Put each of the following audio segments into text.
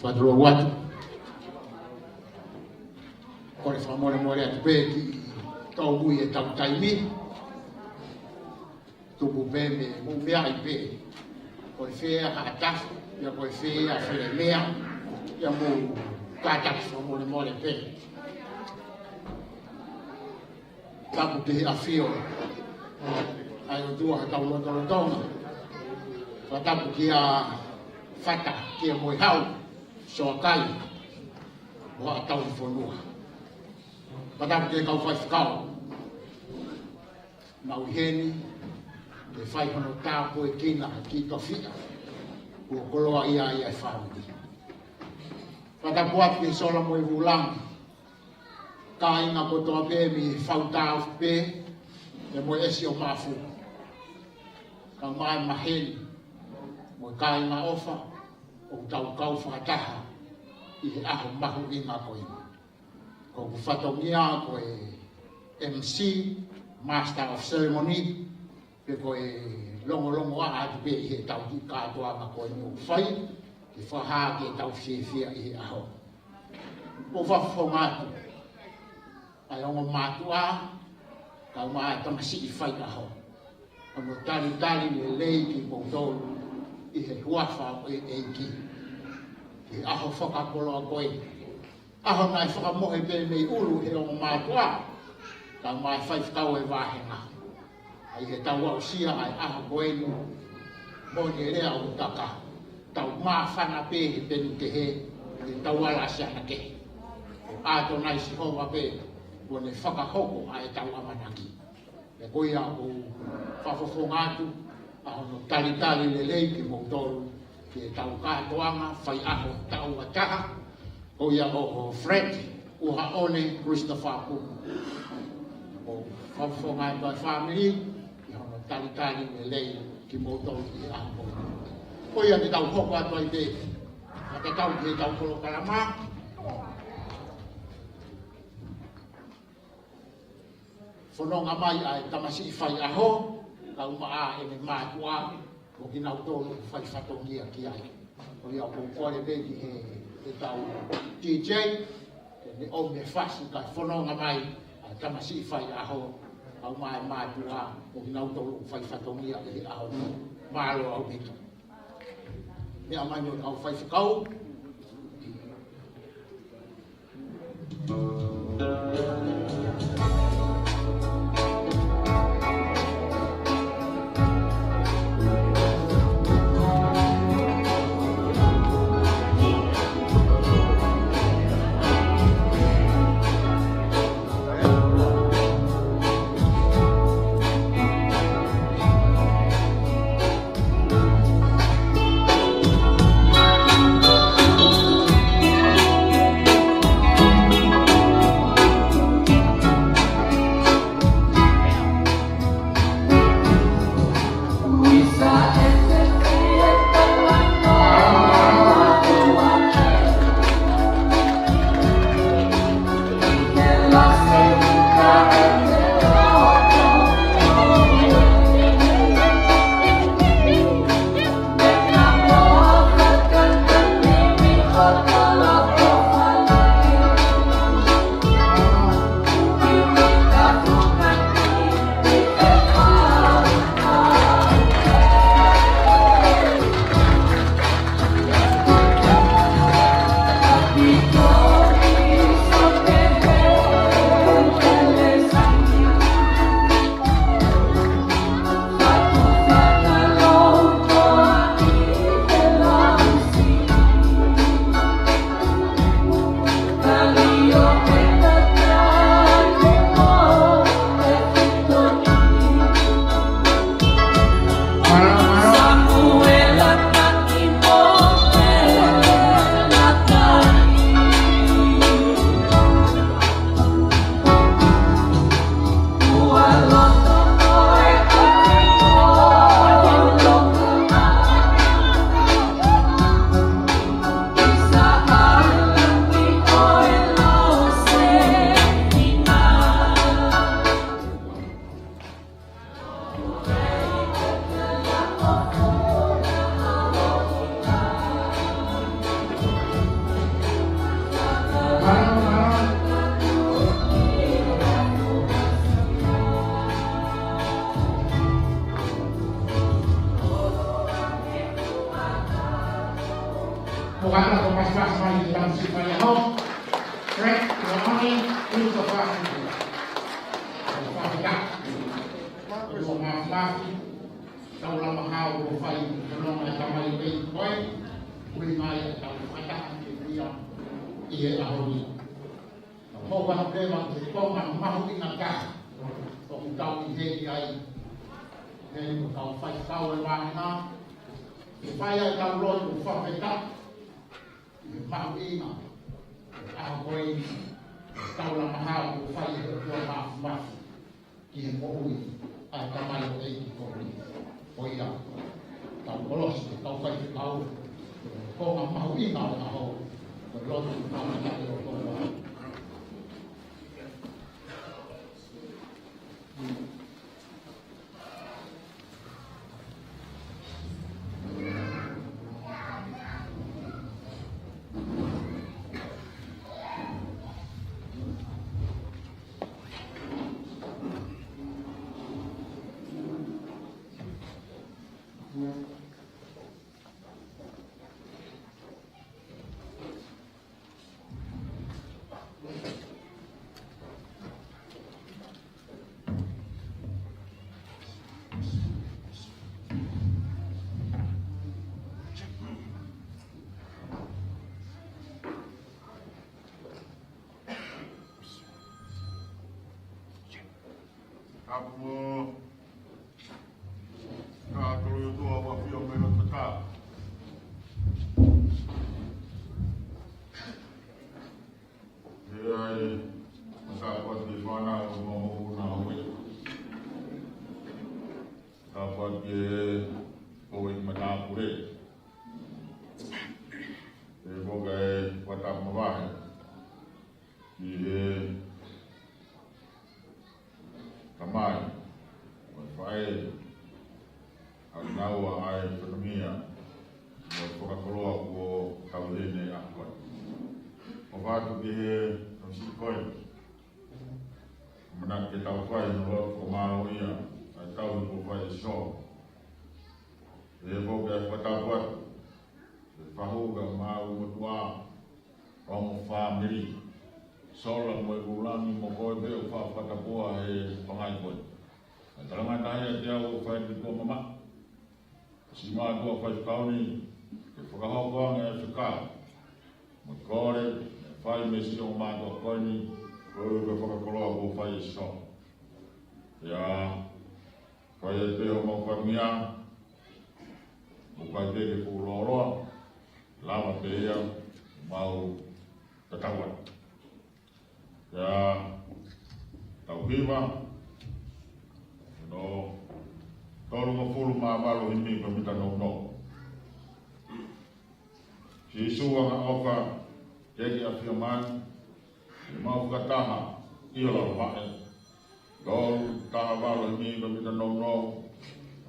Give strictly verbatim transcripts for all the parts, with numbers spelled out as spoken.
Patulou atu. Kole fakamolemole atu pē ki he tōmui ʻetau taimi. Tupu pē mei he mou meaʻi pē. Ko e fē ʻa Haʻatafu, pea ko e fē ʻa Felemea, pea mou kātaki fakamolemole pē. Tapu ki he ʻafio ʻa e ʻOtua ʻi hotau lotolotonga. Fakatapu kia Fata, kia Moehau, Soakai, mo haʻa tauhi fonua. Fakatapu ki he kau faifekau. Naʻa nau ʻi heni ke fai hono tāpuekina ki he tofiʻa kuo koloaʻia ai ʻa e fāmili. Fakatapu atu ki he sola mo e vūlangi, kāinga kotoa pē mei he Fautaofi pē, pea mo e ʻEsi ʻo Maʻafu. Kae ʻumaʻā e maheni mo e kāinga ʻofa ʻoku tau kau fakataha ʻi he ʻaho mahuʻinga ko eni. Ko hoku fatongia ko e M C, Master of Ceremony, pea ko e longolongoaʻa atu pē ʻi heʻetau kiʻi kātoanga ko eni ʻoku fai, ke fakahā ki heʻetau fiefia ʻi he ʻaho. ʻOku ou fakafofonga atu ʻa e ongo mātuʻa, kae ʻumaʻā e tamasiʻi faiʻaho. Hono talitali lelei kimoutolu ʻi he huafa ʻo e ʻEiki. Ki he ʻaho fakakoloa ko ē. ʻAho naʻe fakamohe pē mei ʻulu ʻe he ongo mātuʻa, kae ʻumaʻā e faifekau ʻo e vāhenga. ʻA ia ʻi heʻetau aʻusia ʻa e ʻaho ko eni, moʻoni e lea ʻoku taka, tau māfana pē he peni kehe, ʻi heʻetau ala ʻa siana kehe. Ko ʻAtonai Sihova pē kuo ne fakahoko ʻa ʻetau ʻamanaki. Pea ko ia ʻoku ou fakafofonga atu ʻa hono talitali lelei kimoutolu ki heʻetau kātoanga faiʻaho taʻu ua taha. Ko ia ʻo, ʻo Fred Uhaʻone Christopher Puku. ʻOku ou fakafofonga atu ʻa e fāmili ʻi hono talitali lelei kimoutolu ʻi he ʻaho ko eni. Ko ia te tau hoko atu ai pē, ʻo tatau ki heʻetau polokalama. Fononga mai ʻa e tamasiʻi faiʻaho, kae ʻumaʻā ʻene mātuʻa, mo kinautolu ʻoku fai fatongia ki ai. Ko ia ʻoku ou kole pē ki he, heʻetau D J, ke ne ʻomi e fasi kae fononga mai ʻa e tamasiʻi faiʻaho, kae ʻumaʻā e mātuʻa, mo kinautolu ʻoku fai fatongia ʻi he ʻaho ni. Mālō ʻaupito. Meʻa mai mo e kau faifekau. Ko ka ko mas mas mai e tam si fai ho. Fred, Ronnie, Christopher. Fakafetaʻi. Ko Mafimafi. Tau lama hao ko fai, ko nonga e tamai pei koe. Ui mai e tau fakataha ki ia. ʻI he ʻaho ni. Ko ka ke ma te ko ma mahu ina ka. Ko tau ʻi he ki ai. He ko tau fai tau e mahina. Ke fai ai tau lotu fakafetaʻi. Mahuʻinga, ʻa ko e, tau lama hao ko fai e ʻOtua Mafimafi, ki he moʻui, ʻa e tamai ʻo e ʻEiki ko eni. Ko ia, tau kolosi, tau fai ke kau, ko e konga mahuʻinga ʻo e ʻaho, ko e lotu, tau na ke o ko. Kapu mo ka tolo yo tua wa fio me lo taka. E ai, masa kuat ke fana o mo mo na o e. Ka kuat ke o e mata pure. E boka e kuat a mavahe. Ki he tamai, mo e faʻē, ʻa naua ʻa e fānau ia, mo e fakakoloa kuo tau lene ʻa koe. ʻOfa atu ki he tamasiʻi ko eni. Manatu ke tau fai hono lotu fakamālō ia, ʻa e tau ni kuo fai ʻe Sihova. ʻE foki ʻa e fakatapu atu, ʻe fahu ka mau motuʻa, ongo fāmili. Sola mo e kūlangi mo koe pē ʻoku fakatapua he pangai koe. ʻA e talangata ia te au ʻoku fai ni kua mama. Siʻi mātuʻa faifekau ni, ke fakahoko ange e fekau. Mo e kole, ʻe fai mei siʻi ongo mātuʻa ko eni, ko e ke fakakoloa kuo fai ʻe Sihova. ʻIa, fai e pē homau fāmili, ʻoku ʻikai pē ke fuʻu lōloa, lava pē ia, mau tatau atu. ʻIa, tau hiva, no, tolungofulu mā valu himi ko e mita nounou. Sīsū angaʻofa, ke ke ʻafio mai, ʻi he mau fakataha, ʻi ho lalo vaʻe. Tolu, taha valu himi ko e mita nounou.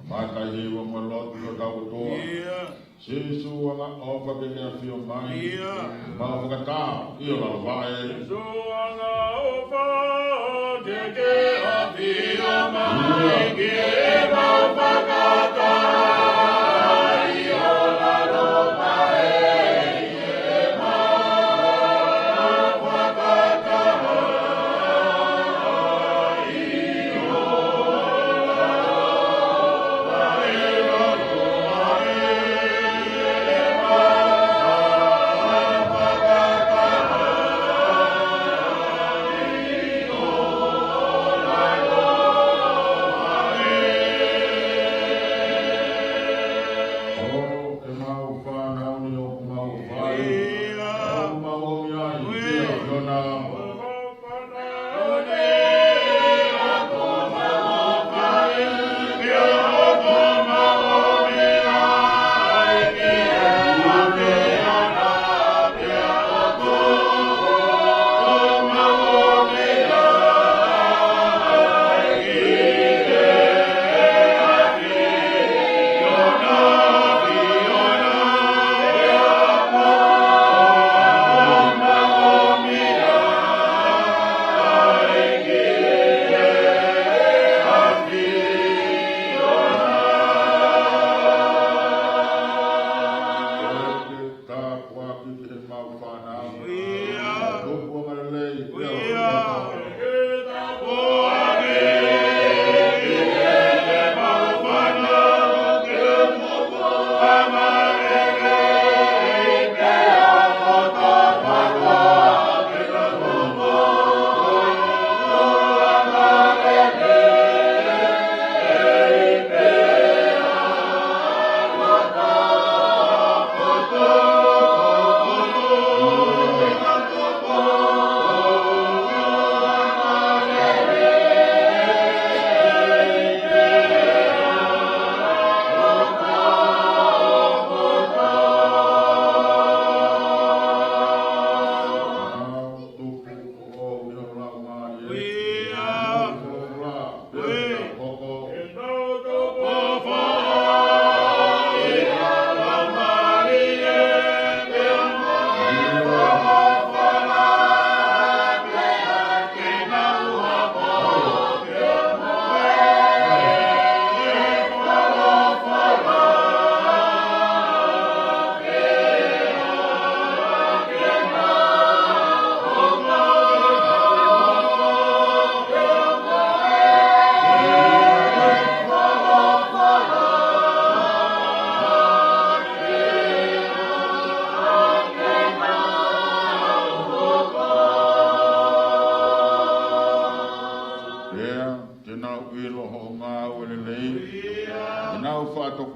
Mata hiva mo e lotu ki hotau ʻOtua. ʻIa. Sīsū angaʻofa ke ke ʻafio mai. ʻIa. Mau fakataha, ʻi ho lalo vaʻe. Sīsū angaʻofa ke ke ʻafio mai. ʻIa. Ke mau fakataha, ʻi ho lalo vaʻe.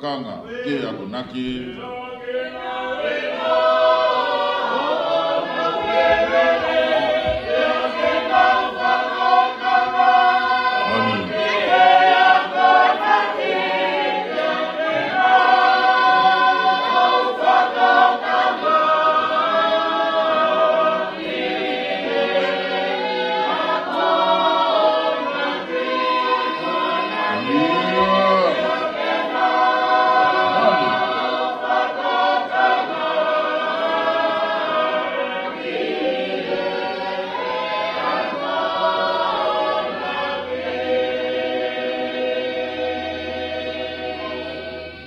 Anga ke akonaki. Ani.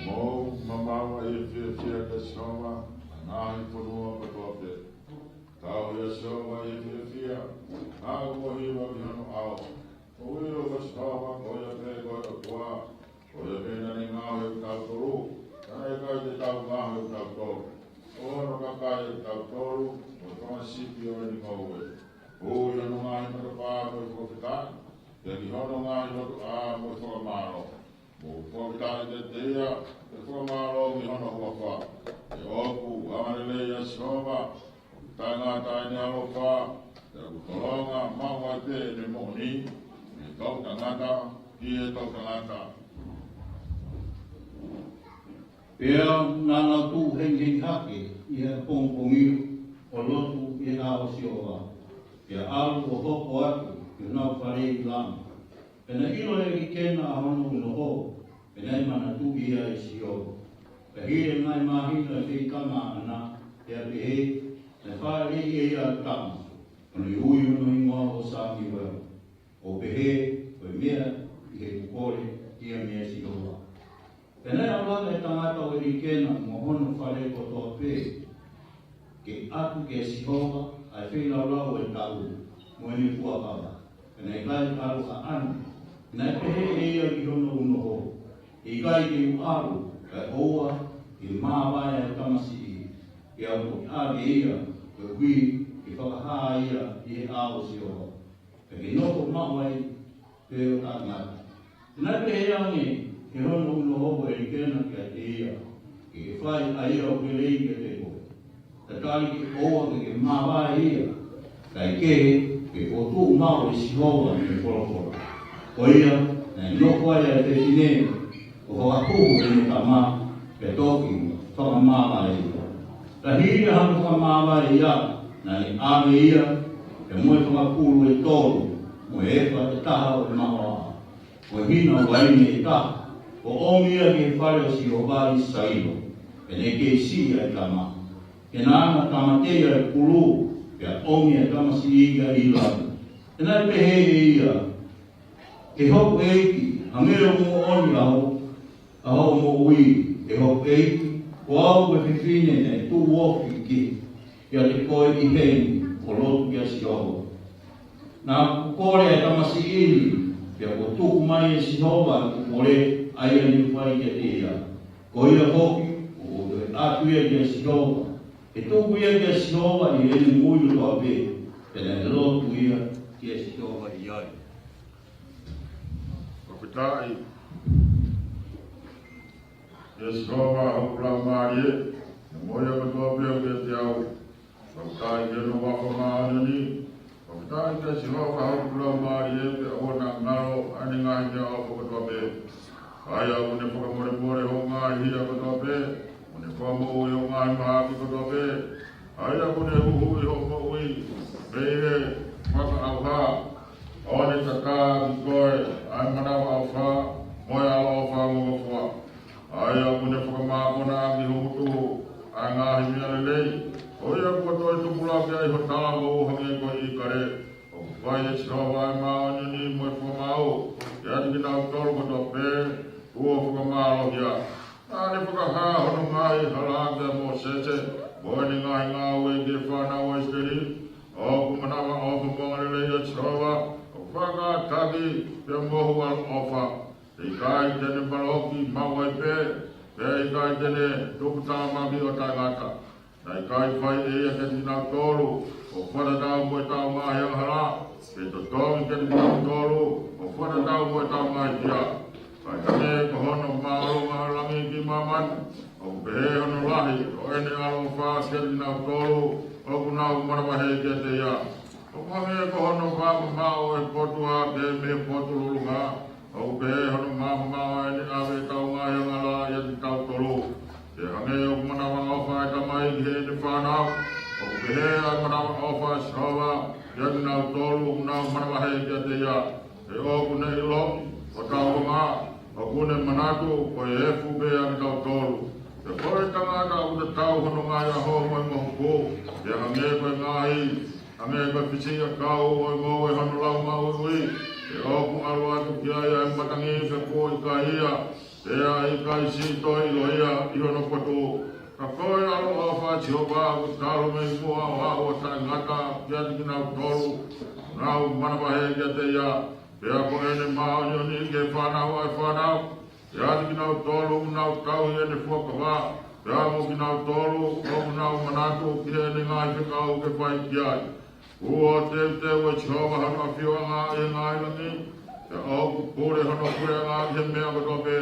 Mou maʻu ʻa e fiefia ʻa Sihova ʻi he ngaahi fonua kotoa pē. Tauhi ʻa Sihova ʻi he fiefia, ʻa e ʻuhinga ki hono ʻao. Ko ia ko Sihova, ko ia pē ko e ʻOtua, ko ia pē naʻa ne ngaohi kitautolu, naʻe ʻikai te tau ngaohi kitautolu. Ko hono kakai kitautolu, ko e fanga sipi ʻo ʻene ngoue. Ui hono ngaahi matapā mo e fakafetaʻi, pea ki hono ngaahi lotoʻā mo e fakamālō. Mou fakafetaʻi kiate ia, pea fakamālō ki hono huafa. He ʻoku angalelei ʻa Sihova, ʻoku taʻengata ʻene ʻaloʻofa, pea ʻoku tolonga maʻu ai pē ʻene moʻoni, mei he toʻutangata ki he toʻutangata. Pea naʻa nau tuʻu hengihengi hake ʻi he ʻapongipongi ʻo lotu ʻi he ʻao ʻo Sihova, pea ʻalu ʻo hoko atu ki honau fale ʻi Lama. Pea naʻe ʻilo ʻe ʻIlikena ʻa hono unoho, pea naʻe manatuʻi ia ʻe Sihova. Pea hili e ngaahi māhina ʻo e feitanga ʻaʻana, pea pehē, naʻe fāʻeleʻi ʻe ia ʻa e tama, ʻo ne ui hono hingoa ko Samiuela, ʻo pehē, ko e meʻa ʻi heʻeku kole ia meia Sihova. Pea naʻe ʻalu hake e tangata ʻo ʻIlikena mo hono fale kotoa pē, ke ʻatu kia Sihova ʻa e feilaulau ʻo e taʻu mo ʻene fuakava. Pea naʻe ʻikai ʻalu ʻaʻana. Naʻe pehē ʻe ia ki hono unoho, ʻe ʻikai te u ʻalu, kae ʻoua ke māvae ʻa e tamasiʻi, pea u toki ʻave ia, koeʻuhi ke fakahā ia ʻi he ʻao ʻo Sihova. Pea ke nofo maʻu ai pē ʻo taʻengata. Naʻe pehē ange ʻe hono unoho ko ʻIlikena kiate ia, ke ke fai ʻa ia ʻoku lelei kiate koe. Tatali ke ʻoua ke ke māvae ia, kae kehe, ke fokotuʻu maʻu ʻe Sihova ʻene folofola. Ko ia, naʻe nofo ai ʻa e fefine, ʻo fakapuhu ʻene tama, pea toki fakamāvae ia. Pea hili hono fakamāvae ia, naʻa ne ʻave ia, pea mo e fanga pulu ʻe tolu, mo e efa ʻe taha ʻo e mahoaʻa, mo e hina uaine ʻe taha, ʻo ʻomi ia ki he fale ʻo Sihova ʻi Sailo, pea naʻe kei siʻi ʻa e tama. Pea naʻa na tāmateʻi ʻa e pulu, pea ʻomi ʻa e tamasiʻi ia ʻi lalo. Pea naʻe pehē ʻe ia, ʻE hoku ʻEiki, hangē ʻoku moʻoni ʻa ho-, ʻa hoʻo moʻui, ʻe hoku ʻEiki, ko au ko e fefine naʻe tuʻu ofi ki, kiate koe ʻi heni, ʻo lotu kia Sihova. Naʻa ku kole ʻa e tamasiʻi ni, pea kuo tuku mai ʻe Sihova ʻeku kole, ʻa ia ne u fai kiate ia. Ko ia foki, ʻoku ou toe ʻatu ia kia Sihova. ʻE tuku ia kia Sihova ʻi heʻene moʻui kotoa pē, pea naʻe lotu ia kia Sihova ʻi ai. Fakafetaʻi kia Sihova, hoku laumālie, mo ia kotoa pē ʻoku ʻiate au. Fakafetaʻi ki hono huafa māʻoniʻoni. Fakafetaʻi kia Sihova, hoku laumālie, pea ʻoua naʻa ngalo ʻa ʻene ngaahi meʻaʻofa kotoa pē. ʻA ia ʻoku ne fakamolemole hoʻo ngaahi hia kotoa pē, ʻoku ne fakamoʻui hoʻo ngaahi mahaki kotoa pē. ʻA ia ʻoku ne huhuʻi hoʻo moʻui mei he fakaʻauha, ʻo ne tatā ʻaki koe ʻa e manavaʻofa mo e ʻaloʻofa mo e ngofua. ʻA ia ʻoku ne fakamākona ʻaki ho ngutu ʻa e ngaahi meʻa lelei. Ko ia kuo toe tupulaki ai ho talavou hangē ko e ʻīkale. ʻOku fai ʻe Sihova ʻa e māʻoniʻoni mo e fakamaau kiate kinautolu kotoa pē kuo fakamālohia. Naʻa ne fakahā hono ngaahi hala kia Mōsese, mo ʻene ngaahi ngāue ki he fānau ʻa ʻIsileli. ʻOku manavaʻofa mo angalelei ʻa Sihova, ʻoku fakakātaki pea mohu ʻaloʻofa. ʻE ʻikai te ne valoki maʻu ai pē, pea ʻe ʻikai te ne tuputāmaki ʻo taʻengata. Naʻe ʻikai fai ʻe ia kiate kinautolu ʻo fakatatau mo ʻetau ngaahi angahala, pe totongi kiate kinautolu ʻo fakatatau mo ʻetau ngaahi hia. Hangē ko hono māʻolunga ʻo e langi ki māmani, ʻoku pehē hono lahi ʻo ʻene ʻaloʻofa kiate kinautolu ʻoku nau manavahē kiate ia. ʻOku hangē ko hono fakamamaʻo ʻo e potu hake mei he potu lulunga, ʻoku pehē hono fakamamaʻo ʻo ʻene ʻave ʻetau ngaahi angahala ʻiate kitautolu. Pea hangē ʻoku manavaʻofa ʻa e Tamai ki heʻene fānau, ʻoku pehē ʻa e manavaʻofa ʻa Sihova kiate kinautolu ʻoku nau manavahē kiate ia. He ʻoku ne ʻiloʻi hotau anga, ʻoku ne manatu ko e efu pē ʻa kitautolu. Pea ko e tangata ʻoku tatau hono ngaahi ʻaho mo e mohuku, pea hangē ko e ngaahi, hangē ko e fisiʻiʻakau ʻo e ngoue hono lau maʻuiʻui. Pea ʻoku ʻalu atu ki ai ʻa e matangi pea kuo ʻikai ia, pea ʻikai siʻi toe ʻilo ia ʻi hono potu. Ka ko e ʻaloʻofa ʻa Sihova ʻoku talu mei muʻa ʻo aʻu ʻo taʻengata kiate kinautolu ʻoku nau manavahē kiate ia. Pea ko ʻene māʻoniʻoni ki he fānau ʻa e fānau, kiate kinautolu ʻoku nau tauhi ʻene fuakava, pea mo kinautolu ʻoku nau manatu ki heʻene ngaahi fekau ke fai ki ai. Kuo teuteu ʻe Sihova hono ʻafioʻanga ʻi he ngaahi langi, pea ʻoku pule hono puleʻanga ʻi he meʻa kotoa pē.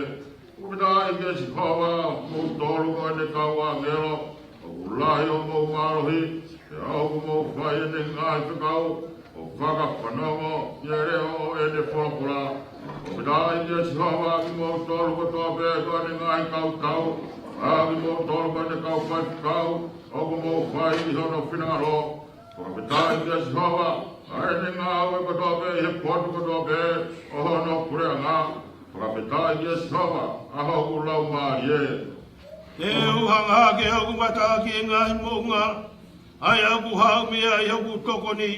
Fakafetaʻi kia Sihova, ʻa kimoutolu ko ʻene kau ʻāngelo, ʻoku lahi hoʻomou mālohi, pea ʻoku mou fai ʻene ngaahi fekau, ʻo fakafanongo ki he leʻo ʻo ʻene folofola. Fakafetaʻi kia Sihova, ʻa kimoutolu kotoa pē ko ʻene ngaahi kau tau, ʻa kimoutolu ko ʻene kau faifekau, ʻoku mou fai ʻi hono finangalo. Fakafetaʻi kia Sihova, ʻa ʻene ngāue kotoa pē ʻi he potu kotoa pē ʻo hono puleʻanga. Fakafetaʻi kia Sihova, ʻa hoku laumālie. Te u hanga hake hoku mata ki he ngaahi moʻunga, ʻa ia ʻoku haʻu mei ai hoku tokoni.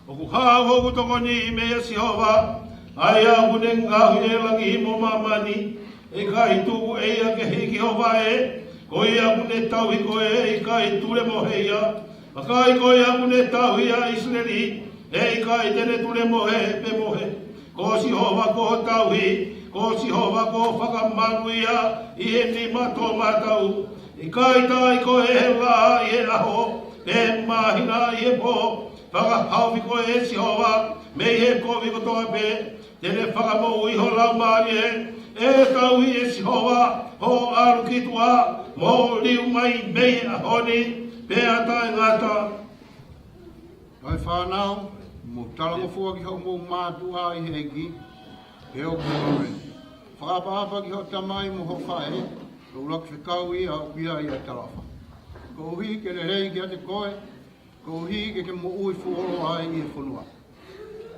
ʻOku haʻu hoku tokoni meia Sihova, ʻa ia ʻoku ne ngaohi ʻa e langi mo māmani. ʻE ʻikai tuku ʻe ia ke hiki ho vaʻe, ko ia ʻoku ne tauhi koe ʻe ʻikai tulemohe ia. Vakai, ko ia ʻoku ne tauhi ʻa ʻIsileli, ʻe ʻikai te ne tulemohe pe mohe. Ko Sihova ko ho tauhi, ko Sihova ko ho fakamaluʻi ia ʻi he nima toʻomataʻu. ʻIkai taʻi koe ʻe he laʻā ʻi he ʻaho, pe māhina ʻi he pō. Fakahaofi koe ʻe Sihova mei he kovi kotoa pē, te ne fakamoʻui ho laumālie. ʻE tauhi ʻe Sihova hoʻo ʻalu ki tuʻa, mo hoʻo liu mai mei he ʻaho ni pea taʻengata. ʻE fānau, mou talangofua ki hoʻomou mātuʻa ʻi he ʻEiki, he ʻoku ʻomi. Fakaʻapaʻapa ki hoʻo tamai mo hoʻo faʻē, ʻoku ʻuluaki fekau ia ʻoku ʻi ai ʻa e talaʻofa. Koeʻuhi ke lelei kiate koe, koeʻuhi ke ke moʻui fuoloa ai ʻi he fonua.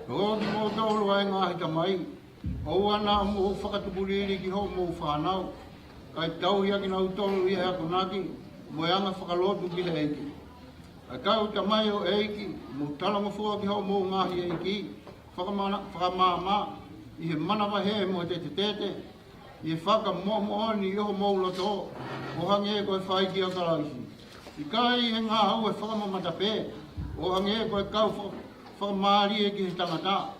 Ko kimoutolu ʻa e ngaahi tamai, ʻoua naʻa mou fakatupulili ki hoʻomou fānau, kae tauhi ʻa kinautolu ʻi he akonaki mo e anga fakalotu ki he ʻEiki. ʻA e kau tamai ʻo e ʻEiki, mou talangofua ki hoʻomou ngaahi ʻeiki fakamana-, fakamaama, ʻi he manavahē mo e tetetete, ʻi he fakamoʻomoʻoni ʻi homou loto, ʻo hangē ko e fai kia Kalaisi. ʻIkai ʻi he ngāue fakamamata pē, ʻo hangē ko e kau fa-, fakamālie ki he tangata,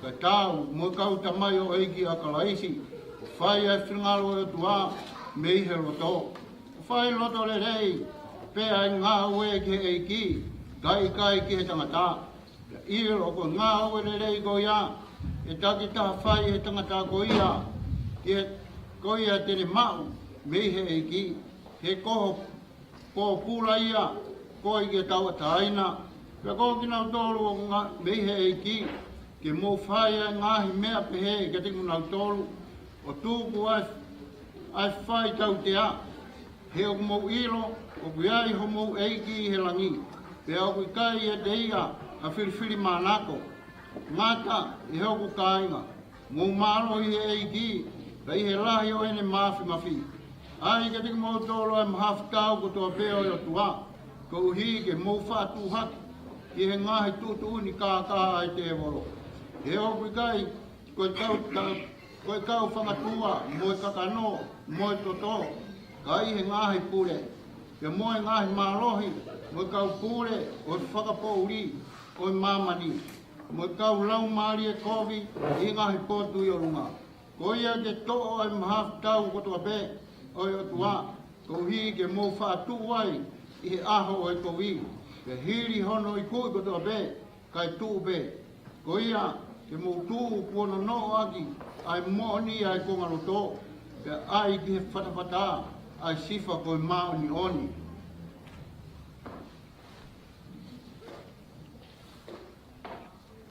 kae taau mo e kau tamai ʻo e ʻEiki ʻa Kalaisi, ʻo fai ʻa e finangalo ʻo e ʻOtua mei he loto. ʻO fai loto lelei pē ʻa e ngāue ki he ʻEiki, kae ʻikai ki he tangata. Pea ʻilo ko e ngāue lelei ko ia ʻe takitaha fai ʻe he tangata ko ia, ki he, ko ia te ne maʻu mei he ʻEiki, he ko ho pōpula ia ko ia ke tauʻatāina. Pea ko kinautolu ʻoku nga-, mei he ʻEiki, ke mou fai ʻa e ngaahi meʻa pehē kiate kinautolu, ʻo tuku ʻa e, ʻa e fai tautea. He ʻoku mou ʻilo ʻoku ʻi ai homou ʻEiki ʻi he langi, pea ʻoku ʻikai ʻiate ia ha filifilimānako. Ngata ʻi he ʻoku kāinga, mou mālohi ʻi he ʻEiki, pea ʻi he lahi ʻo ʻene māfimafi. ʻAi kiate kimoutolu ʻa e mahafu tau kotoa pē ʻo e ʻOtua, koeʻuhi ke mou faʻa tuʻu hake ʻi he ngaahi tuʻutuʻuni kākā ʻa e tēvolo. He ʻoku ʻikai ko e kau, ka, ko e kau fangatua, mo e kakano, mo e toto, ka ʻi he ngaahi pule, pea mo e ngaahi mālohi, mo e kau pule ʻo e fakapoʻuli ʻo e māmani, mo e kau laumālie kovi ʻi he ngaahi potu ʻi ʻolunga. Ko ia ke toʻo ʻa e mahafu tau kotoa pē ʻo e ʻOtua, koeʻuhi ke mou faʻa tuʻu ai ʻi he ʻaho ʻo e kovi, pea hili hono ikuʻi kotoa pē, kae tuʻu pē. Ko ia, ke mou tuʻu kuo nonoʻo ʻaki ʻa e moʻoni ʻa e kongaloto, pea ʻai ki he fatafata ʻa e sifa ko e māʻoniʻoni.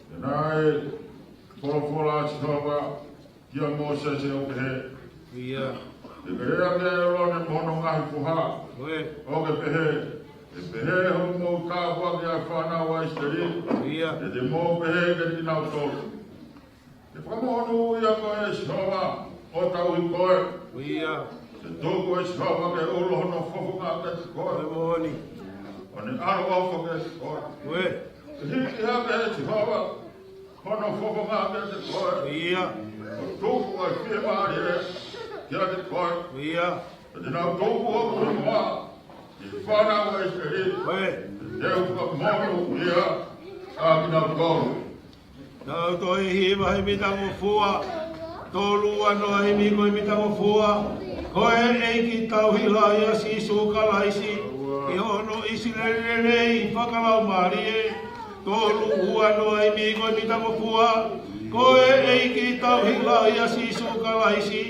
Pea naʻe folofola ʻa Sihova kia Mōsese ʻo pehē, ʻIo. Ke pehē ange ʻa ʻĒlone mo hono ngaahi foha, ʻio, ʻo ke pehē, Ke pehē hoʻomou tāpuakiʻi ʻa e fānau ʻa ʻIsileli. ʻIo. Ke te mou pehē kiate kinautolu, Ke fakamoʻoni ia ko e Sihova ʻo tauhi koe. ʻIo. Ke tuku ʻe Sihova ke ulo hono fofonga kiate koe, ʻio, moʻoni, ʻo ne ʻaloʻofa kiate koe. ʻIo. Ke hiki hake ʻe Sihova hono fofonga kiate koe, ʻio, ʻo tuku ʻa e fiemālie kiate koe. ʻIo. Pea te nau tupu ʻo moʻui noa ʻi he fānau ʻa ʻIsileli. ʻIo. Te u fakamoʻoni ia ʻa kinautolu. Tau toe hiva he mitangofua. Tolu ua noa himi ko e mitangofua. Ko e ʻEiki tauhi lahi ʻa Sīsū Kalaisi, ʻi hono ʻIsileli lelei fakalaumālie. Tolu ua noa himi ko e mitangofua. Ko e ʻEiki tauhi lahi ʻa Sīsū Kalaisi,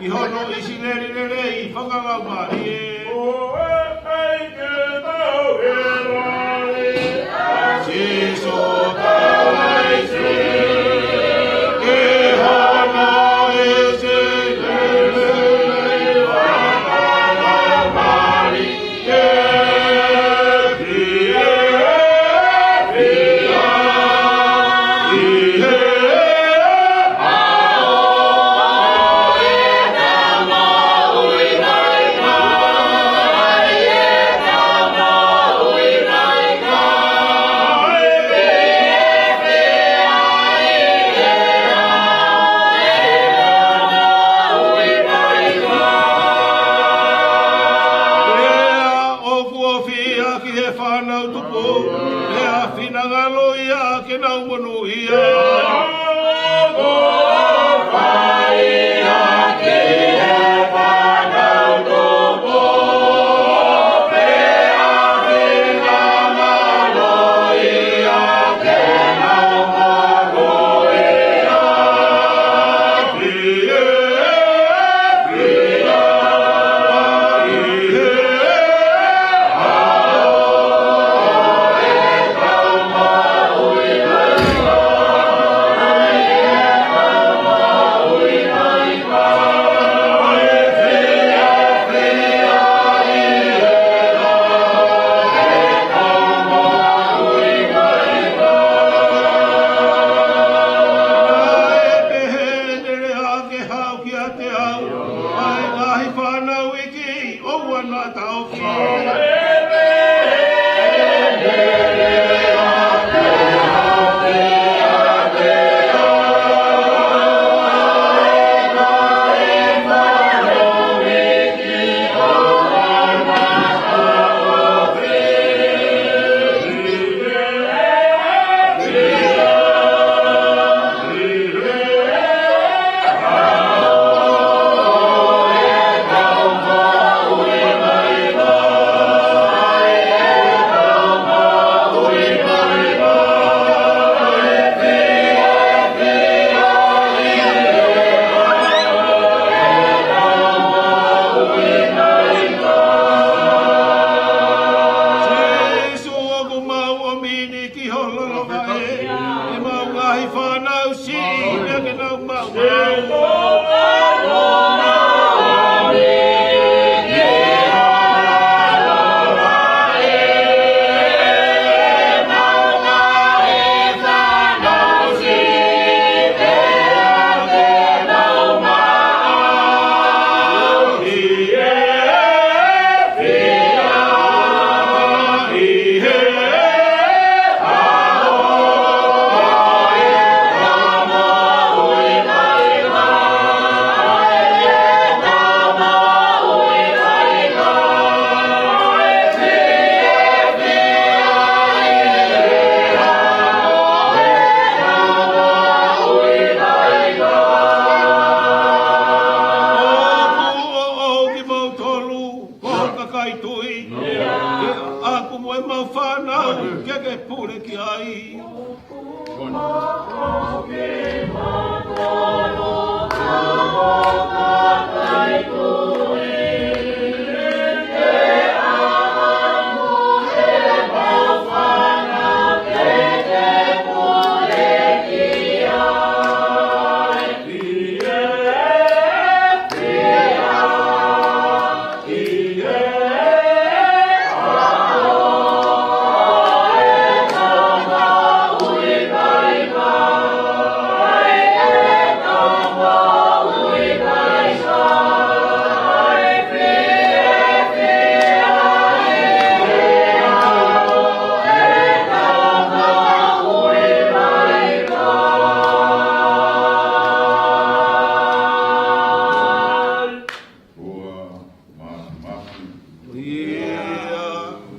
ʻi hono ʻIsileli lelei fakalaumālie. Ko e ʻEiki tauhi lahi ʻa Sīsū Kalaisi, ʻi hono ʻIsileli lelei fakalaumālie. Pea ʻoku ofi ia ki he fānau tupu, pea finangalo ia ke nau monūʻia. ʻOku ofi ia ki he fānau tupu, pea finangalo ia ke nau monūʻia. Naʻe pehē ʻene lea ke haʻu kiate au ʻa e ngaahi fānau iiki, ʻoua naʻa taʻofi. Sīsū, ʻoku mau ʻomi ni ki ho lolovaʻe ʻemau ngaahi fānau siʻi, pea ke nau maʻu. ʻOku ʻoʻou kimautolu ko e kakai tui, ke ʻaʻaku mo ʻemau fānau ke ke pule ki ai. Ua, Mafimafi. ʻIo.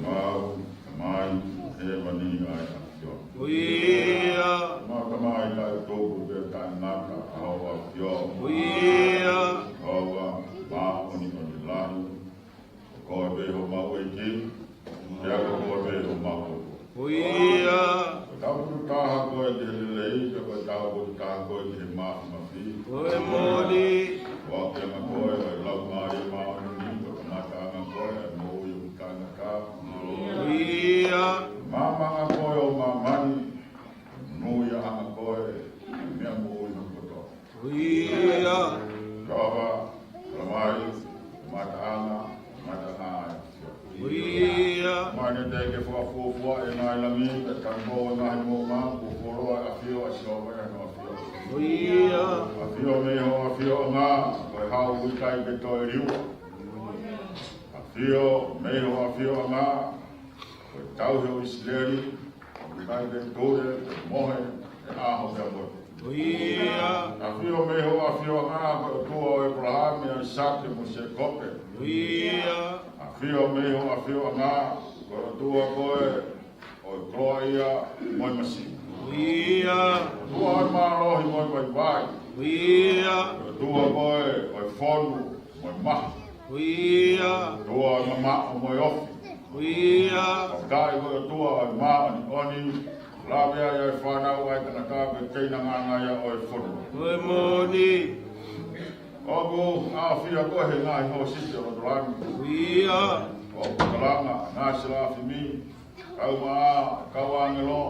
Mau, Tamai, Hēvani ʻa e ʻAfiona. ʻIo. Mau Tamai, taʻetopu pea taʻengata ʻa hoʻo ʻAfio. ʻIo. Sihova, māʻoniʻoni lahi. Ko koe pē homau ʻEiki, pea ko koe pē homau ʻOtua. ʻIo. Ko e taupotu taha koe ki he lelei, pea ko e taupotu taha koe ki he māfimafi. Ko e moʻoni. Ko e ʻAfiona koe ʻo e Laumālie Māʻoniʻoni, ko e kamataʻanga koe ʻo e moʻui ʻoku taʻengata. ʻIo. Maamaʻa koe ʻo māmani, monūʻiaʻanga koe ʻo e meʻa moʻui hono kotoa. ʻIo. Sihova, talamai, kamataʻanga, kamataʻanga ʻa e ʻAfio. ʻIo. Talamai naʻe teʻeki ke fakafuofua ʻa e ngaahi langi, pe tangata ʻo e ngaahi moʻunga, kuo fuoloa ʻa e ʻAfio ʻa Sihova ʻi hono ʻafio. ʻIo. ʻAfio mei hoʻo ʻafioʻanga, ko e hau ʻoku ʻikai ke toe liua. ʻAfio mei hoʻo ʻafioʻanga, ko e tauhi ʻo ʻIsileli, ʻoku ʻikai ke tule, pe mohe, he ʻaho pea mo e pō. ʻIo. ʻAfio mei hoʻo ʻafioʻanga, ko e ʻOtua ʻo ʻĒpalahame, ʻAisake mo Sēkope. ʻIo. ʻAfio mei hoʻo ʻafioʻanga, ko e ʻOtua koe ʻo e koloaʻia mo e masiva. ʻIo. ʻOtua ʻo e mālohi mo e vaivai. ʻIo. Ko e ʻOtua koe ʻo e fonu mo e maha. ʻIo. ʻOtua ʻo e mamaʻo mo e ofi. ʻIo. Fakafetaʻi ko e ʻOtua ʻo e māʻoniʻoni, lave ai ʻa e fānau ʻa e tangata pea keinanga ia ʻo e fonua. Ko e moʻoni. ʻOku ʻafio koe he ngaahi hōsite ʻo loto langi. ʻIo. ʻOku kalanga ʻa e ngaahi selafimi, kau mo e kau ʻāngelo,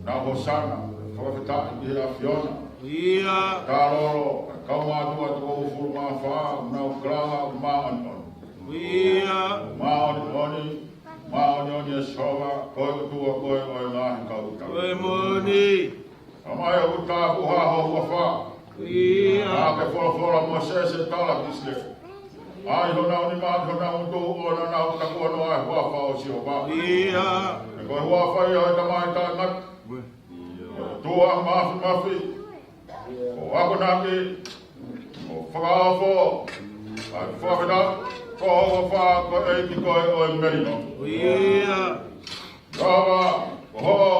nau hōsana, fakafetaʻi ki he ʻAfiona. ʻIo. Talolo, kau mātuʻa toko hongofulu mā fā, nau kalanga māʻoniʻoni. ʻIo. Māʻoniʻoni, māʻoniʻoni ʻa Sihova, ko e ʻOtua koe ʻo e ngaahi kautau. Ko e moʻoni. Talamai ʻoku tāpuhā ho huafa. ʻIo. Naʻa ke folofola Mōsese, tala ki ʻIsileli. ʻAi honau nima ʻi honau ngutu ʻo na nau takuanoa ʻa e huafa ʻo Sihova. ʻIo. He ko e huafa ia ʻo e Tamai taʻengata, ʻOtua Māfimafi, ʻo akonaki, ʻo fakaofo, ʻa e fakafetaʻi, ko ho huafa ko e ʻEiki koe ʻo e melino. ʻIo. Sihova, ko hoʻo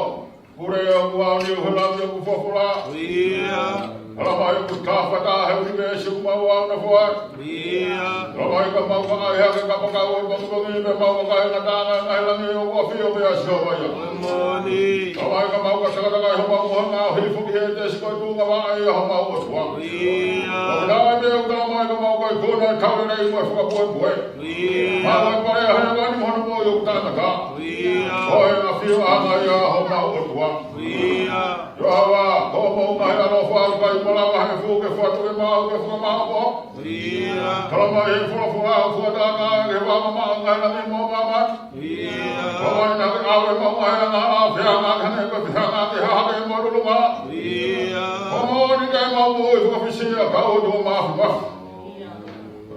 pule ʻoku aʻu ni ʻo hela ni ʻoku folofola. ʻIo. Talamai ʻoku tafata he ʻunivēsi ʻoku mau ʻaʻana foʻi. ʻIo. Talamai ka mau ka ʻai hake kapakau ʻo e pongipongi pea mau ka ʻai ngataʻanga ʻi he ngaahi langi ʻoku ʻafio pē ʻa Sihova ia. Ko e moʻoni. Talamai ka mau ka takatakai homau mohenga ʻo hifo ki he ʻētesi ko e tuʻunga vaʻe ʻa homau ʻOtua. ʻIo. ʻO talamai pē ʻoku talamai ka mau ka ikuna ʻo e tau lelei mo e fakapuepue. ʻIo. Mau ʻa e pale ʻa hēvani mo hono moʻui ʻoku taʻengata. ʻIo. Ko e ʻafioʻanga ia ʻo homau ʻOtua. ʻIo. Sihova, ko hoʻomou ngaahi ʻaloʻofa ʻoku ʻikai malava he fuʻu ke fatu ke maʻu ke fakamaʻopoʻopo. ʻIo. Talamai ʻe he folofola ʻoku fuataʻanga ke fakamamaʻo ngaahi langi mo māmani. ʻIo. Talamai naʻa ke ʻave homau ngaahi angahala ʻo fehangahangai ke fehangahangai ke hahake mo lulunga. ʻIo. Ko e moʻoni ke mau moʻui fakafisi ʻa e kau ʻOtua Māfimafi.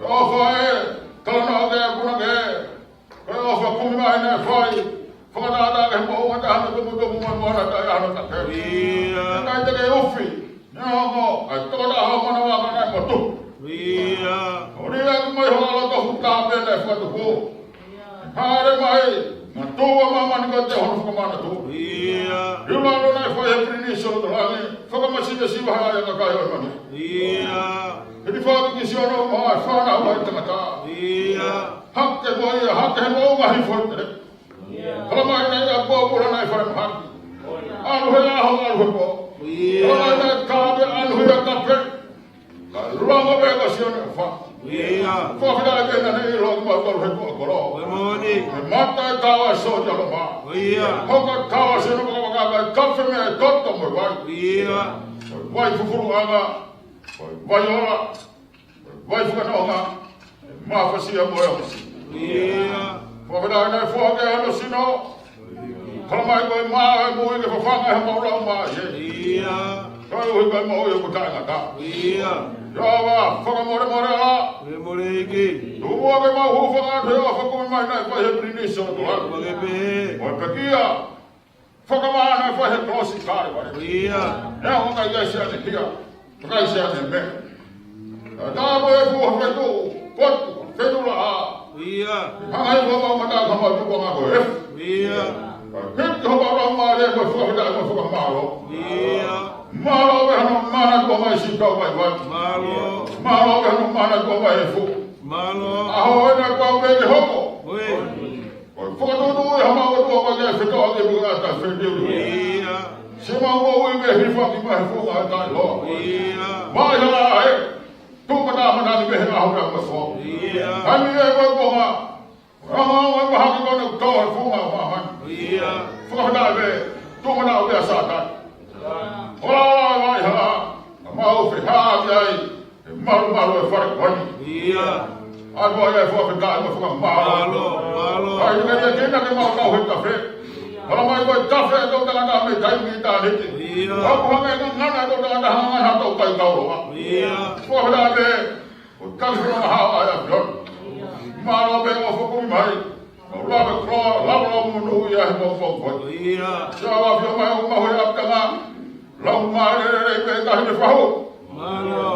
ʻOfa ē, talanoa ke punake, ko e ʻofa kumi mai naʻe fai, fakatātā ke mau ʻata hana tumutumu mo e moana taʻe ʻana tape. ʻIo. ʻIkai te ke ufi, neongo ʻa e tokotaha ʻo e manavanga naʻe motuku. ʻIo. ʻO liʻaki mai hoʻo ʻAlo tofu tape naʻe fakatupu. Hāʻele mai, matuʻu ʻa māmani ko e te hono fakamanatua. ʻIo. Liu lalo naʻe fai he Pilinisi ʻo Loto Langi, fakamasivesiva ʻa e kakai ʻo e manu. ʻIo. Hilifaki ki Siona ʻo maʻu ʻa e fānau ʻa e tangata. ʻIo. Hake mo ia, hake he moʻunga hifo he pele. Talamai naʻe ʻi ai ʻa e pōpula naʻe falemahaki. ʻAlu he ʻaho, ʻalu he pō. ʻIo. Talamai naʻe kape, ʻalu he kape. Ka Longo pē ko Sione ʻofa. ʻIo. Fakafetaʻi pē naʻa ne ʻilo kimautolu he tuʻa kolo. Ko e moʻoni. He mata e tau ʻa e sōtia Loma. ʻIo. Hoko tau ʻa Sione Vakavakaka e kafe mei he toto mo e vai. ʻIo. Vai fufuluʻanga. Vai ola. Vai fakanonga. Mafasia mo e ʻosi. ʻIo. Fakafetaʻi naʻe foaki hono sino. Tala mai ko e mā e moʻui ke fafanga e hamau laumālie. ʻIo. Koeʻuhi ko e moʻui ʻoku taʻengata. ʻIo. Sihova, fakamolemole ā. Molemole ʻEiki. Tuku muʻa ke mau hūfanga atu he ʻofa kumi mai naʻe fai he Pilinisi ʻo e ʻOtua. Fakapē. Mo e pekia. Fakamā naʻe fai he kolosi Kalevale. ʻIo. Neongo ʻikai ke ʻi ai siʻane hia. Kakai siʻane meʻa. Ka tā mo e fua fetu, potu, fetu laʻā. ʻIo. Hanga ʻi homau mata ka mau tukuʻanga ko e efu. ʻIo. Ka hiki homau laumālie ko e fakafetaʻi mo e fakamālō. ʻIo. Mālō pē hono manatuʻanga ʻi siʻi kau vaivai. Mālō. Mālō pē hono manatuʻanga ʻi he efu. Mālō. ʻAho eni kuo pau pē ke hoko. ʻIo. Ko e fakatuʻutuʻu ʻi homau ʻOtua ko e ke fetoʻaki mo e ʻata feliu. ʻIo. Siʻemau moʻui ke hifaki mai he funga ʻo e taʻeʻiloa. ʻIo. Mai hala ē. Tuku mata mata ni mei he ʻaho na ko e fo. ʻIo. Taimi ē ko e konga. Anga anga mahaki kona kuo tō he funga ʻo māmani. ʻIo. Fakafetaʻi pē. Tuku mata ʻo pea Sātai. Ola ola mai hala. Ka mau fehāki ai. He malumalu e fale ko eni. ʻIo. ʻOatu ai e fakafetaʻi mo e fakamālō. Mālō, mālō. Kae ʻikai ke ʻikai ke mau kau he tafe. Hala mai ko e tafe ʻa e toʻutangata mei taimi ki ʻitāniti. ʻIo. ʻOku hangē ngangana ʻa e toʻutangata hangē ha tau kai kau loa. ʻIo. Fakafetaʻi pē. Ko e taki fula maha ʻa e ʻAfiona. Mālō pē ʻofa kumi mai. Mau lave koloa, lave lau monū ia he mau pau koi. ʻIo. Sihova ʻAfio mai ʻo maʻu he ʻapitanga. Laumālie lelei pē taʻahine fahu. Mālō.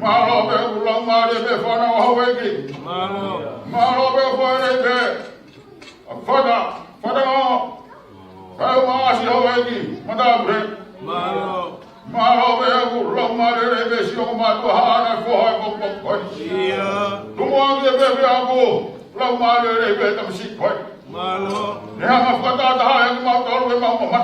Mālō pē ʻoku laumālie pē fānau ʻa Houʻeiki. Mālō. Mālō pē ʻoku lelei pē. ʻA fata, fata ngao. Kae ʻumaʻā siʻi Houʻeiki, Matāpule. Mālō. Mālō pē ʻoku laumālie lelei pē siʻi ongo mātuʻa haʻana foha e pau pau koi. ʻIo. Tuku muʻa ke pehē pē ʻoku laumālie lelei pē tamasiʻi koi. Mālō. Ne hanga fakatātā ʻaki kimautolu ke mau mamata.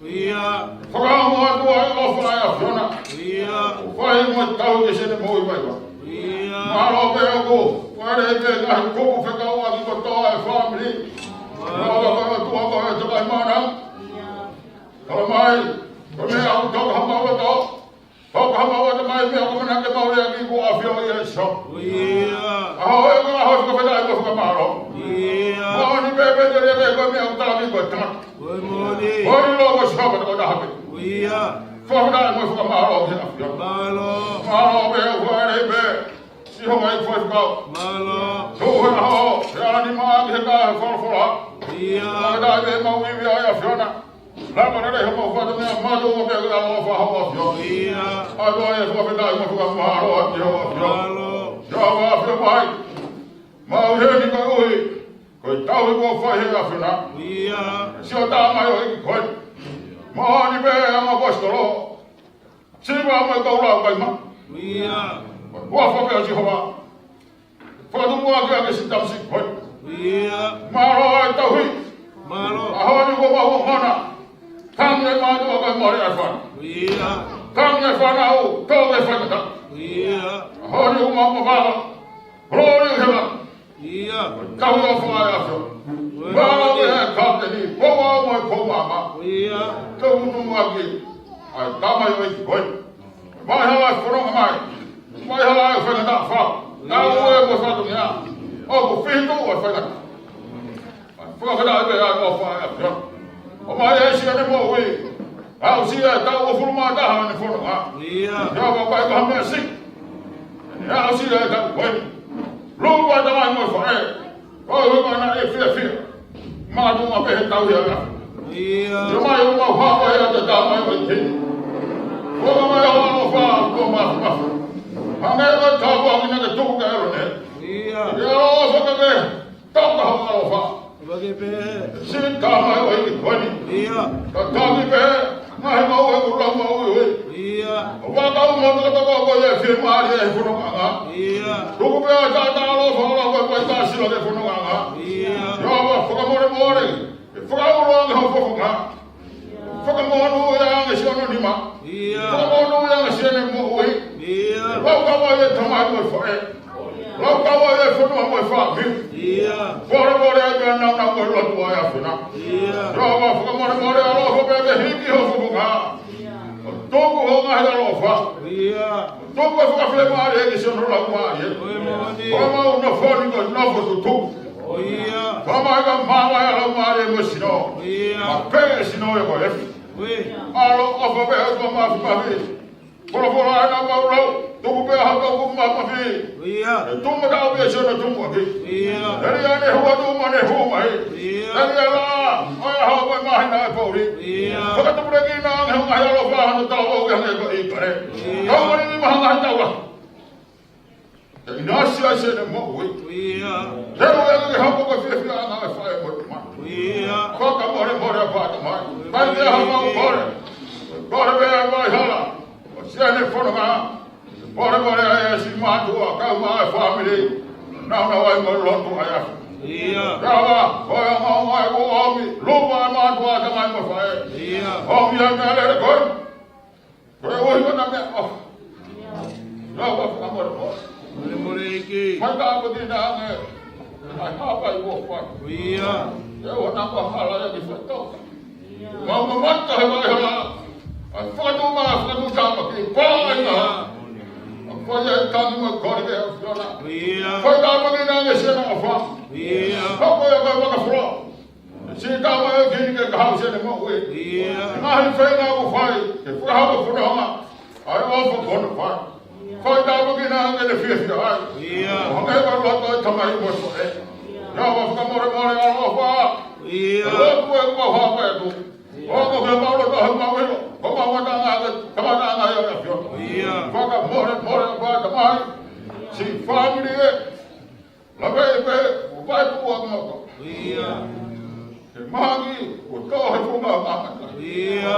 ʻIo. Fakaongo atu ʻa e ʻofa ʻa e ʻAfiona. ʻIo. ʻO fai mo e tau ke sene mo i vai vai. ʻIo. Mālō pē ʻoku, ʻoku lelei pē ngaahi kupu fekauʻaki kotoa e fāmili. Mālō. Mālō pē ʻOtua ko e Tamai Māʻoniʻoni. Tala mai, ko e meʻa ʻoku tau ka hama ua tau. Tau ka hama ua tamai meʻa ʻoku mana ke mau lea ki kuo ʻafio ʻia ʻIso. ʻIo. ʻAho ē ko e ʻaho fakafetaʻi mo fakamālō. ʻIo. Moʻoni pē pē te lea ko e meʻa ʻoku tala ki ko e tangata. Ko e moʻoni. Moʻoni lō ko Sihova ko e taha pē. ʻIo. Fakafetaʻi mo fakamālō ki he ʻAfiona. Mālō. Mālō pē ʻoku lelei pē. Sihova ʻi fai kau. Mālō. Tuʻu he ʻaho, he ʻaho ni mā ki he ka he folofola. ʻIo. Fakafetaʻi pē mau ivi ʻa e ʻAfiona. Lava lelei homau fatongia mātuʻa pē ko e ʻaloʻofa ʻa e ʻAfiona. ʻIo. ʻOatu ai e fakafetaʻi mo e fakamālō ʻa e ʻAfiona. Mālō. Sihova ʻAfio mai. Mau ʻi heni koeʻuhi ko e tauhi kuo fai ʻe he ʻAfiona. ʻIo. Siʻo tamaioʻeiki ko ē. Moʻoni pē ʻa e ʻaposetolo. Siva mo e kau lau kai ma. ʻIo. Ko e huafa pē ʻo Sihova. Fakatupu ʻaki ʻa e siʻi tamasiʻi ko ē. ʻIo. Mālō e tauhi. Mālō. ʻAho ni kuo mau ʻomai. Tangi e mātuʻa kae mole ʻa e fānau. ʻIo. Tangi e fānau, tō e faingataʻa. ʻIo. ʻAho ni kuo mau mavahe. Glory to God. ʻIo. Tauhi ʻofa ʻa e ʻAfiona. Mālō e kapiteni, ko au mo e ko mama. ʻIo. Tau mutu ʻaki ʻa e tamaioʻeiki ko ē. Mai hala e fononga mai. Mai hala e faingataʻa fau. Tau e mo e fatongia. ʻOku fitu e faingataʻa. Fakafetaʻi pē ʻa e ʻofa ʻa e ʻAfiona. ʻOmai e siʻene moʻui. Aʻusia e taʻu uofulu mā taha ʻene fononga. ʻIo. Sihova ʻoku ʻikai ko ha meʻa siʻi. ʻEne aʻusia e taʻu ko eni. Lupa tamai mo e faʻē. Ko e hui mana e fiefia. Mātuʻa pē he tauhi ʻa e ʻAfiona. ʻIo. Sio mai ʻo mau hapa ia te tamaioʻeiki. Ko ka mai ʻo ʻaloʻofa, ko mafu mafu. Hangē ko e tāpuaki naʻe tuku kia ʻElone. ʻIo. ʻIo, ʻofa ka ke. Tau ka hau ʻaloʻofa. Vake pē. Siʻi tamaioʻeiki ko eni. ʻIo. Ka tau ki pē, ngaahi mau e kula mau ui ui. ʻIo. ʻO vaka u mau tokotoko ko ia e fiemālie e fonongaʻanga. ʻIo. Tuku pē ʻa e taʻataʻalo fakalau ko e ko e tā sila ke fonongaʻanga. ʻIo. Sihova fakamolemole. Ke fakaʻulo ange hau fofonga. Fakamonūʻia ange siʻono nima. ʻIo. Fakamonūʻia ange siʻene moʻui. ʻIo. Laukau ai e tamai mo e faʻē. Laukau ai e fonua mo e fāmili. Ia. Pole pole ai pea nau nau mo e lotu ai ʻa e ʻAfiona. Ia. Ia, ʻofa fakamolemole ʻaloʻofa pea ke hiki ho fofonga. ʻO tuku ho ngaahi ʻaloʻofa. Ia. ʻO tuku e fakafiemālie ki siʻono laumālie. Ko e moʻoni. Ko ʻemau nofo ni ko e nofo tutuku. Ia. Ko ʻemau ʻikai maama ʻa e laumālie mo e sino. Ia. Maʻu pē sino ia ko e efi. Ia. ʻAloʻofa pē ʻOtua Māfimafi. Folofola ʻa e ʻAfiona ʻoku lau, tuku pē ʻa e hā ʻoku mafimafi. Ia. ʻE tuʻu mataʻu pē siʻono tumuʻaki. Ia. Telia ʻene hū atu mo ʻene hū mai. Ia. Telia laʻā, ʻo e ʻaho mo e māhina ʻe poʻuli. Ia. Fakatupulekina ange ho ngaahi ʻaloʻofa ʻa hono taʻu ʻoku ʻikai hangē ko ʻIkale. Ia. Kau mani ni maha ngaahi taʻu lahi. Ke ʻinasi ai siʻene moʻui. Ia. Leo ia ke hoko ko e fiefia ʻa e ngaahi faʻē mo e tamai. Ia. Fakamolemole ʻa e faʻē tamai. Fai ia ha mau kole. Kole pē ʻa e ngaahi hala. ʻO siʻene fononga. Kole pē ʻa e siʻi mātuʻa, kau mai e fāmili. Nau nau ai mo e lotu ai ʻa. Ia. Ia ʻofa, ko e mau mai ko ʻomi. Luva ʻa e mātuʻa tamai mo faʻē. Ia. ʻOmi ʻa e meʻalele ko ē. Ko e ʻuhi ko ʻena meʻaʻofa. Ia ʻofa fakamolemole. Molemole ʻEiki. Fai tāpuekina ange. ʻA e hā ʻoku fai. Ia. ʻE ʻoua naʻa hala ia ki faitoka. Mau mamata he vai hala. ʻA e fakatuʻu mai, fakatuʻu tāmaki. Pā ai na. ʻA fai ai tangi mo kole ki he ʻAfiona. Ia. Fai tāpuekina ange siʻena ʻofa. Ia. Hoko ia ko e vaka fula. Siʻi tama ʻe kini ke ka hau siʻene moʻui. Ia. Ngaahi feinga ʻoku fai, ke fakahoko fononga, ʻa e ʻofa ko hono fai. Fai tāpuekina ange ke ne fiefia ai. Ia. ʻO hangē ko e loto ʻa e tamai mo e faʻē. Ia ʻofa fakamolemole ʻaloʻofa. Ia. Lotu ʻoku mau haʻu atu. ʻOku ke mau loto ʻa e mau ʻilo. Ko mau mataʻanga ke, ka mataʻanga ia ʻa e ʻAfiona. Ia. Fakamolemole ʻa e tamai. Siʻi fāmili ē. Lave pē, ʻo vai tuʻu ʻa e mata. Ia. He mahangi, ʻo tō he funga ʻa e mata. Ia.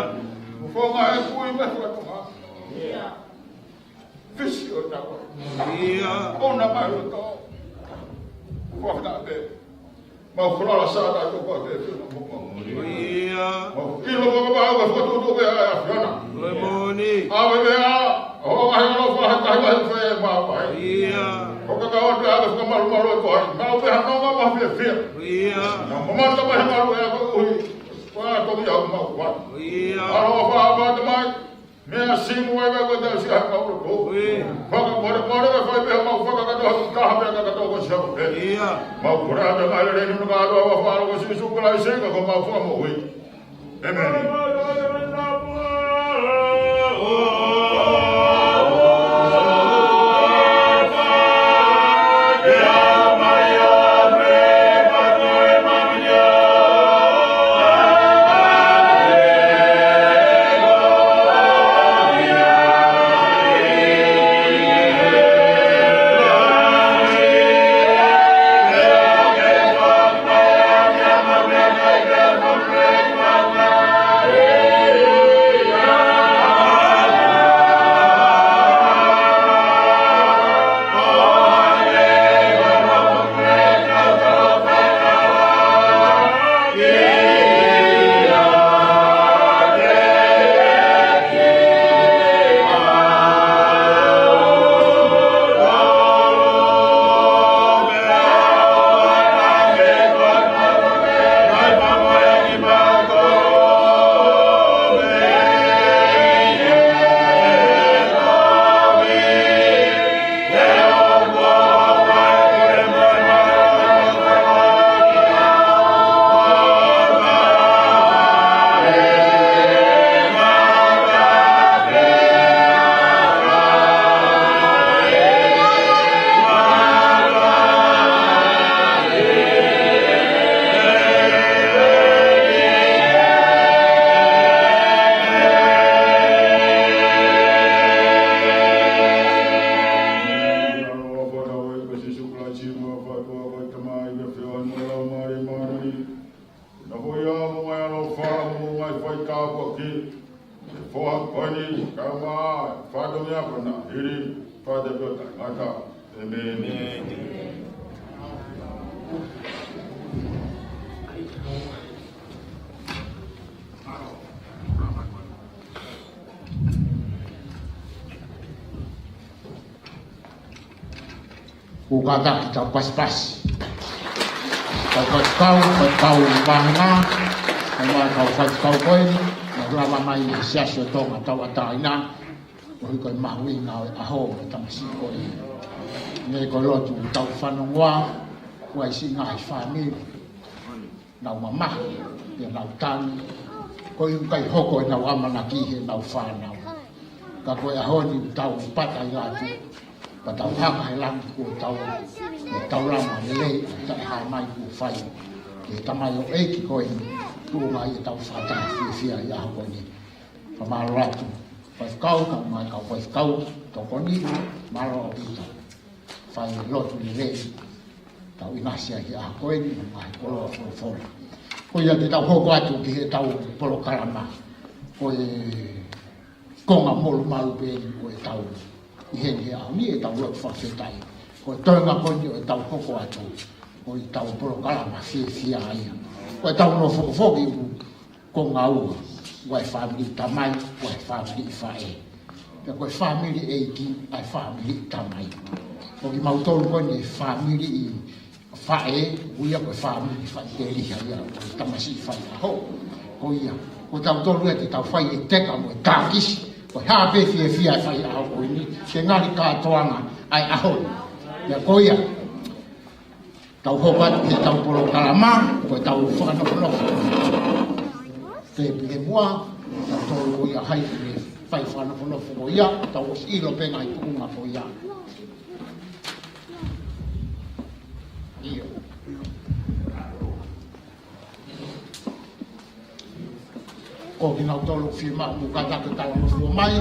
ʻO funga e kui me fakatonga. Ia. Fisi ʻo tapa. Ia. ʻO na mai ʻo tō. Fakata pē. Mau falala sa ta toko te te mo mo. Ia. Mau ʻilo mo mo mau ka fotu tu pē ʻa e ʻAfiona. Ko e moʻoni. ʻAve pē ʻa, ʻo ngaahi ʻaloʻofa he tahi lahi fē mau pai. Ia. Ko ka ka ʻoatu ʻa e fakamalumalu ʻo e koe. Mau pē ha nonga mau fiefia. Ia. Mau mamata mai he malu ʻe ʻa koe ʻuhi. Ko e ʻa toki au mau kuat. Ia. ʻAloʻofa ʻa e tamai. Meʻa simu ai ka ko te sia ka uro ko. Ui. Fakamolemole ka fai pē mau fakakatoa ka ha pē ka katoa ko sia ko pē. Ia. Mau kole atu ngaahi lelei ʻi he huafa ʻo Sīsū Kalaisi ka ko homau Fakamoʻui. ʻĒmeni. Nofo ia mo e ngaahi ʻaloʻofa mo e ngaahi faitā kuo ke foaki ko eni, kae ʻumaʻā e fatongia ko ena, hili pē ʻa e taʻengata. ʻĒmeni. Kātaki tau pasipasi. Kau faifekau, faifekau vāhenga, mo e kau faifekau ko eni, naʻa nau lava mai he Siasi ʻo Tonga Tauʻatāina, koeʻuhi ko e mahuʻinga ʻo e ʻaho ʻo e tamasiʻi ko eni. Ko e lotu tau fanongoa, ʻoku ʻi ai siʻi ngaahi fāmili naʻa nau mamahi, pea nau tangi, koeʻuhi ʻoku ʻikai hoko ʻenau ʻamanaki heʻenau fānau. Ka ko e ʻaho ni ʻoku tau pata ʻi loto, pea tau hanga he langi kuo tau, ʻo tau lama lelei, ʻo taʻehāmai kuo fai ki he tamaioʻeiki ko eni, tuʻunga ʻi heʻetau fakataha fiefia ʻi he ʻaho ko eni. Fakamālō atu, faifekau, kae ʻumaʻā e kau faifekau tokoni, mālō ʻaupito. Fai lotu lelei, tau ʻinasi ai he ʻaho ko eni, mo e ngaahi koloa folofola. Ko ia te tau hoko atu ki heʻetau polokalama. Ko e konga molumalu pē eni ʻo ʻetau ʻi heni he ʻaho ni ʻetau lotu fakafetaʻi. Ko e toenga ko eni ʻo ʻetau hoko atu, ʻo ʻetau polokalama fiefia ia. Ko ʻetau nofo foki ʻoku konga ua, ʻoku ʻi ai e fāmili tamai, ʻoku ʻi ai e fāmili faʻē. Pea ko e fāmili ʻeiki, ʻa e fāmili tamai. Ko kimautolu ko eni e fāmili faʻē, ʻoku ʻi ai ko e fāmili faʻiteliha ia, ko e tamasiʻi faiʻaho. Ko ia, ko tautolu ia te tau fai e teka mo e takisi, ko e hā pē fiefia e faiʻaho ko eni, ke ngali kātoanga ʻa e ʻaho ni. Ia ko ia, tau hoko atu ki heʻetau polokalama, ko ʻetau fakanofonofo. Tēpile muʻa, tautolu ko ia hai ke fai fakanofonofo ko ia, tau ʻosi ʻilo pē ngaahi tuʻunga ko ia. ʻIo. Ko kinautolu fiemaʻu mo kātaki talangofua mai.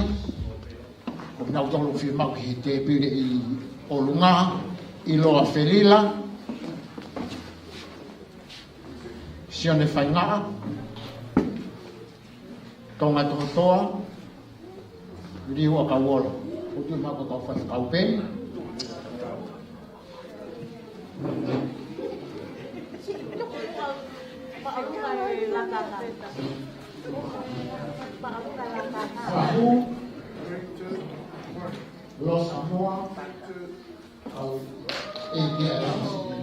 Ko kinautolu fiemaʻu ki he tēpile ʻi ʻolunga, ʻIloa Felila, Sione Faingaʻa, Tonga Tohotoa, Liua Kauolo. ʻOku tui mai ko e kau faifekau pē. Fahu, Losamoa, kau ʻeiki ʻa e tamasiʻi.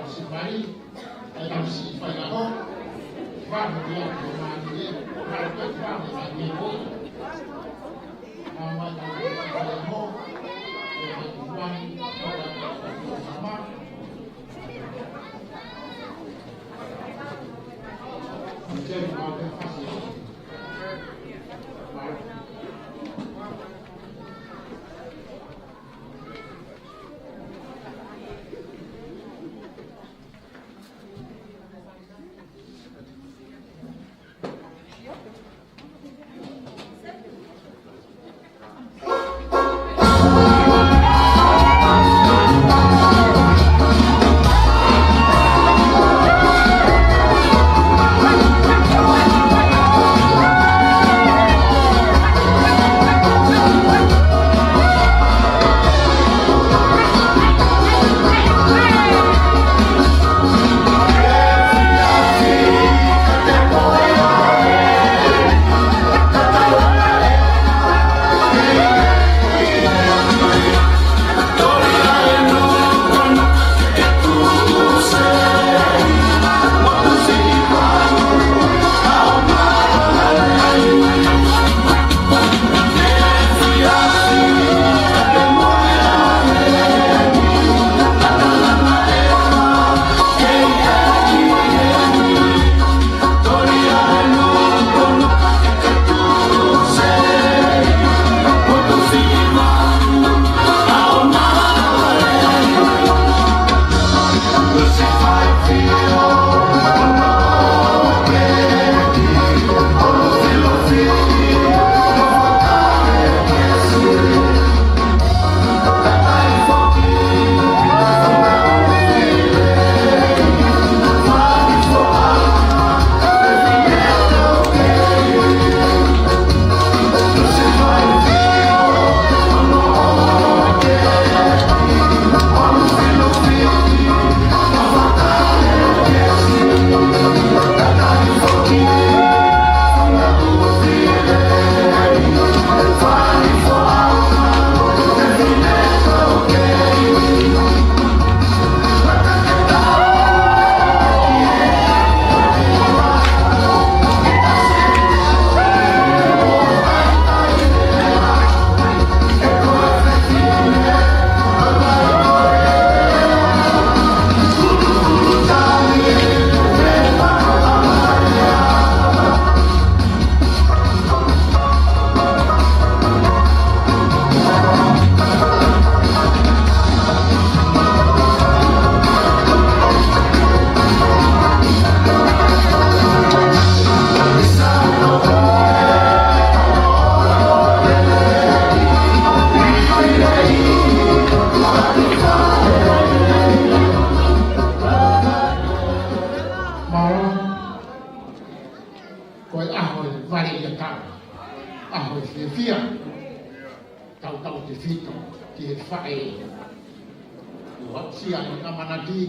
Siʻi fai, ʻa e tau siʻi faiako, fāmili ʻa e māmani, fāmili ʻa e māmani. Mālō. Ko e ʻaho ʻe vale ia tau. ʻAho ʻe fiefia. Tautautefito ki he faʻē. ʻOku aʻusia ʻene ʻamanaki,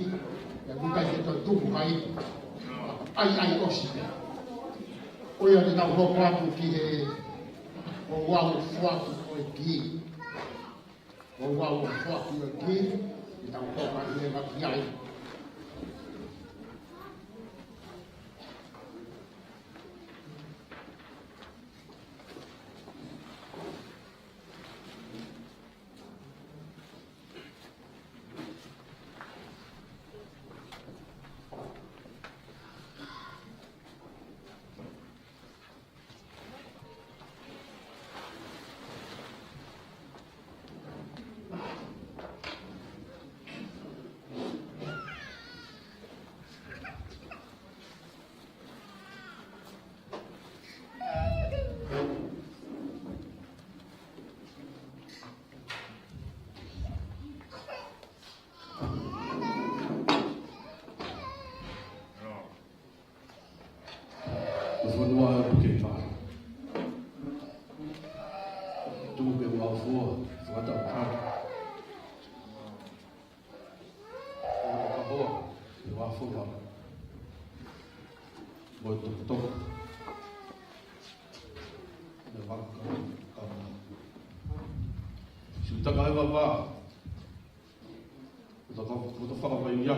ʻoku ʻikai ke toe tuku mai. ʻAi, ʻai ʻosi pē. ʻOiauē, te tau hoko atu ki he ouau foaki ʻo e kī. Ouau foaki ʻo e kī, te tau hoko atu leva ki ai. Ko e fonua ʻo e puke fā. Tuku ke ua fua, fakatau kātu. Ko e kahoa, ua fua. Mo e tokotoko. Mo e vaka ka, ka. Siutaka ʻe vavā. Ko e toko, ko e toko fakavai ia.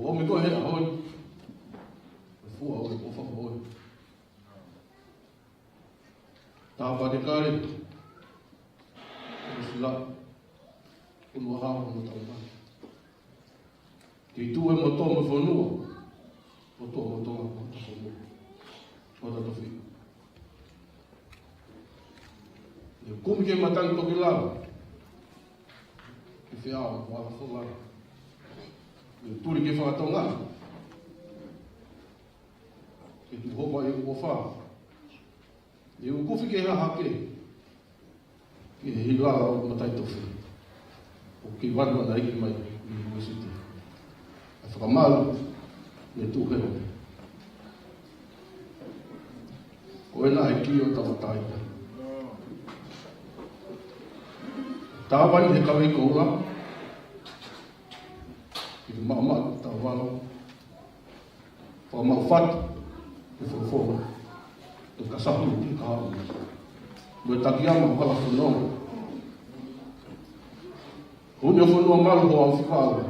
ʻOmi koe he ʻaho ni. ʻE fua ʻoe, ʻofa ʻoe. Tāpate kale. ʻE sila. Unu ʻaho mo taumana. Kei tuʻu e motuʻa mo e fonua. Motuʻa mo Tonga, motuʻa fonua. Motuʻa tofi. ʻE kumi ke matangi toki lava. Ke feʻao, wala fola. ʻE tuli ke fakatonga. Ke tuʻu hoko ai ʻofa. ʻE ukufi ke hahake. Ke hilala ʻo matai tofi. ʻO ke vanu ana iki mai ʻi Uesite. ʻE fakamalu, ne tuʻu heo. Ko ena e kio tavatai. Tāvai he kavei koula. Ki te maʻamaʻa tavalo. Fakamaʻu fatu, ke folofola, ke kasahu, ke kahaʻu. Mo e taki ama, hala fononga. Huni ʻo fonua malu ho au fifala.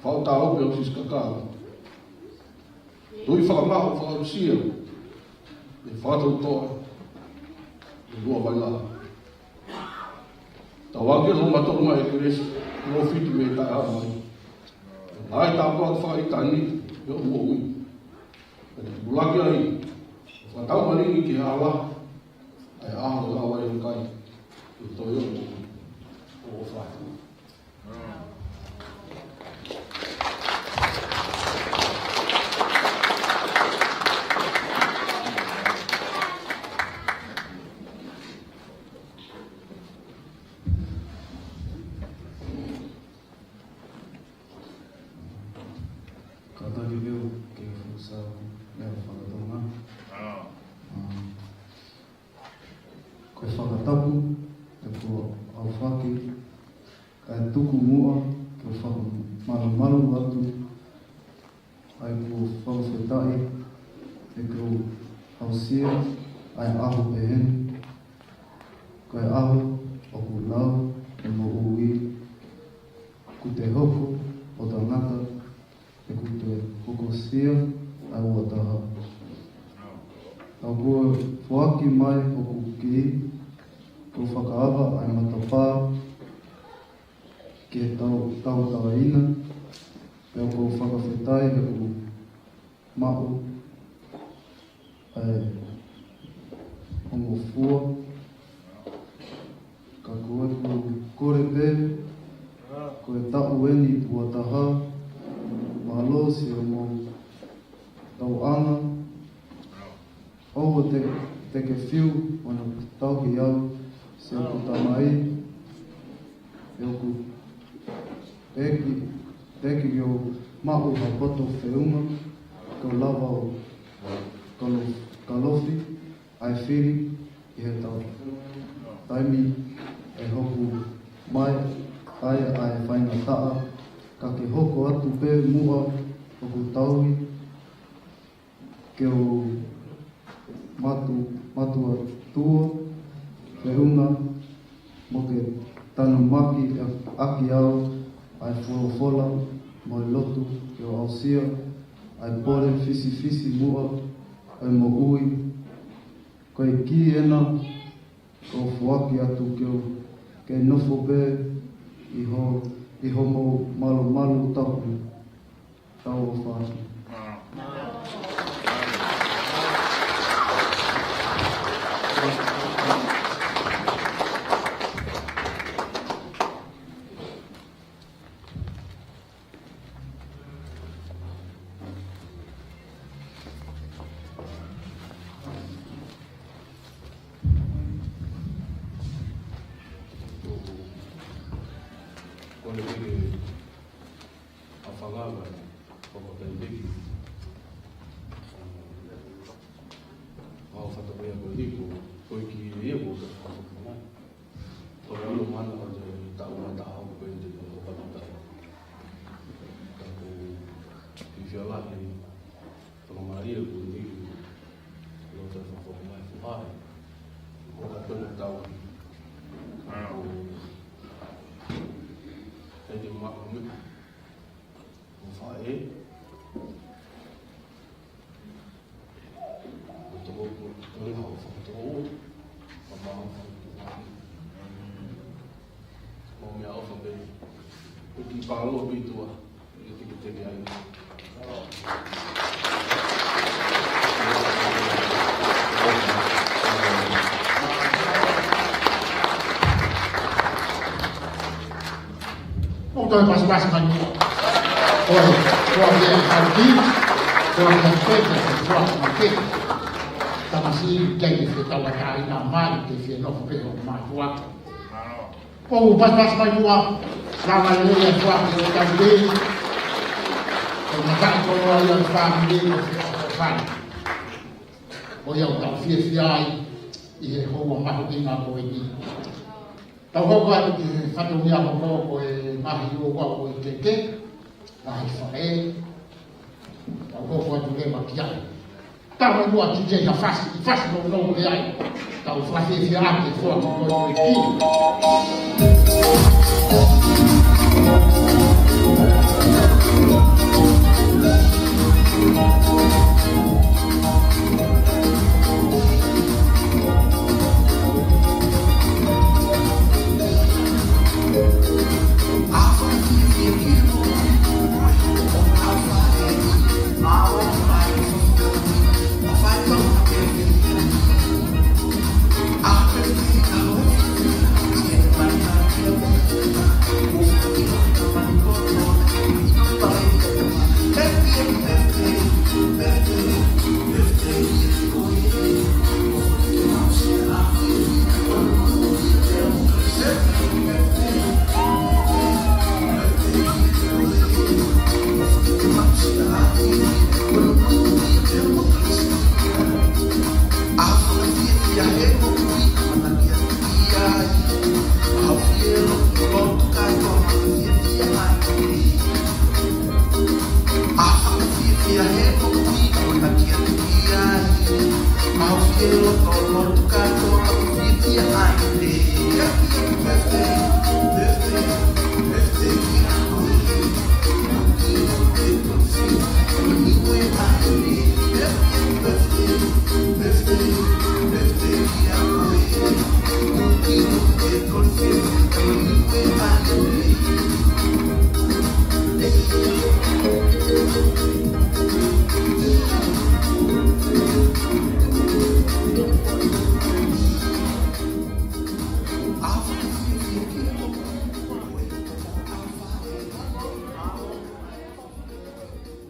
Fau tā ope ʻo sisi kakala. Tui fakamaʻu, fakaʻusia. ʻE fakatautoa. ʻE lua vai laha. Tau ake lo mato uma e kelesi, lo fitu me taʻe haʻu mai. Ai tāpua ke fakaitani, ʻe o moʻui. Pea te pulaki ai, fakatau malingi ke ala, ʻa e ʻaho lau ai e kai, ʻe toe o moʻui, ʻo fai. Kātaki pē ʻo ke fusa meʻa fakatonga. ʻĀ. Ko e fakatapu, ʻe ko au faki, kae tuku muʻa, ke u fakamalumalu atu, ʻa e ko fakafetaʻi, ʻe ke u aʻusia, ʻa e ʻaho pehē ni, ko e ʻaho, ʻoku lau, ʻe moʻui, ʻoku te hoko, ʻo tangata, ʻoku te hokosia ʻa e ua taha. Ka kuo foaki mai hoku kī, kuo fakaava ʻa e matapā ke tau, tau talaina, pea ʻoku ou fakafetaʻi he kuo maʻu ʻa e ongo fua, ka ko ʻeku kole pē, ko e taʻu eni ua taha, mālō siʻomo tauʻanga, ʻoua te, te ke fiu, ʻo na tauhi au, siʻoku tamai, ʻe ʻoku ʻEiki, ʻEiki ʻo maʻu ha poto feʻunga, ko lava ʻo kalo-, kalofi, ʻa e fili, ʻi he tau. Taimi ʻe hoko mai ai ʻa e faingataʻa, ka ke hoko atu pē muʻa hoku tauhi, ke u matu, matuʻotuʻa, feʻunga, mo ke tanumaki ʻaki au, ʻa e folofola, mo e lotu, ke u aʻusia, ʻa e pole fisifisi muʻa, ʻa e moʻui, ko e kī ena, ʻoku ou foaki atu ke u, ke nofo pē ʻi ho, ʻi hoʻomo malumalu tapu. Tau ʻofa atu. Kole pē ke ʻafangava, fakataipeki. ʻA, ʻo fata pē ia ko e hiko, ko e kī ia ko e fakafoki mai. Ko e ʻilo mana ʻo te taʻu ʻe taha ʻoku pehē te ke ʻofa atu. Ka ko e fiefia lahi, fakamālie ko e hiko, lo te fakafoki mai fuhai. Ko ka tonu tau. ʻE te maʻu me Ē? Ko toko, ko toko, ko toko, ko toko. Mau meʻaʻofa pē. Ko e kiʻi pālō pē ʻi tuʻa. ʻIo, tiki teke ai. ʻOku tau pasipasi mai muʻa. ʻOi, ʻoku ʻi ai e tauhi, ʻoku ʻi ai e tauhi, ʻoku ʻi ai e tauhi. Tamasiʻi, ʻikai ke fie tauʻatāina mai, ke fie nofo pē ʻo mātuʻa. ʻOku pasipasi mai muʻa, lava lelei ʻa e foaki ʻo e tauhi. Ko e mataʻi koloa ia ʻo e fāmili, ko e fāmili. ʻOku tau fiefia ai ʻi he houa mahuʻinga ko eni. Tau hoko atu ki he fatongia hoko ko e ngaahi ouau ʻo e keke, ngaahi faʻē, tau hoko atu leva ki ai. Tau mai muʻa ki he fasi, fasi nounou ki ai. Tau fakafiefia ake, foaki ko e kī.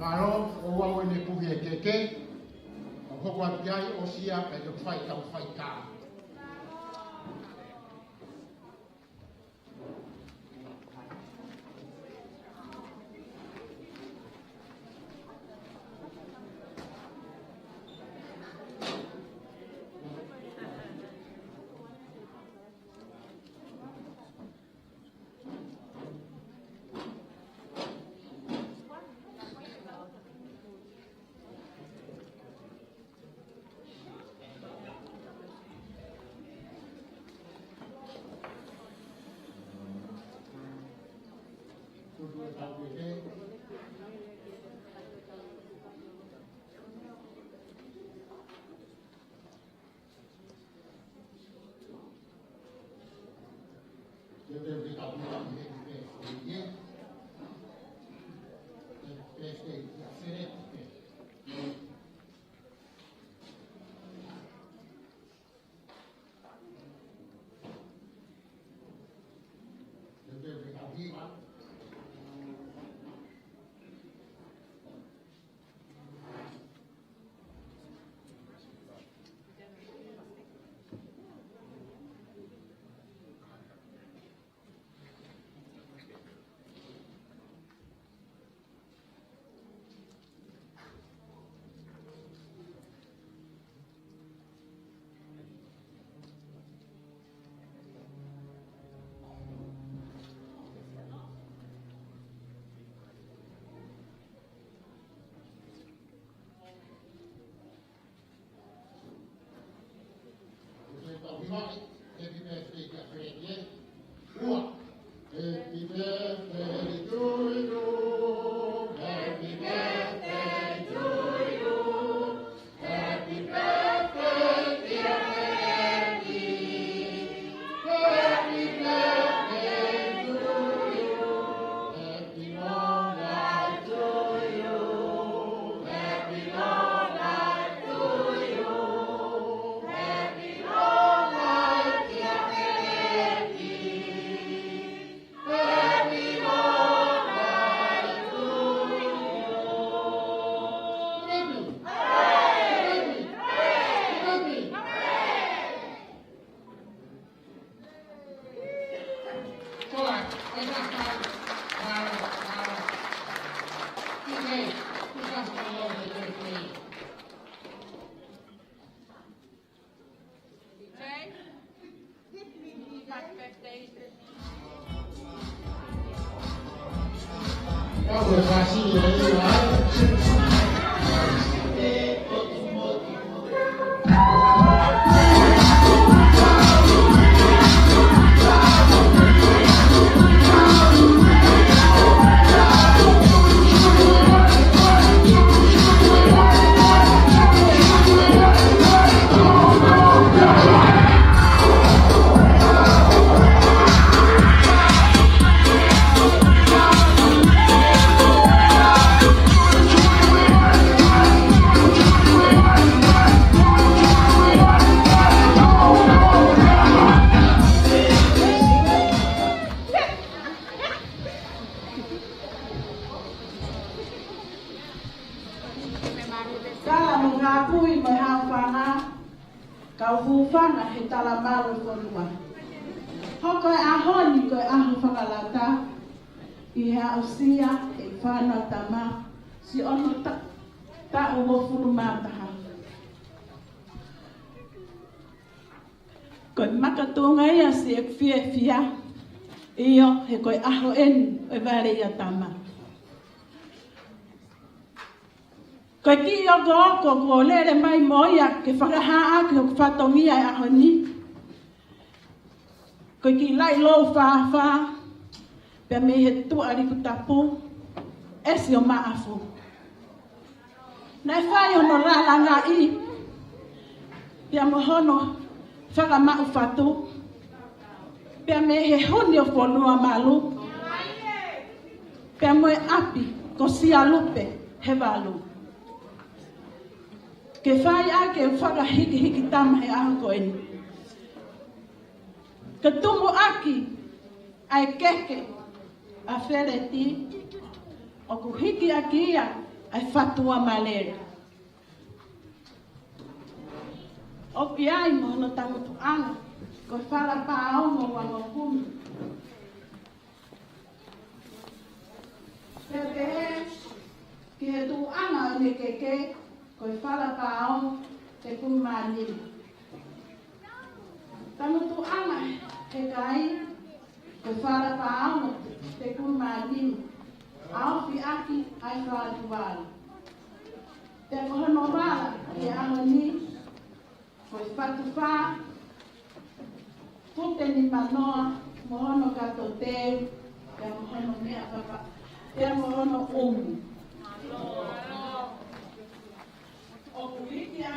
Mālō, ʻoku ou ʻi he puhi e keke, ʻo hoko atu ki ai ʻo sia, kae toki fai tau fai ka. Tala mo ngāpui mo e haofanga, kau hūfanga he talamalu ʻo e fonua. Hoko e ʻaho ni ko e ʻaho fakalata ʻi he aʻusia ʻe he fānau tama siʻono ta-, taʻu uofulu mā taha. Ko e makatuʻunga ia siʻeku fiefia, ʻio, he ko e ʻaho eni ʻo e vale ʻia tama. Ko e kiʻi okooko kuo lele mai mo ia ke fakahā ʻaki hoku fatongia he ʻaho ni. Ko e kiʻi laʻi lou fāfā, pea mei he tuʻa liku tapu, ʻesi ʻo Maʻafu. Naʻe fai hono lalangaʻi, pea mo hono fakamaʻu fatu, pea mei he huni ʻo Fonuamalu, pea mo e ʻapi ko Sialupe he valu. Ke fai ʻaki e fakahikihiki tama he ʻaho ko eni. Ke tumuʻaki ʻa e keke ʻa Feleti, ʻoku hiki ʻaki ia ʻa e fatuʻamalele. ʻOku ʻi ai mo hono tangutuʻanga, ko e fala pāongo uangofulu. Pea pehē ki he tuʻuʻanga ʻo e keke, ko e fala pāongo tefulu mā nima. Tangutuʻanga he kai, ko e fala pāongo tefulu mā nima, ʻa e ofi ʻaki ʻa e fala tuala. Pea ko hono vala ʻi he ʻaho ni, ko e fatu fā, kute nimanoa, mo hono kato teu, pea mo hono meʻa papa, pea mo hono ʻumu. ʻOku hiki ʻa,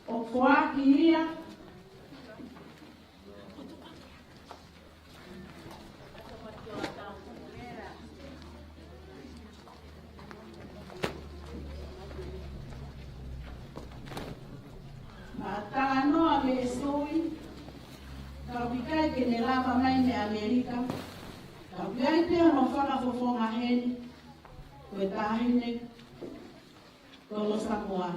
ʻoku foaki ia, Maʻa talanoa mei he sui, ka ʻoku ʻikai ke ne lava mai mei ʻAmelika, ka ʻoku ʻi ai pē hono fakafofonga heni, ko e taʻahine, ko Losamoa.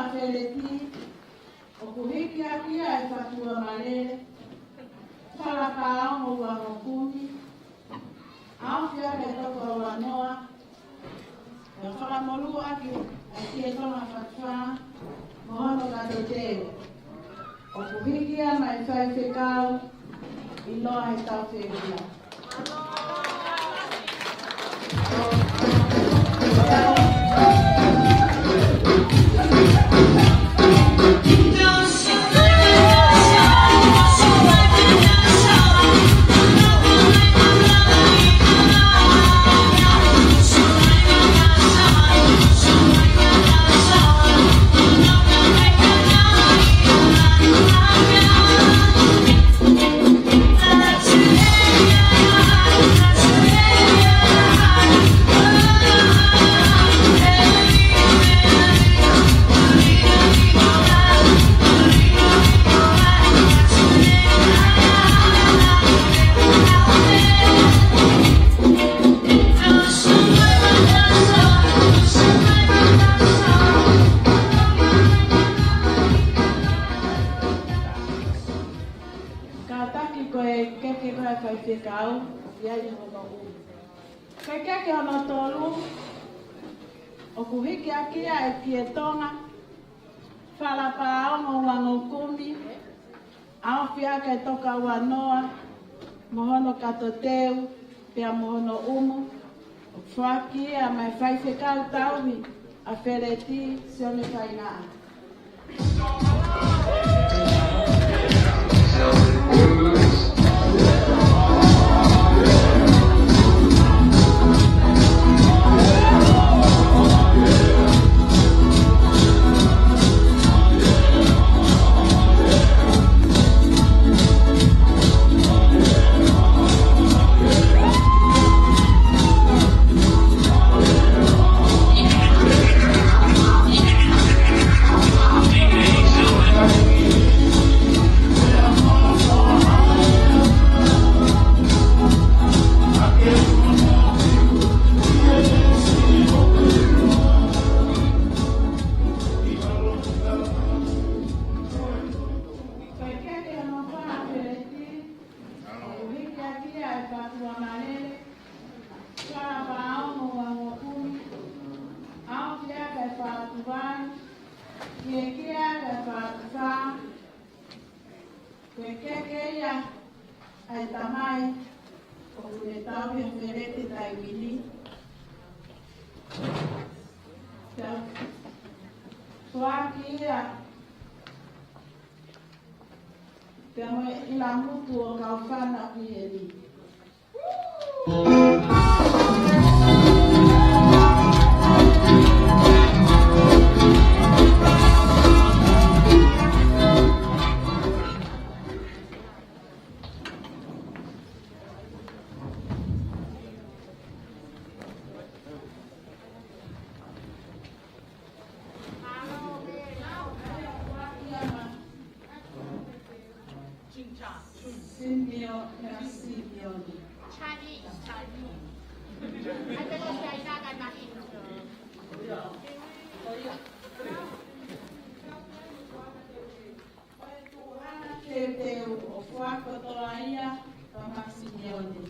Feleti, ʻoku hiki ʻaki ia ʻe Fatuamalele Falapaongo Uangokumi, ʻaofi ʻaki e Tokauanoa, pea fakamolū ʻaki ʻa e Tietonga Fatufā mo hono kato teu. ʻOku hiki ia maʻa e faifekau ʻi loa he tau fefia. Kātaki ko e keke ko e faifekau, ʻi ai hono ʻū. Ko e keke hono tolu, ʻoku hiki ʻaki ia ʻe Tietonga Falapaongo Uangokumi, ʻaofi ʻaki e Tokauanoa mo hono kato teu, pea mo hono ʻumu, ʻoku foaki ia maʻa e faifekau tauhi ʻa Feleti Sione Faingaʻa. Ko e keke hono fā ʻa Feleti, ʻoku hiki ʻaki ia ʻe Fatuamalele Falapaongo Uangokumi, ʻaofi ʻaki e Fatuvalu, hiki ʻaki e Fatufā. Ko e keke ia ʻa e tamai ʻoku ne tauhi ʻa Feleti he taimi ni. Pea foaki ia pea mo e ʻilamutu ʻo Kaufana ʻi heni. Simio-, Simeone. Chinese, Chinese. Ai pē ko China ka na India. Ko e tuʻunga ke te u ʻo fuako toa ia, ka Simeone.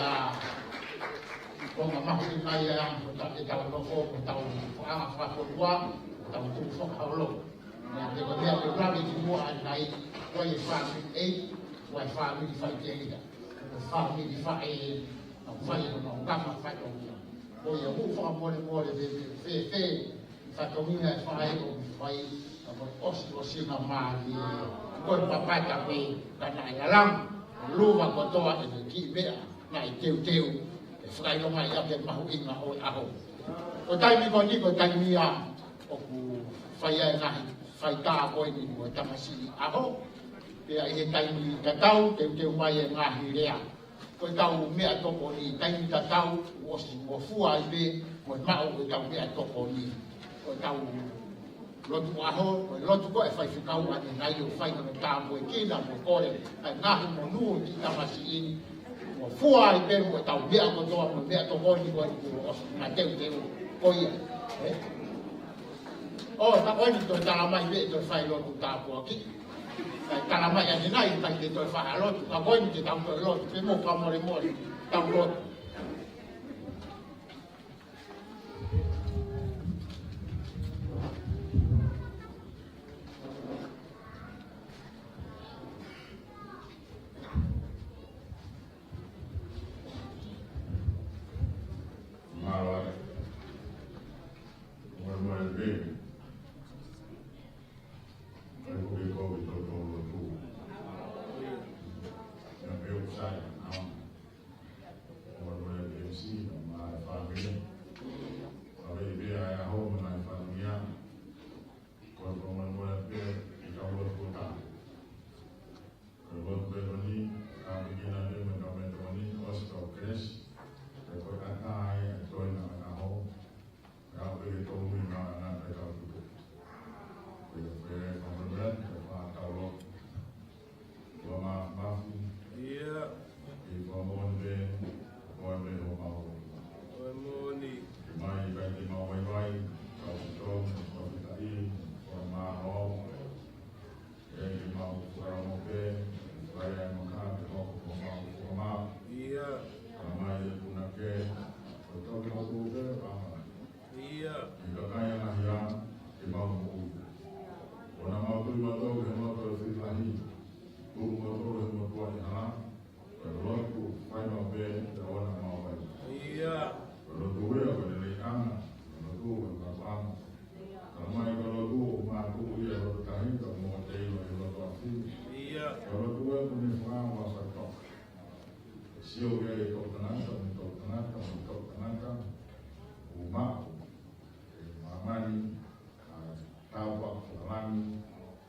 Ko e konga mahuʻinga ia ʻo e tau, ʻetau nofo, ko ʻetau fakaanga fakapotua, ko ʻetau tuʻu fakaholo. Naʻe ko e meʻa ke u lave ki muʻa ai, ko e fāmili ʻEiki, ko e fāmili faʻiteliha, ko e fāmili faʻē, naʻa ku fai hono ngaahi fatongia. Ko ia ʻoku ou fakamolemole fēfē, fatongia ʻe fai ʻo fai, ka ko e ʻosiʻosingamālie, ko e papata pē, ka naʻe ʻalu ʻa e luva kotoa ʻi he kiʻi meʻa naʻe teuteu, ʻe fakaʻilongaʻi ʻaki e mahuʻinga ʻo e ʻaho. Ko e taimi ko eni, ko e taimi ia ʻoku fai ai e ngaahi faitā ko eni mo e tamasiʻi ʻaho. Pea ʻi he taimi tatau, teuteu mai e ngaahi lea. Ko ʻetau meʻatokoni, taimi tatau, ʻosi ngofua ai pē, mo e maʻu ʻetau meʻatokoni. Ko ʻetau lotu ʻaho, ko e lotu ko ē ʻa e faifekau ʻanenai ʻo fai hono tāpuekina mo kole ʻa e ngaahi monū ʻo e kiʻi tamasiʻi ni. Ngofua ai pē mo ʻetau meʻa kotoa mo e meʻatokoni ko ē kuo ʻosi na teuteu ko ia. Ē? ʻO, tā ko eni toe tala mai pē toe fai lotu tāpuaki. Kae tala mai ʻanenai, ʻikai ke toe fai ha lotu. Ka ko eni ke tau toe lotu, pea mou fakamolemole, tau lotu. Mālō ʻaupito. Mālō ʻaupito. Kai ko ke kau i tau tau lotu. Na pē ʻoku sai, na. Mālō ʻaupito M C, mo e fāmili. ʻAve i pē ʻa e ʻaho mo e ngaahi fatongia. Ko e mālō ʻaupito pē, i kau lotu ko tā. Ko e lotu pē ko eni, ka ʻoku ʻikai ke na pē mo e kau meʻatokoni, ʻosi kau kelesi. Pea ko e ʻatā ʻa e toenga ʻo e ʻaho. Ka ʻoku ʻikai ke tau mui na na pē kau tuku. Pea pē kau meʻatokoni, pea fakatau lotu. Kua ma, mafi. Ia. Ke kua moʻoni pē, ko e meʻa ʻo mau. Ko e moʻoni. Ke mai kai ke mau vaivai, kau tō, kau kitai, kua ma o. Ke ke mau kua mo pē, kai ai mo ka, ke hoko ko mau, kua ma. Ia. Ka mai e puna ke, ko tō ke mau tō pē, ka mai. Ia. Ke kakai ʻa e ngaahi ʻaho, ke mau moʻui. ʻOua naʻa mau tui mautolu ki he loto ʻo e fili lahi. Tuku mautolu he motuʻa ʻi hala. Ko e lotu fai maʻu pē, pea ʻoua naʻa mau fai. Ia. Ko e lotu ia, ko e leleiʻanga. Ko e lotu, ko e mapuʻanga. Ka mai ko e lotu, ʻo mātuʻaki ia loto tahi, ka mo te ilo he loto afi. Ia. Ko e lotu ia, ko e meʻa fakaʻamu ʻa e faitoʻo. Sio ki ai e toʻutangata, mo e toʻutangata, mo e toʻutangata, ʻo maʻu ʻe māmani ʻa e tāpuaki fakalangi,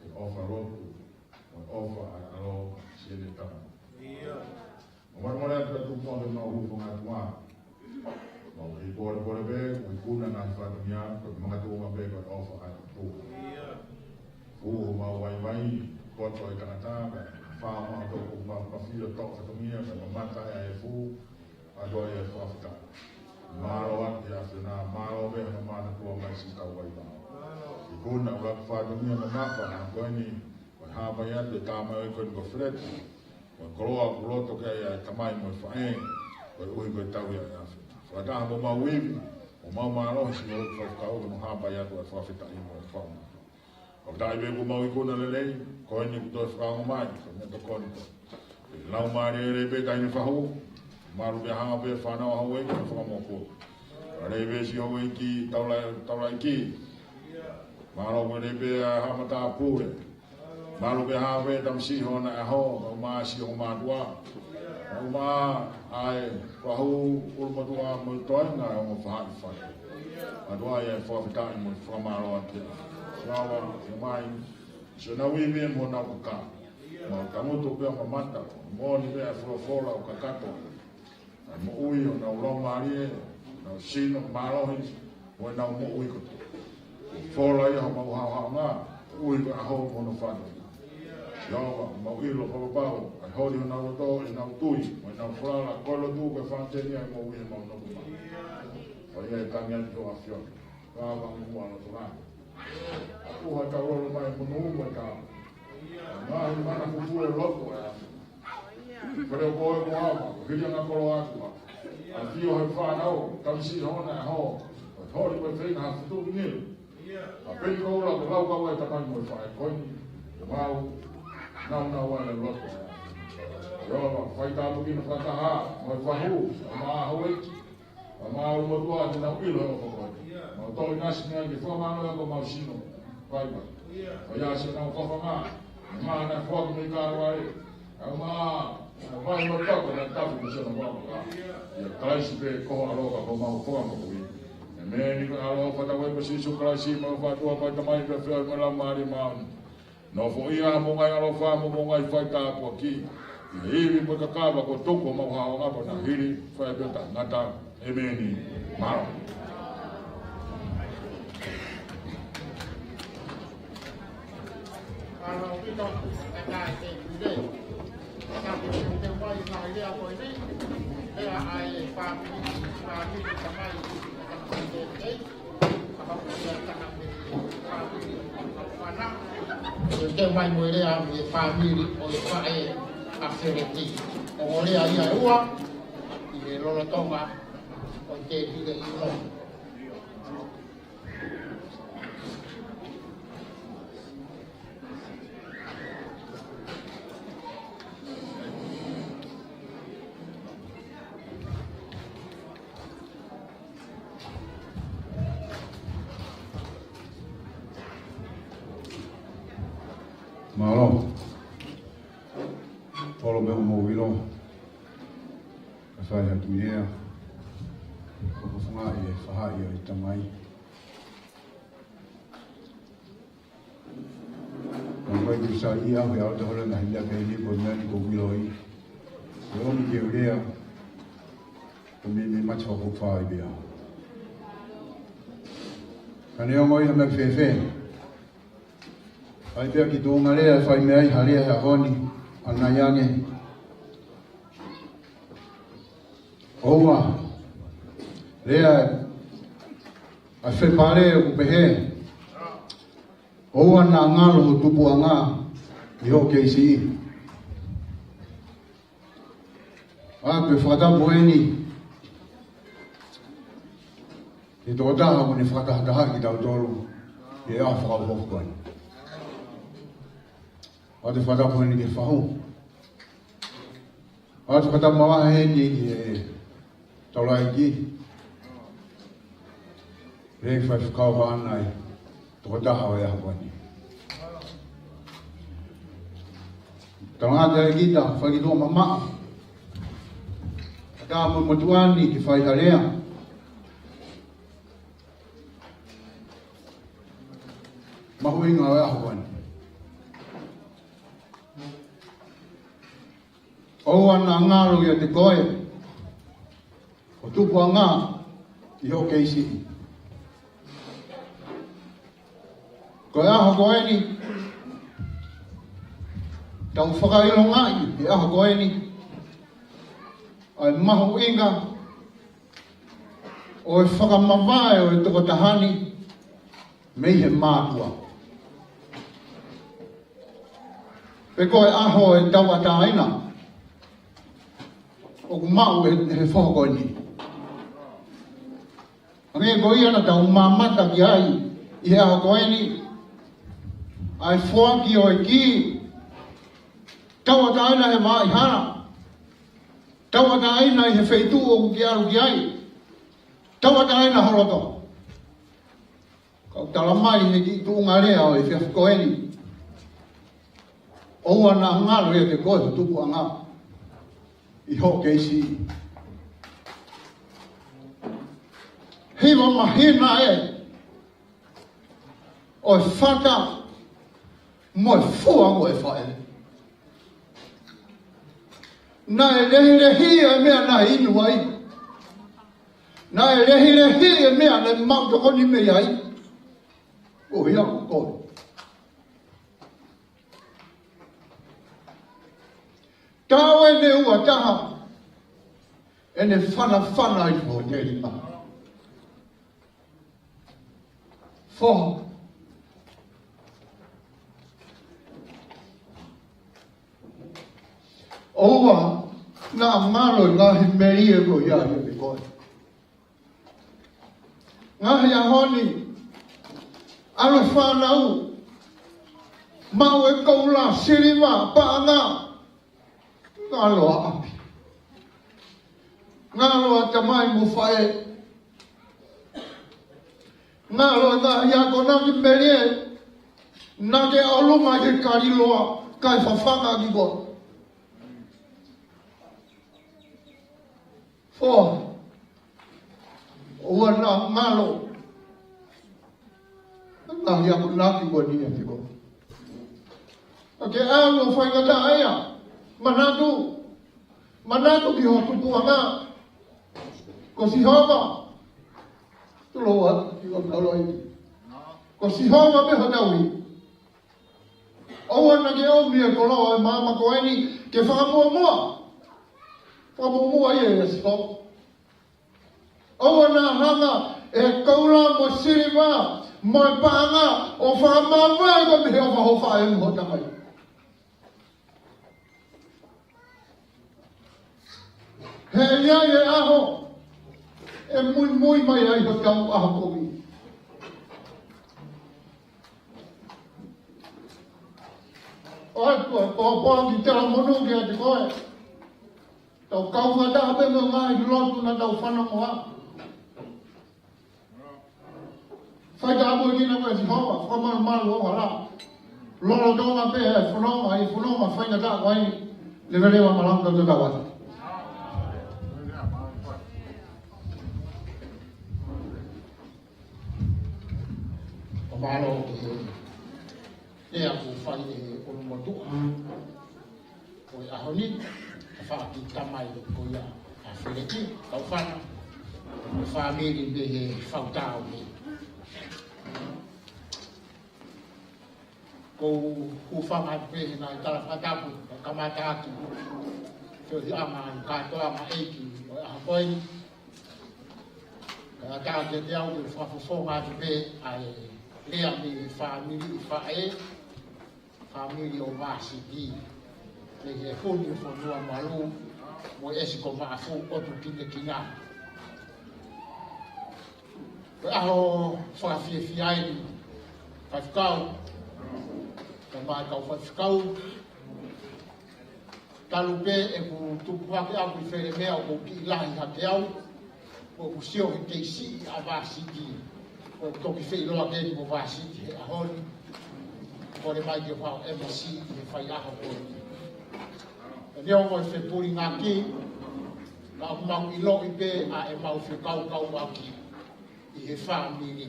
ʻe ʻofa lotu, mo e ʻofa ʻa e ʻAlo, siʻene tama. Ia. Mo mālō mālō atu atu mo e mau hūfanga atu ā. Mau kei pōlepole pē, ʻoku ikuna ngaahi fatongia, ko e makatuʻunga pē ko e ʻofa ʻa e ʻOtua. Ia. Fuʻu mau vaivai, koto e tangata, ka fā mau toko mau mafio tō fatongia, ka mamata ʻa e fuʻu, ʻa e toe e fakafetaʻi. Mālō atu ʻa e ʻAfiona, mālō pē ha mana tua mai si kau vaivai. Ikuna ʻuluaki fatongia mo mapa, na ko eni, ko e hāpai atu e tama ʻo e ko eni ko Feleti. Ko e koloa ʻoku loto ki ai ʻa e tamai mo e faʻē, koeʻuhi ko e tauhi ʻa e ʻAfiona. Fakataha mo mau ivi, ʻo mau mālohi si ʻo fakakau ʻo hāpai atu ʻa e fakafetaʻi mo e faʻunga. Fakafetaʻi pē kuo mau ikuna lelei, ko eni kuo toe fakaongo mai, ko e meʻatokoni ko. Pea lau mālie lelei pē taʻahine fahu, mālō pē hao pē fānau ʻa houʻeiki, ko e fakamoʻoku. Mālie pē si houʻeiki, taula, taulaʻeiki. Mālō pē lelei pē ʻa e haʻa matāpule. Mālō pē hao pē tamasiʻi hono ʻaho, mau mā si ho mātuʻa. Mau mā ʻa e fahu ʻulumotuʻa mo e toenga ʻo e ongo faʻahi fatu. Mātuʻa ia ʻe fakafetaʻi mo fakamālō atu. Lava, ʻe mai, si honau ivi mo honau kaka. Mau tangutu pē ʻo mamata, moʻoni pē ʻa e folofola ʻoku kakato. ʻA e moʻui ʻo honau laumālie, honau sino, mālohi, mo ʻenau moʻui kotoa. Ko e fola ia homau haohaonga, ʻuhi ko e ʻaho mo hono fano. Sihova, mau ʻilo fakapapau, ʻa e holi honau loto, ʻenau tui, mo ʻenau falala, ko e lotu, ko e fāmili ʻa e moʻui ʻemau nofo mai. ʻOku ʻikai ke tangi atu ki ho ʻAfiona. Ka vāngi muʻa loto lahi. ʻOku ʻikai ke tau lolo mai mo nofo mai ka. Ngaahi mana kupu e loto e ʻAfiona. Pele ko e ko ama, ko hili anga kolo atua. ʻAfio he fānau, tamasiʻi hono ʻaho. Ko e holi ko e feinga ha futu ngilu. ʻA pei ko ula ko lau kau ai tamai mo e faʻē ko eni. Mau, nau nau ai le loto. ʻIo, fai tāpuekina fakataha, mo e fahu, mo e houʻeiki. Mau lotu atu nau ʻilo ʻo fakakoe. Mau tau inasi mea ke fakamālō ʻa ko mau sino. Vai vai. Vai asi nau kafanga. Mā na fua ki mei ka vai. Au mā. Vai mo kako na tapu ko sino mau ka. ʻIa Kalaisi pē ko ʻaloka ko mau ko mau kui. ʻĒmeni. Ko e ʻaloʻofa ʻa e ʻOtua ko Sīsū Kalaisi mo e ʻofa ʻa e Tamai pē ʻofa mo e Laumālie Māʻoniʻoni. Nofoʻia mo e ngaahi ʻaloʻofa mo e ngaahi faitāpuaki. ʻI he ivi mo e kakava kuo tuku homau haʻonga pea na hili fai pē ʻo taʻengata. ʻĒmeni. Mālō. Ke mai mo e lea mo e fāmili ʻo e faʻē ʻa Feleti. ʻO lea ia ʻe ua ʻi he lolotonga ʻo e tēpile ʻi loto. Mālō. Tolo me mo vilo. Ka fai ha tuʻi lea. Ko ko funga ʻi he fahaʻi ʻo e tamai. Ka mai ki sa ia, he au te hole na hila ke ni ko nani ko vilo i. Ko mi ke lea. Ko mi mi mati hoko fai bea. Ka ne ongo ia me fefe. Fai pea ki tō ngā lea, fai mea i ha lea he ʻaho ni, ʻanai ange. ʻOua, lea, ʻa Fepale ʻoku pehē. ʻOua naʻa ngalo ho tupuʻanga, ʻi hoʻo kei siʻi. ʻA, ko e fakatapu eni. Ki he tokotaha ʻoku ne fakatahataha kitautolu. Ki he ʻaho fakaʻofoʻofa ko eni. ʻA, ko e fakatapu eni ki he fahu. ʻA, ko e fakatapu mavahe eni ki he taulaʻeiki. Lei fai fakau hana ai. Tokotaha ʻo e ʻaho ko eni. Tangata e kita, fai ki tuʻa mamaʻa. Ka mo motuani ki fai halea. Mahuʻinga ʻo e ʻaho ko eni. ʻOua naʻa ngalo ʻiate koe. Ho tupuʻanga ʻi hoʻo kei siʻi. Ko e ʻaho ko eni, tau fakaʻilongaʻi he ʻaho ko eni, ʻa e mahuʻinga ʻo e fakamavae ʻo e tokotaha ni mei he mātuʻa. Pe ko e ʻaho ʻe tauʻatāina ʻoku maʻu ʻe he foha ko eni. Hangē ko ia naʻa tau mamata ki ai ʻi he ʻaho ko eni, ʻa e foaki ʻo e kī, tauʻatāina he maʻihara, tauʻatāina ʻi he feituʻu ʻoku ke ʻalu ki ai, tauʻatāina ho loto. Kau tala mai he kiʻi tuʻunga lea ʻo e efiafi ko eni. ʻOua naʻa ngalo ʻiate koe ho tupuʻanga ʻi hoʻo kei siʻi. Hiva mahina ē ʻo e fata mo e fua ʻo e faʻē. Naʻe lehilehi e meʻa naʻe inu ai. Naʻe lehilehi e meʻa naʻe maʻu tokoni mei ai. ʻO ia ko koe. Taʻu ʻe ua taha ʻene fanafana ʻi ho telima. Foha. ʻOua naʻa ngalo e ngaahi melie ko ia ʻiate koe. Ngaahi ʻaho ni, ʻalu e fānau, maʻu e koula, siliva, paʻanga, ngalo ʻa ʻapi. Ngalo ʻa tamai mo faʻē. Ngalo e ngaahi akonaki melie, naʻa ke ʻalu mai ke kaliloa, kae fafanga ki koe. Foha, ʻoua naʻa ngalo e ngaahi akonaki ko eni ʻiate koe. Ka ke ʻalu ʻo faingataʻaʻia, manatu, manatu ki ho tupuʻanga, ko Sihova. Tuloa, ki ho taloʻi. Ko Sihova pē hotau ʻEiki. ʻOua naʻa ke ʻomi e koloa ʻo e maama ko eni ke fakamuʻomuʻa. Fakamuʻomuʻa ia ʻia Sihova. ʻOua naʻa hanga e koula mo e siliva mo e paʻanga ʻo fakamavae koe mei he ʻofa ʻa e ʻOtua ʻi ho tamai. He ʻe ʻi ai e ʻaho ʻe muimui mai ai hotau ʻaho kovi. ʻOatu e pōpoaki talamonū kiate koe. Tau kau fakataha pē mo e ngaahi lotu naʻa tau fanongoa. Fai tāpuekina koe ʻe Sihova, fakamalumalu hoʻo hala. Lolotonga pē e fononga, e fononga faingataʻa ko eni, leveleva malanga kau te kau atu. ʻO mālō ki he lea kuo fai ʻe he ʻulumotuʻa ʻo e ʻaho ni, ʻa e fanga kiʻi tamai ko ia ʻa Feleti, kau fana, mo e fāmili mei he fautau ni. Ko u hūfanga atu pē he ngaahi tala fakatapu, ka kamata atu, feohiʻanga ʻa e kātoanga ʻeiki ʻo e ʻaho ko eni. Ka ʻatā kiate au ke fakafofonga atu pē ʻa e lea mei he fāmili ʻi faʻē, fāmili ʻo Vāsiti, mei he huni ʻo Fonuamalu, mo e ʻesi ko Maʻafu ʻo Tukinekina. Ko e ʻaho fakafiefia eni, faifekau, ka mai kau faifekau, talu pē ʻeku tupu hake ʻaku ʻi Felemea ʻoku ou kiʻi lahi hake au, ʻoku ou sio he kei siʻi ʻa Vāsiti, ʻoku toki feʻiloaki eni mo Vāsiti he ʻaho ni, kole mai ke u hao M C ʻi he faiʻaho ko eni. Pea neongo e fepulingaki, ka ʻoku mau ʻiloʻi pē ʻa ʻemau fekaukauʻaki ʻi he fāmili.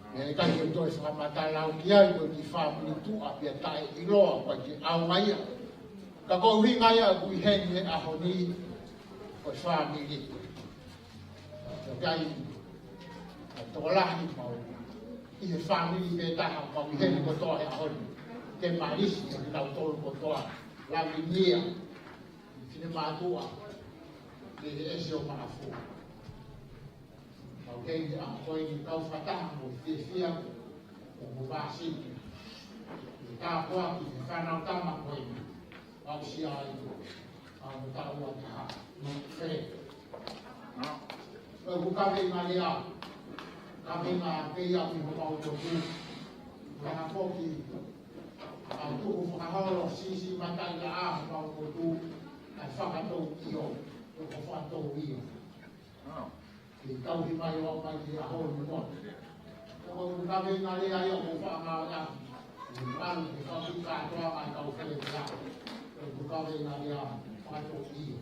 Meʻa ʻikai ke u toe fakamatala au ki ai, ko e kiʻi fāmili tuʻa pea taʻeʻiloa, ʻoku ʻikai ke ʻaonga ia. Ka ko e ʻuhinga ia ʻoku ʻi heni he ʻaho ni, ko e fāmili. Pea ʻikai, ʻa e tokolahi mau ʻi he fāmili pē taha, mau ʻi heni kotoa he ʻaho ni. Ke malisi, ke tau tolu kotoa, Lavinia, finemātuʻa, mei he ʻesi ʻo Maʻafu. Mau kei ʻi he ʻaho ko eni kau fakataha mo e fiefia ʻo mo Vāsiti. ʻI he tāpuaki he fānau tama ko eni. Mau sia ai ko. Mau mo taua taha. Fele. ʻOku kaveinga lea. Kaveinga pē ia ki homau lotu. Kaha foki. Mau tuku fakaholo siʻisiʻi mataʻi laʻā homau lotu. ʻA e fakatou ʻio. ʻOku fakatou ʻio. Ke tauhi mai ʻo aʻu mai ki he ʻaho ni mo. Ko e kaveinga lea ia ʻoku ou faʻa ngāueʻaki. ʻI he ʻalu ke fakaʻuta kātoa mai kau fele pea. Ko e kaveinga lea fakatou ʻio.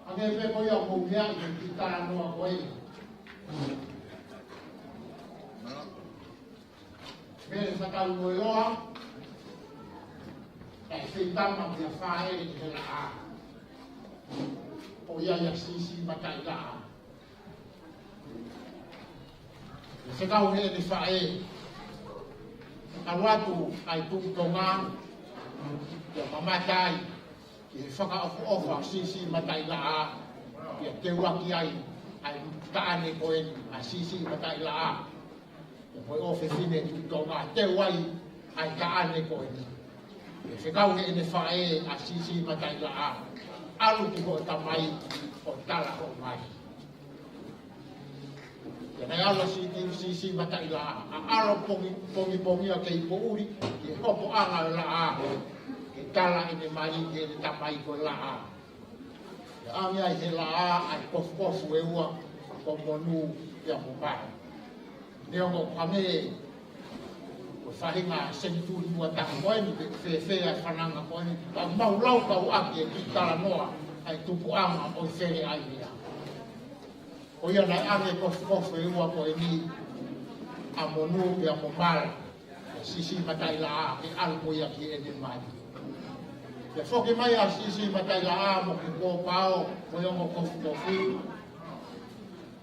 Hangē pē ko ia ʻoku mou meaʻi he kiʻi talanoa ko ē. Mele Fatau Moeloa, ʻa e feitama mei a Fāʻele ki he laʻā. ʻO ia ia siʻisiʻi mataʻi laʻā. ʻE fekau heʻene faʻē. ʻAlu atu ʻa e Tuʻi Tonga, ʻo mamata ai ki he fakaʻofoʻofa siʻisiʻi mataʻi laʻā, pea teuaki ai ʻa e taʻane ko eni, ʻa e siʻisiʻi mataʻi laʻā. Pea ko e ʻofefine Tuʻi Tonga, teu ai ʻa e taʻane ko eni. Fekau heʻene faʻē ʻa Sisi Mataʻilaʻā, ʻalu ki hoʻo tamai ʻo tala hoʻo ngaahi. Pea naʻe ʻalu ʻa Siti, Sisi Mataʻilaʻā, ʻa ʻalu pongi, pongipongia kei poʻuli ki he hopoʻanga ʻo e laʻā, ke tala ʻene mali ki heʻene tamai ko e laʻā. Pea ʻange ai he laʻā ʻa e kofukofu ʻe ua, ko Monū pea mo Mala. Neongo ʻoku hangē ko e faʻahinga senituli ua taha ko eni, pe fēfē ʻa e fananga ko eni, ka mau lau kau ʻaki e kiʻi talanoa ʻa e tupuʻanga ʻo e fele ʻa e meʻa. Ko ia naʻe ʻange kofukofu ʻe ua ko eni, ʻa Monū pea mo Mala, ʻa Sisi Mataʻilaʻā, ke ʻalu mo ia ki heʻene mali. Pea foki mai ʻa Sisi Mataʻilaʻā mo Kipōpao mo e ongo kofukofu.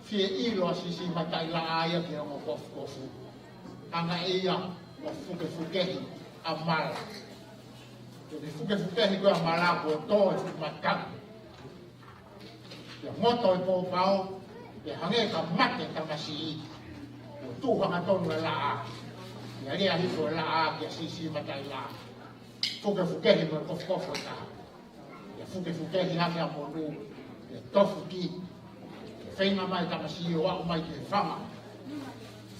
Fie ʻilo ʻa Sisi Mataʻilaʻā ia ki he ongo kofukofu. Hanga ʻe ia ʻo fukefukehi ʻa Mala. Pea ne fukefukehi ko ē ʻa Mala kuo tō e fuʻu mataku. Pea ngoto e pōpao, pea hangē ka mate e tamasiʻi. Kuo tuʻu hangatonu e laʻā. Pea lea hifo e laʻā kia Sisi Mataʻilaʻā. Fukefukehi mo e kofukofu ʻe taha. Pea fukefukehi hake ʻa Monū, pea tofu ki. Pea feinga mai e tamasiʻi ʻo aʻu mai ki he fanga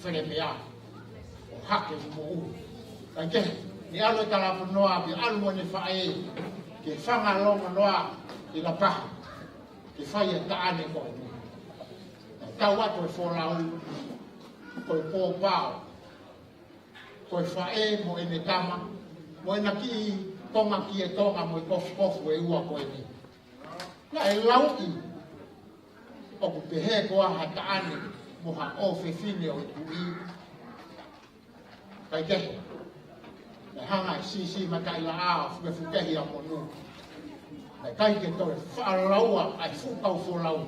fele meʻa, ʻo hake e moʻui. Kae kehe, ne ʻalu e talafanoa, pea ʻalu mo ʻene faʻē ki he fanga longonoa ʻi Lapaha, ke fai e taʻane ko eni. Naʻe tau atu e folau, ko e pōpao, ko e faʻē mo ʻene tama, mo ʻena kiʻi konga kie tonga mo e kofukofu ʻe ua ko eni. Naʻe lauʻi ʻoku pehē ko ha taʻane mo ha ʻofefine ʻo e tuʻi. Kae kehe, naʻe hanga ʻe Sisi Mataʻilaʻā ʻo fukefukehi ʻa Monū. Naʻe ʻikai ke toe faʻa laua ʻa e fuʻu kau folau.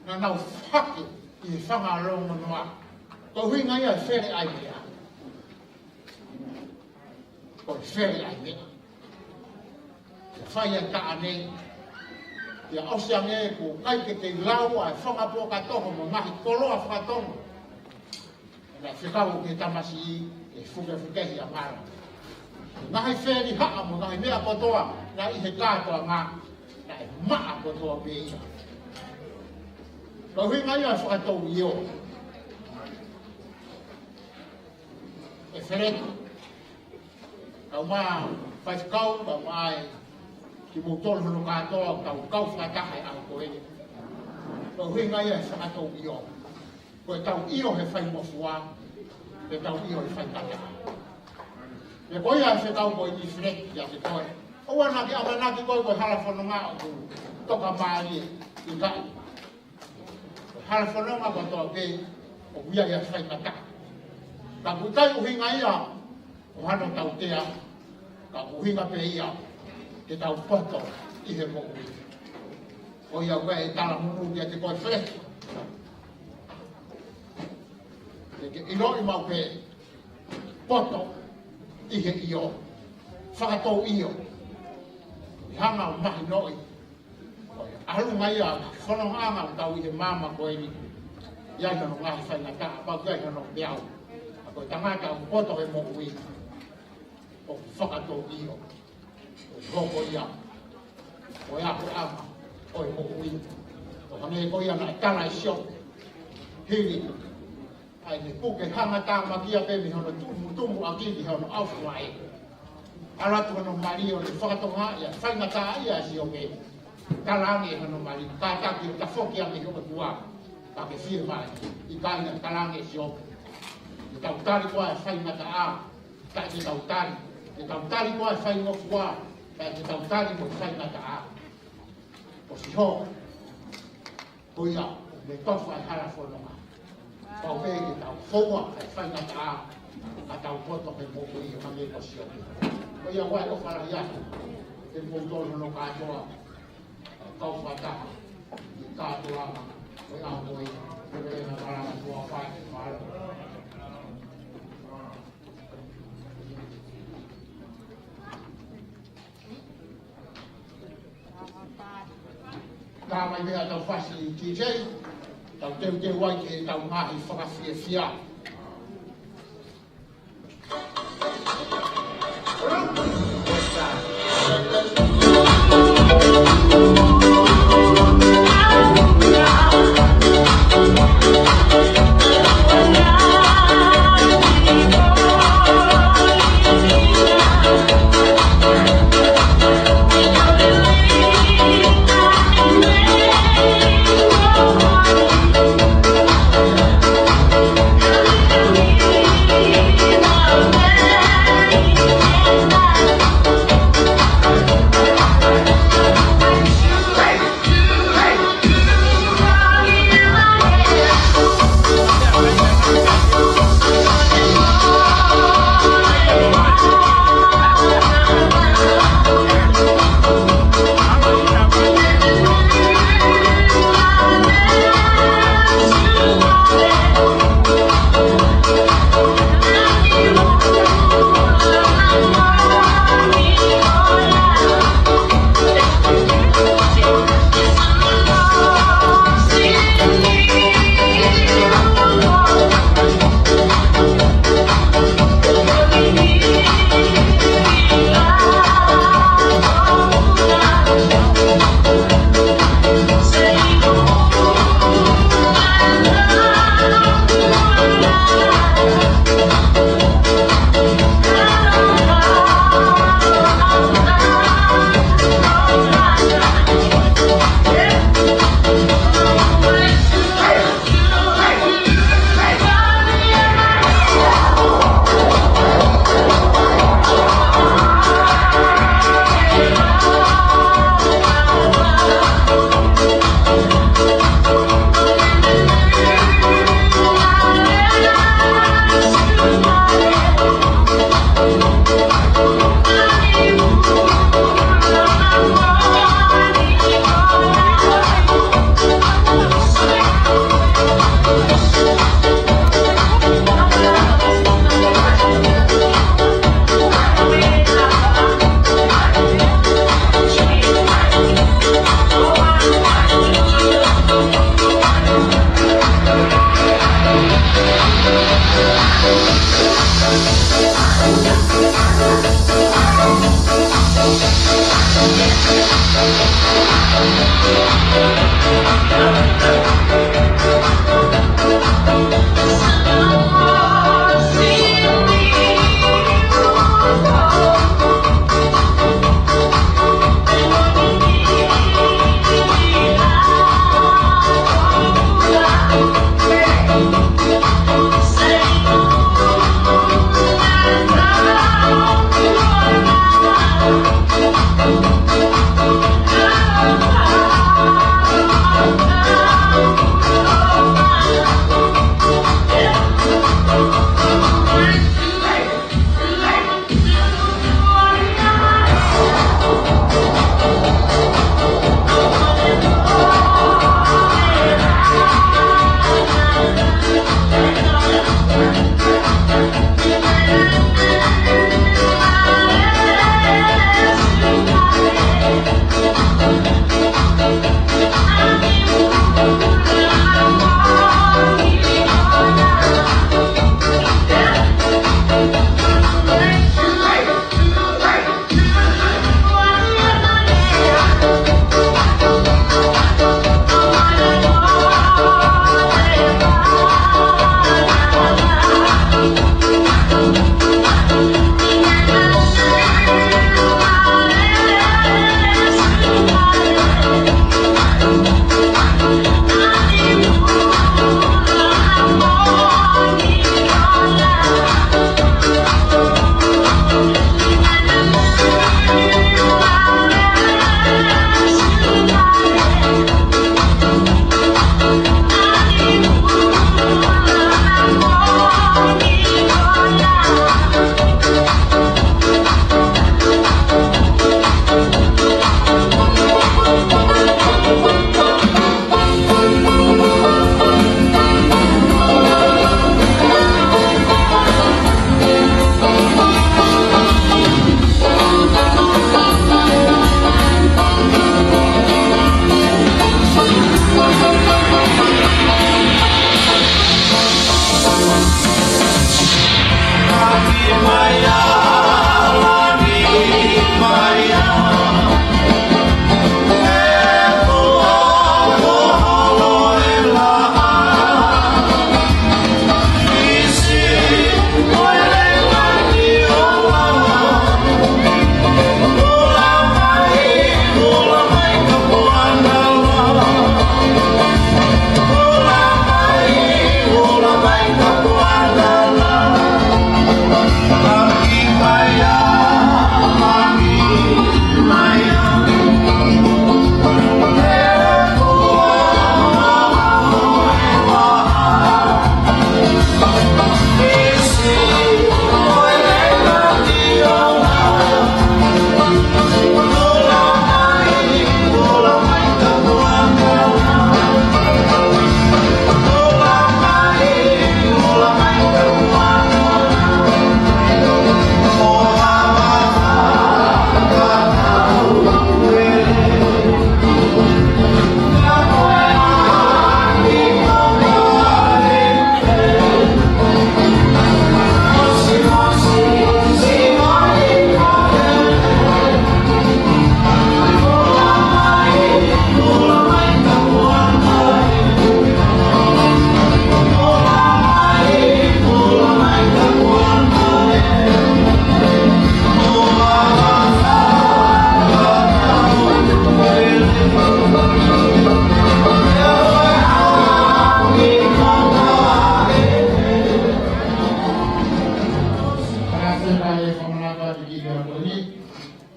Naʻa nau hake ʻi he fanga longonoa. Ko e ʻuhinga ia e fele ʻa e meʻa. Ko e fele ʻa e meʻa. Pea fai e taʻane. Pea ʻosi ange kuo ʻikai ke kei lau ʻa e fanga pōkatoho mo e ngaahi koloa fakatonga. Naʻe fekau ki he tamasiʻi ke fukefukehi ʻa Mala. Ngaahi felihaʻa mo e ngaahi meʻa kotoa naʻe ʻi he kātoanga, naʻe maʻa kotoa pē ia. Ko e ʻuhinga ia e fakatou ʻio. ʻE Feleti, kae ʻumaʻā e faifekau, kae ʻumaʻā e kimoutolu hono kātoa, ʻoku tau kau fakataha he ʻaho ko eni. Ko e ʻuhinga ia e fakatou ʻio. Ko ʻetau ʻio he faingofua, pea tau ʻio he faingataʻa. Pea ko ia e fekau ko eni Feleti kiate koe. ʻOua naʻa ke ʻamanaki koe ko e hala fononga ʻoku toka mālie, ʻikai. Hala fononga kotoa pē ʻoku ʻi ai ʻa e faingataʻa. Ka ʻoku ʻikai ʻuhinga ia ʻo hano tautea, ka ʻoku ʻuhinga pē ia ke tau poto ʻi he moʻui. Ko ia ʻoku ʻi ai e talamonū kiate koe Feleti. Ke ke ʻiloʻi maʻu pē, poto ʻi he ʻio. Fakatou ʻio. ʻE hanga ʻo mahinoʻi ʻa e ʻalunga ia, fonongaʻanga ʻoku tau ʻi he māmani ko eni. ʻI ai hono ngaahi faingataʻa, pau ʻi ai hono peau. Ka ko e tangata ʻoku poto he moʻui, ʻoku fakatou ʻio. ʻOku hoko ia ko e akoʻanga ʻo e moʻui. ʻO hangē ko ia naʻe tala ʻe Siope. Hili ʻa ʻene puke hangatamakia pē mei hono tumutumu ʻaki ki hono ʻaufuaʻe. ʻAlu atu hono mali ʻo ne fakatokangaʻi ʻa e faingataʻaʻia ʻa Siope. Talaange hono mali, kātaki ʻo tafoki ange ki he ʻOtua, ka ke fiemālie. ʻIkai, naʻe talaange ʻe Siope, te tau tali koā e faingataʻa, taʻe te tau tali. Te tau tali koā e faingofua, taʻe te tau tali mo e faingataʻa. ʻOsi hoko. Ko ia, ne tofa e hala fononga. Pau pē ke tau foua e faingataʻa, ka tau poto he moʻui ʻo hangē ko Siope. Ko ia ʻoku ou ʻofa lahi atu kiate kimoutolu hono kātoa, kau fakataha, kātoanga, ko ia ko ia, ko e leʻo na kalanga tua fai, mālō. Ka mai meʻa tau fasi T J, tau teuteu ai ke tau ngaahi fakafiefia.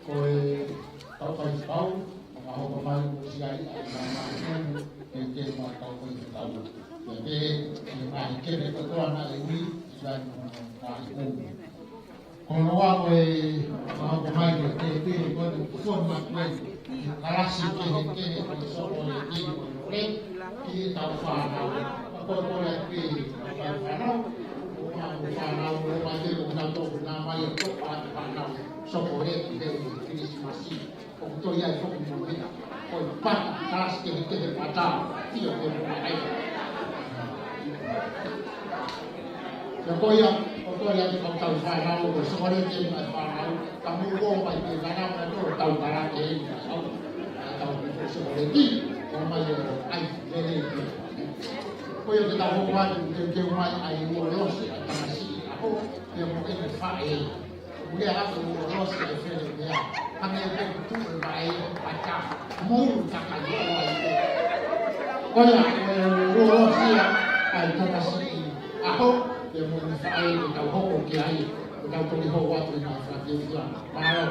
Ko e kau faifekau, ʻa hoko mai ʻo siʻi ai, ʻa e maama ʻoku, ke ke ma kau faifekau. Ke ke, ke ma ke me kotoa na e ui, siʻi ai mo na ka e ui. Ko hono ua ko e, ʻa hoko mai ko e te te ko e ko ma ko e, kalasi kehekehe ko e soko e ki ko e ki e tau fānau. Ko e ko e pē, tau fānau. Ko e fānau, ko e ma te ko na tō, na mai o tō, fānau. Soko e ki he Kilisimasi. ʻOku toe ʻi ai foki mo ia. Ko e pata, kalasi kehekehe pata. Tio ke mo ai. Pea ko ia, ʻoku tali atu kau tau fānau, ko e sokoleti eni ʻa e fānau, ka mou ō mai ki he ngaahi meʻa ko ē ʻoku tau talaki ʻi he ʻaho ni, ʻa e tau sokoleti, ko e mai ʻo ʻai lelei ki ai. Ko ia te tau hoko atu, teuteu mai ʻa e uolosi ʻa e tamasiʻi ʻaho, pea mo ʻene faʻē. Lea atu ʻo uolosi ʻa e fele meʻa. Hangē pē ko e tuʻu ʻa e vaʻe ʻo pata. Mou takai ʻo ai. Ko ia, ʻe uolosi ia ʻa e tamasiʻi ʻaho, pea mo ʻene faʻē, ʻo tau hoko ki ai, ʻo tau toki hoko atu ʻi he ngaahi faʻahinga. Mālō.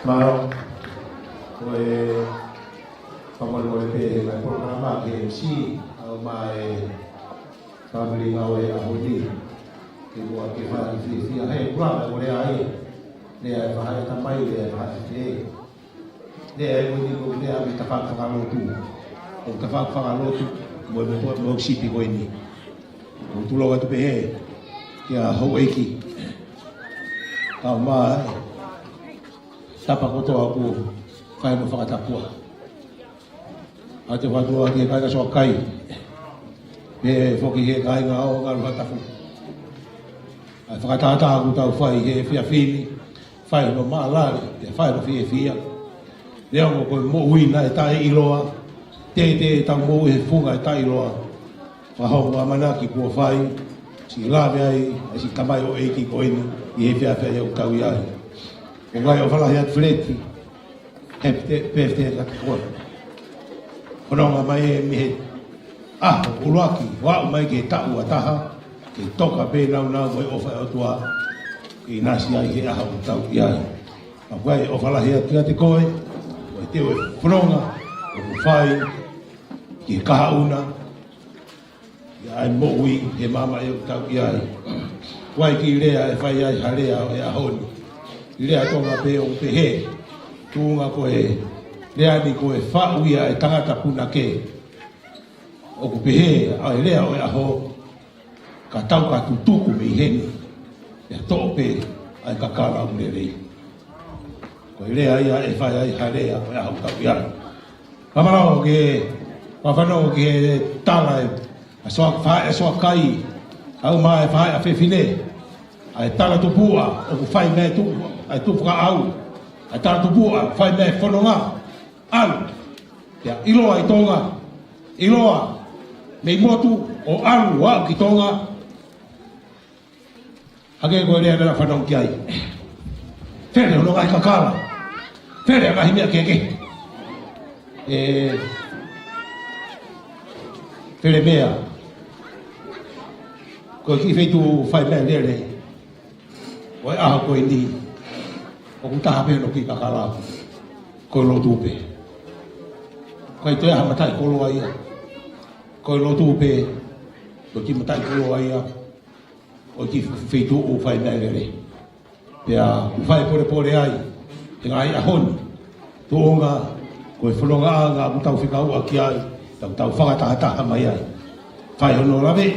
Mālō, ko e fakamolemole pē he ngaahi polokalama ke M C, ʻa e ʻomai e fāmili ngāue ʻaho ni. Ke mua ke fai fiefia he kula mai ko lea ai. Lea e faʻē tamai, lea e faʻē fefine. Lea e ko eni ko e lea ʻa e tafaʻaki fakalotu. Ko e tafaʻaki fakalotu, mo e, mo e, mo e sipi ko eni. ʻOku ou tulou atu pē he, kia houʻeiki. Kae ʻumaʻā e tapa kotoa ʻoku fai mo fakatapua. ʻA e fakatapua ki he kāinga Soakai. Pea foki he kāinga ʻo Ngaluatafu. ʻA e fakatātā ʻoku tau fai he efiafi ni. Fai hono mālōlō, pea fai hono fiefia. Neongo ko e moʻui naʻe taʻeʻiloa, tētē ʻetau moʻui he funga ʻe taʻeʻiloa. Fakahoko ʻamanaki kuo fai, siʻi lave ai, ʻa e siʻi tamaioʻeiki ko eni, ʻi he efiafi ʻoku tau ʻi ai. ʻOku ou ʻofa lahi atu Feleti, he pē, pē, pē, ka te koe. Fononga mai ē mei he ʻaho ʻuluaki, ʻo aʻu mai ki he taʻu ʻe taha, ke toka pē naunau mo e ʻofa ʻa e ʻOtua, ke ʻinasi ai he ʻaho ʻoku tau ʻi ai. Pea ʻoku ou ʻofa lahi atu kiate koe, ʻo e teu e fononga ʻoku fai ki he kahaʻu na, ʻi he moʻui he māmani ʻoku tau ʻi ai. ʻOku ʻi ai e kiʻi lea ʻe fai ai ha lea ʻo e ʻaho ni. Lea Tonga pē ʻoku pehē, tuʻunga ko e lea ni ko e faʻu ia ʻe he tangata punake. ʻOku pehē ʻa e lea ʻo e ʻaho, ka tau ka tutuku mei heni, ʻe toʻo pē ʻa e kakala ʻoku lelei. Ko e lea ia ʻe fai ai ha lea ʻo e ʻaho ʻoku tau ʻi ai. Fakamālō ki he, fakafanongo ki he tala ʻa e Soa-, faʻē ʻa Soakai, ʻa e ʻomai e faʻē ʻa fefine, ʻa e tala tupuʻa ʻoku fai mei tuʻu, ʻa e tuʻu fakaʻau, ʻa e tala tupuʻa fai mei fononga, ʻalu, pea ʻiloa ʻi Tonga, ʻiloa mei motu ʻo ʻalu ʻo aʻu ki Tonga, hangē ko e lea naʻa fanongo ki ai. Fele hono ngaahi kakala. Fele ʻa e ngaahi meʻa kehekehe. ʻE, fele meʻa. Ko e kiʻi feituʻu fai meʻa lelei ʻo e ʻaho ko eni. ʻOku taha pē hono kiʻi kakala. Ko e lotu pē. ʻOku ʻikai toe ʻi ai ha mataʻikoloa ia. Ko e lotu pē. Ko e kiʻi mataʻikoloa ia ʻo e kiʻi feituʻu ʻoku fai meʻa lelei. Pea ʻoku fai polepole ai he ngaahi ʻaho ni, Tuʻunga, ko e fononga ʻanga ʻoku tau fekauʻaki ai, tau tau fakatahataha mai ai. Fai hono lave,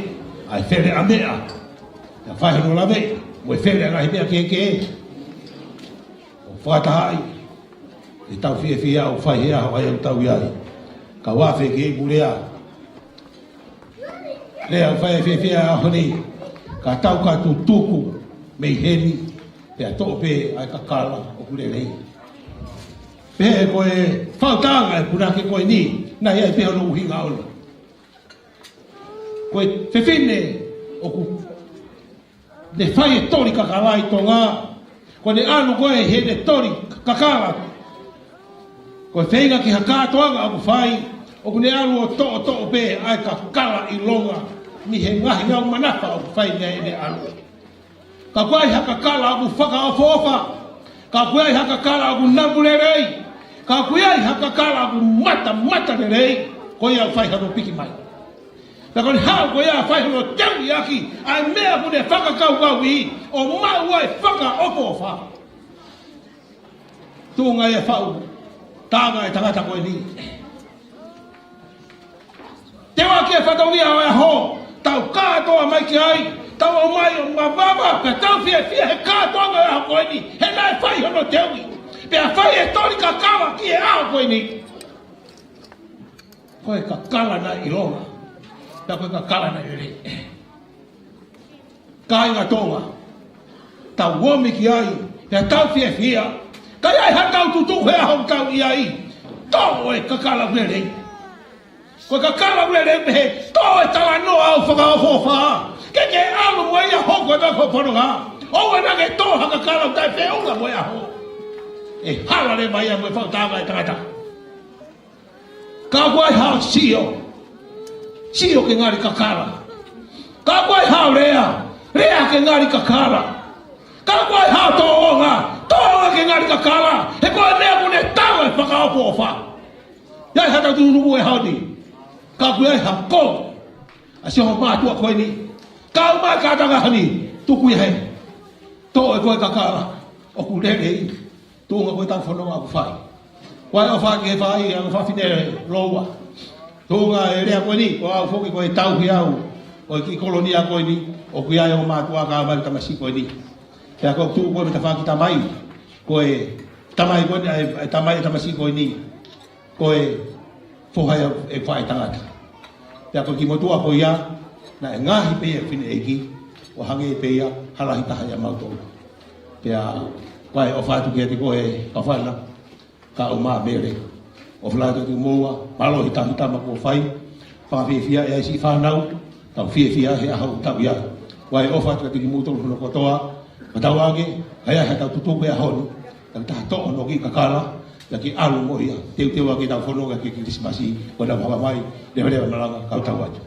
ʻa e fele ʻa meʻa. Pea fai hono lave, mo e fele ʻa e ngaahi meʻa kehekehe. ʻO fakatahaʻi, ʻe tau fiefia ʻo fai he ʻaho ʻa ia ʻoku tau ʻi ai. Ka u afe ki he ʻeku lea. Lea ʻoku fai fiefia he ʻaho ni, ka tau ka tutuku mei heni, pea toʻo pē ʻa e kakala ʻoku lelei. Pehē ko e faʻu taʻanga ʻe punake ko eni, naʻe ʻi ai pē hono ʻuhinga ʻona. Ko e fefine ʻoku ne fai e toli kakala ʻi Tonga, ko ʻene ʻalu ko ē heʻene toli kakala. Ko e feinga ki ha kātoanga ʻoku fai, ʻoku ne ʻalu ʻo toʻotoʻo pē ʻa e kakala ʻi Tonga, mei he ngaahi ngāue manafa ʻoku fai mei ai ʻene ʻalu. Ka ʻoku ʻi ai ha kakala ʻoku fakaʻofoʻofa. Ka ʻoku ʻi ai ha kakala ʻoku namu lelei. Ka ʻoku ʻi ai ha kakala ʻoku matamata lelei. Ko ia ʻoku fai hono piki mai. Pea ko ʻene haʻu ko ia ʻo fai hono teuʻi ʻaki ʻa e meʻa ʻoku ne fakakaukauʻi ʻo maʻu ai e fakaʻofoʻofa. Tuʻunga ia e faʻu taʻanga ʻa e tangata ko eni. Teu ʻaki e fatongia ʻo e ʻaho, tau kātoa mai ki ai, tau ō mai ʻo mavava, pea tau fiefia he kātoanga ʻo e ʻaho ko eni, he naʻe fai hono teuʻi. Pea fai e toli kakala ki he ʻaho ko eni. Ko e kakala naʻe ʻi Tonga, pea ko e kakala naʻe lelei. Kāinga Tonga, tau omi ki ai, pea tau fiefia. Ka ʻi ai ha tau tutuku he ʻaho ʻoku tau ʻi ai, toʻo e kakala ʻoku lelei. Ko e kakala ʻoku lelei pehē, toʻo e talanoa ʻoku fakaʻofoʻofa. Ke ke ʻalu mo ia ʻo hoko atu ho fononga. ʻOua naʻa ke toʻo ha kakala ʻoku taʻefeʻunga mo e ʻaho. ʻE hala leva ia mo e faʻu taʻanga ʻa e tangata. Ka ʻoku ʻi ai haʻo sio, sio ke ngali kakala. Ka ʻoku ʻi ai haʻo lea, lea ke ngali kakala. Ka ʻoku ʻi ai haʻo tōʻonga, tōʻonga ke ngali kakala. He ko e meʻa ʻoku ne tala e fakaʻofoʻofa. ʻI ai ha tau tutuku he ʻaho ni. Ka ʻoku ʻi ai ha ko. ʻA siʻo mātuʻa ko eni. Ka ʻoku mai kātanga hani, tuku ia hē. Toʻo ʻe koe e kakala ʻoku lelei. Tuʻunga ko e tau fononga ʻoku fai. Ko e ʻofa ke fai, ʻa e fafine Loua. Tuʻunga e lea ko eni, ko au foki ko e tauhi au ʻo e kiʻi kolonia ko eni, ʻoku ʻi ai ʻo mātuʻa ka mai tamasiʻi ko eni. Pea ko e tuʻu ko e mei tafaʻaki tamai, ko e tamai ko eni, ʻa e, ʻa e tamai e tamasiʻi ko eni. Ko e foha ia ʻe faʻē tangata. Pea ko e kiʻi motuʻa ko ia, naʻe ngaohi pē ia ʻe he fineʻeiki, ʻo hangē pē ia ha lahi taha ʻia mautolu. Pea ko e ʻofa atu kiate koe, Kafana, kae ʻumaʻā Mele. ʻOfa lahi atu kiate kimoua, mālō e tauhi tama kuo fai, fakafiefia ʻe he siʻi fānau, tau fiefia he ʻaho ʻoku tau ʻi ai. Ko e ʻofa atu kiate kimoutolu hono kotoa, ka tau ange, ʻa ia he tau tutuku he ʻaho ni, tau taha toʻo hono kiʻi kakala, ʻa ia ke ʻalu mo ia, teuteu ʻaki ʻetau fononga ki he Kilisimasi, ko ʻetau hanga mai, leveleva malanga, kau tau atu.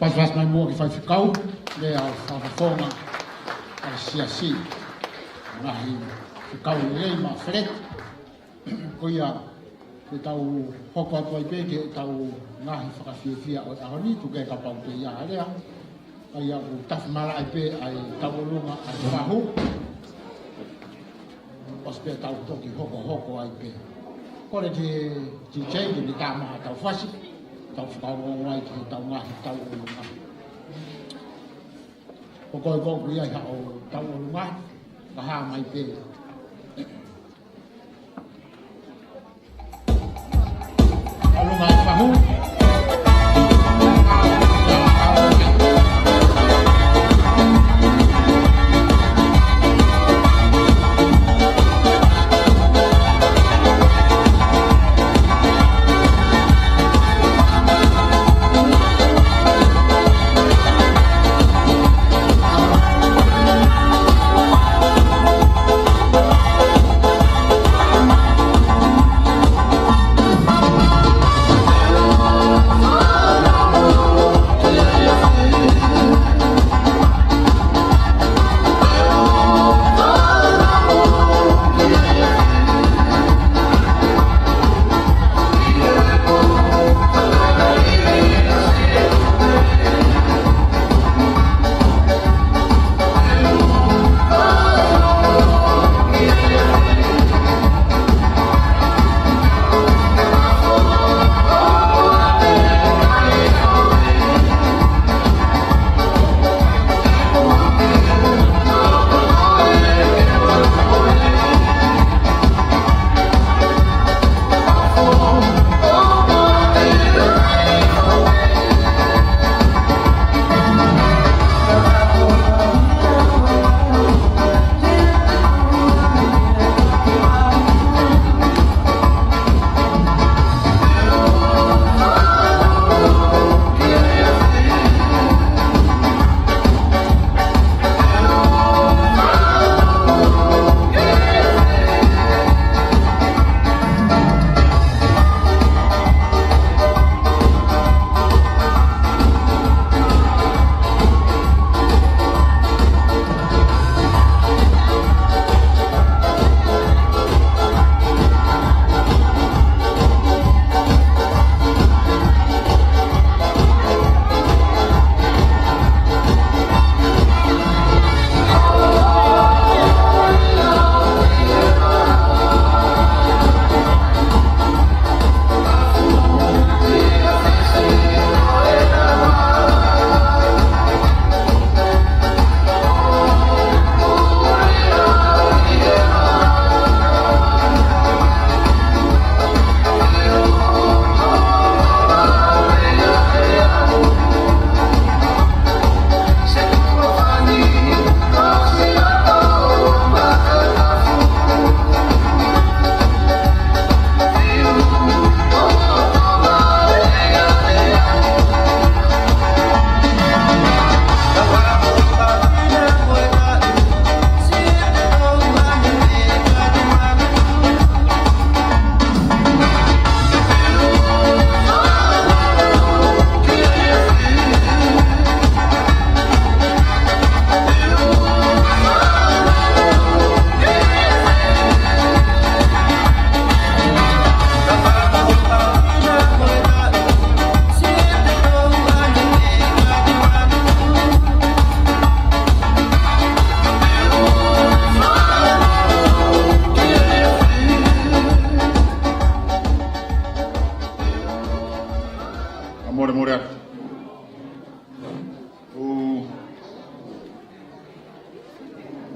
Pasipasi mai muʻa ki he faifekau, lea ʻa e fakafofonga ʻa e siasi, ngaahi fekau lelei maʻa Feleti. Ko ia, ke tau hoko atu ai pē ki heʻetau ngaahi fakafiefia ʻo e ʻaho ni, tuku ke kapau ʻoku ʻi ai ha lea. ʻA ia ʻoku tafi malaʻe pē ʻa e tauʻolunga ʻa e fahu. ʻOsi pē tau toki hokohoko ai pē. Kole ki he D J ke ne tā mai haʻatau fasi, tau fakaongoongo ai ki heʻetau ngaahi tauʻolunga. Ko koe ʻoku ʻi ai haʻo tauʻolunga, ka hā mai pē.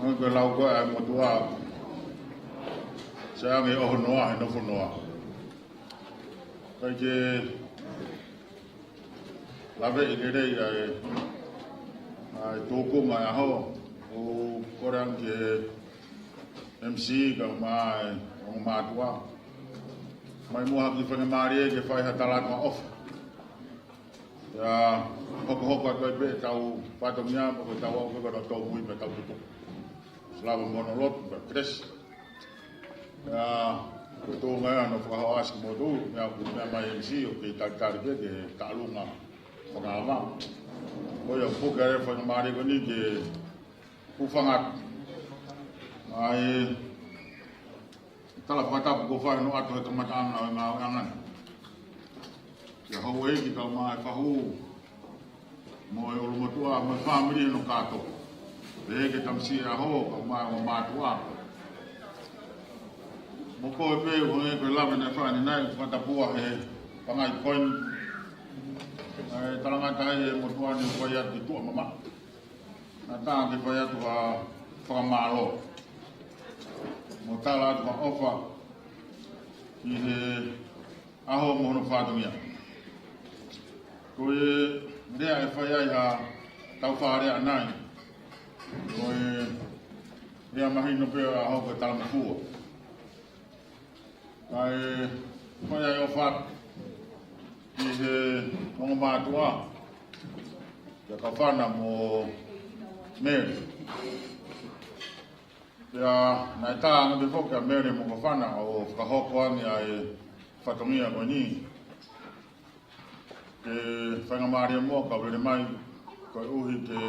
Ko e lau ko ē ʻa e motuʻa, se ange ʻo hono ʻa he nofo noa. Kae ke lave ʻi lelei ʻa e, ʻa e tōkuma ʻo e ʻaho, ʻo kole ange ki he M C kae ʻumaʻā e ongo mātuʻa. Mai muʻa ha kiʻi faingamālie ke fai ha tala atu ʻofa. ʻIo, hokohoko atu ai pē ʻetau fatongia, mo ko ʻetau ʻalu pē ko ʻetau tōmui pē ʻetau tutu. Sila mo hono lotu, pea kelesi. ʻIo, ko e tuʻunga ia hono fakahoʻasi kimoutolu, meʻa ʻoku meʻa mai M C, ʻoku kei talitali pē ke taʻalunga fakaava. Ko ia, puke ʻa e faingamālie ko eni ke hūfanga atu. ʻA e tala fakatapu kuo fai hono ʻoatu he kamataʻanga ʻo e ngāueʻanga ni. Kia Houʻeiki kae ʻumaʻā e fahu, mo e ʻulumotuʻa, mo e fāmili hono kātoa. Pehē ki he tamasiʻi ʻaho, kae ʻumaʻā e ongo mātuʻa. Mo koe pē, ʻo hangē ko e lave naʻe fai ʻanenai, fakatapu ʻa e pangai ko eni. ʻA e talangata ʻa e motuʻa ni ʻoku fai atu ki tuʻa mamaʻo. Naʻa tau ke fai atu ha fakamālō mo tala atu ha ʻofa ʻi he ʻaho mo hono fatongia. Ko e lea ʻe fai ai ha tau fakalea ʻanenai, ko e lea mahino pē ʻa e ʻaho ko e talangofua. Kae fai ai ʻofa atu ki he ongo mātuʻa, kia Kafana mo Mele. Pea naʻe tā ange pē foki ʻa Mele mo Kafana ʻo fakahoko ange ʻa e fatongia ko eni. Ke faingamālie muʻa kau lele mai, koeʻuhi ke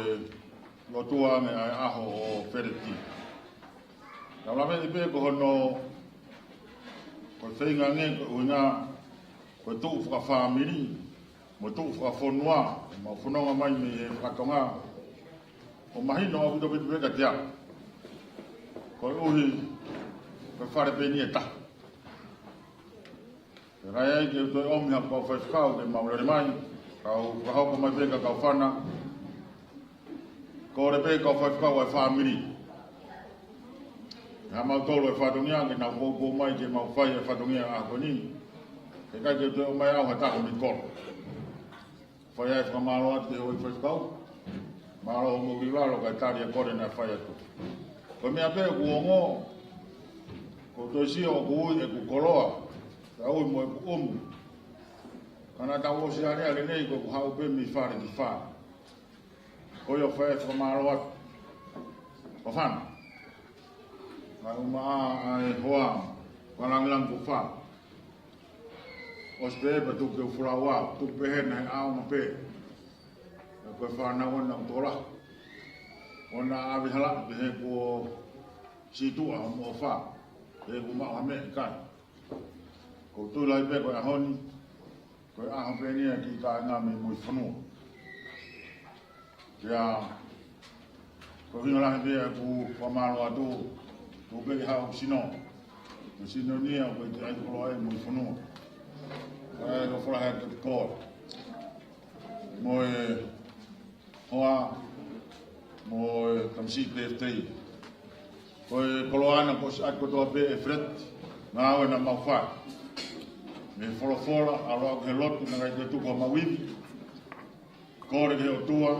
lotua ange ʻa e ʻaho ʻo Feleti. Naʻa ku laveʻi pē ko hono, ko e feinga ange, ko e ʻuhinga, ko e tuʻu fakafāmili mo e tuʻu fakafonua, mau fononga mai mei he fakatonga, ʻoku mahino ʻaupito pē kiate au. Koeʻuhi, ko e fale pē eni ʻe taha. Pea ʻikai ai ke u toe ʻomi ha kau faifekau ke mau lele mai, kau fakahoko mai pē kia Kafana. Kole pē kau faifekau ʻa e fāmili. Ke ha mau tolo e fatongia, ke nau poupou mai ke mau fai e fatongia ʻa ko eni. He ʻikai ke u toe ʻomai au ha taha ko eni kolo. Fai ai fakamālō atu ki he houʻeiki faifekau. Mālō hoʻomou ʻi lalo kae tali e kole naʻe fai atu. Ko e meʻa pē ʻoku ongo, ʻoku ou sio ʻoku ui ʻeku koloa, kae ui mo ʻeku ʻumu. Ka naʻa tau ʻosi aleale nei ko ʻeku haʻu pē mei fale ki fale. Ko ia ʻoku fai ai fakamālō atu. Kafana. Kae ʻumaʻā ʻa e hoa, Falangilangi Kufa. ʻOsi pē pea tuku ke u folaua, tuku pē hena he ʻaonga pē. Pea ko e fānau ʻona ʻoku tola. ʻOna ʻave hala, pehē kuo situʻa mo ʻofa. Pehē kuo maʻu ha meʻa ʻikai. Ko u tui lahi pē ko e ʻaho ni, ko e ʻaho pē eni ʻa e kiʻi kāinga mei Muifonua. Pea, ko e ʻuhinga lahi pē ʻeku fakamālō atu, ko u pē ke haʻu sino. Ko sino ni ʻa ko e te ai koloa ʻi Muifonua. Kae ʻofa lahi atu ki koe. Mo e hoa, mo e tamasiʻi pētei. Ko e koloa ʻana kuo ʻosi ʻai kotoa pē ʻe Fred, ngāue naʻa mau fai. Mei he folofola, ʻalu ʻo aʻu ki he lotu, naʻe ʻikai ke tuku ha mau ivi. Kole ki he ʻOtua,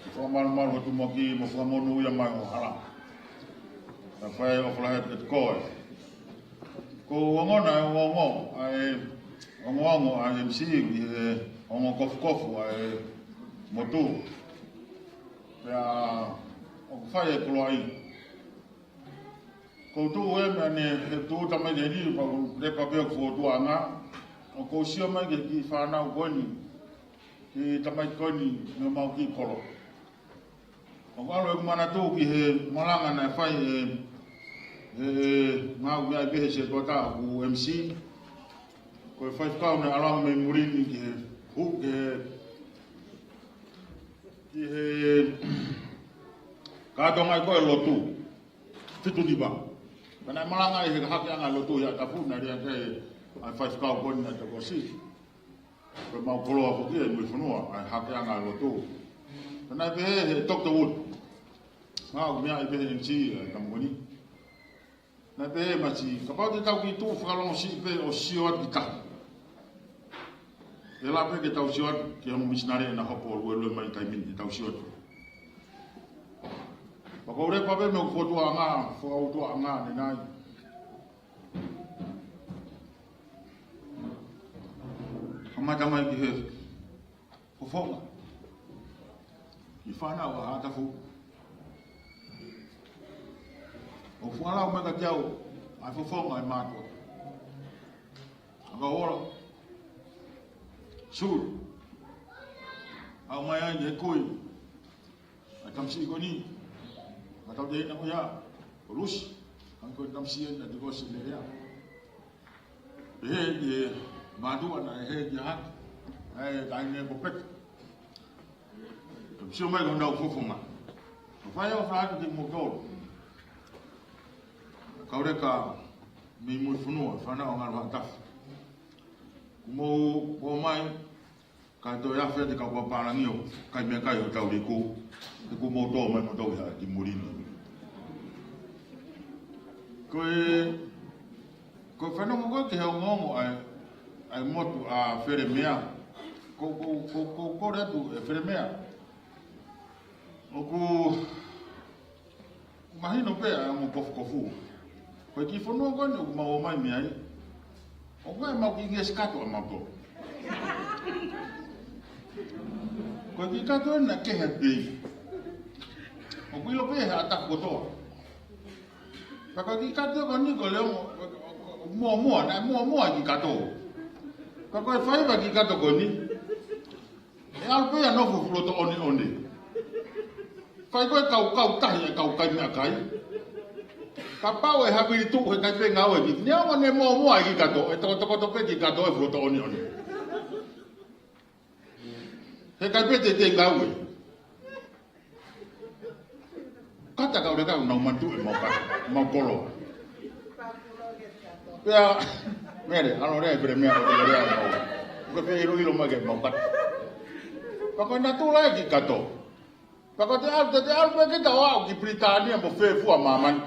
ke fakamalumalu hoʻo tumuʻaki mo fakamonūʻia mai ho hala. Naʻa fai ʻofa lahi atu kiate koe. Ko e ongo na e ongoongo, ʻa e ongoongo ʻa e M C ʻi he ongo kofukofu ʻa e motu. Pea ʻoku fai e koloaʻia. Ko u tuʻu ē meʻa ne he tuʻu tamai ke ni pa ku lepa pē ʻoku fotu anga. ʻOku ou sio mai ki he kiʻi fānau ko eni, kiʻi tamai ko eni, mei homau kiʻi kolo. ʻOku ʻalu ʻeku manatu ki he malanga naʻe fai ʻe, ʻe, ʻe Ngāueʻi pē he setuata ʻoku M C. Ko e faifekau naʻe ʻalu ange mei muli ni ki he, hū ki he, ki he kātoanga ko e lotu. Fitu niva. Pea naʻe malanga ʻi he hake anga lotu ia tapu naʻe lea ki ai ʻa e faifekau ko eni naʻe tokosi. Ko e mau koloa foki ʻi Muifonua, ʻa e hake anga lotu. Pea naʻe pehē he Doctor Wood. Ngā ʻū meʻa ʻi pē he M C ʻa e kamo ko eni. Naʻe pehē mai, kapau te tau kiʻi tuʻu fakalongosiʻi pē ʻo sio atu ki tahi. ʻE lava pē ke tau sio atu ki he ongo misinale ʻena hopo ʻo luelue mai taimi ni, tau sio atu. Pea ko e lepa pē mei he fokotuʻuʻanga, fokotuʻuʻanga ʻanenai. Kamata mai ki he fofonga. Ki he fānau ʻa Haʻatafu. ʻO fakalau mai kiate au ʻa e fofonga ʻo e mātuʻa. ʻA ka ola. Sulu. ʻAʻu mai ai ne kui. ʻA e tamasiʻi ko eni. Ka tau te ina ko ia. Ko Lusi. Ka ko e tamasiʻi ena te ko si ne ea. ʻE he ki he mātuʻa naʻe he ki hake. ʻAi, ʻai ne ko peka. Ka sio mai ko nau fofonga. Ka fai ʻo fai atu ki mo tolo. Kauleka mei Muifonua, fānau ʻa Ngalo Haʻatafu. Kuo mou, kuo mai, ka toe afe te kau pālangi ʻo kai meʻakai ʻo tau liku. Te kuo mou tō mai mo tau ia ki muli ni. Ko e, ko e fanongo ko ē ki he ongoongo ʻa e, ʻa e motu ʻa Felemea. Ko, ko, ko, ko, ko atu ʻe Felemea. ʻOku mahino pē ʻa e ongo kofukofu. Ko e kiʻi fonua ko eni ʻoku mau ō mai mei ai. ʻOku ʻikai ke mau kiʻi ngeʻesi kato ʻa mautolu. Ko e kiʻi kato ena kehe pē. ʻOku ʻilo pē he Haʻatafu kotoa. Ka ko e kiʻi kato ko eni ko e leongo, muʻomuʻa, naʻe muʻomuʻa e kiʻi kato. Ka ko e faiva e kiʻi kato ko eni. ʻE ʻalu pē ia ʻo nofo fuloto ʻoneʻone. Fai ko ē kau, kau tahi e kau kai meʻakai. Kapau ʻe havili tuʻu he ʻikai pē ngāue ki. Neongo ne muʻomuʻa e kiʻi kato, ʻe tokotokoto pē kiʻi kato ʻe fuloto ʻoneʻone. He ʻikai pē te te ngāue. Kata kauleka ʻoku nau manatuʻi ʻemau ka, ʻemau kolo. Pea, Mele, ʻalu lea ʻe Felemea ʻo te lea ʻemau. Ko e fie ʻiloʻilo mai ke mau kata. Pea ko e natula e kiʻi kato. Pea ko te ʻalu, te te ʻalu pē kita ʻo aʻu ki Pilitānia mo fefua māmani.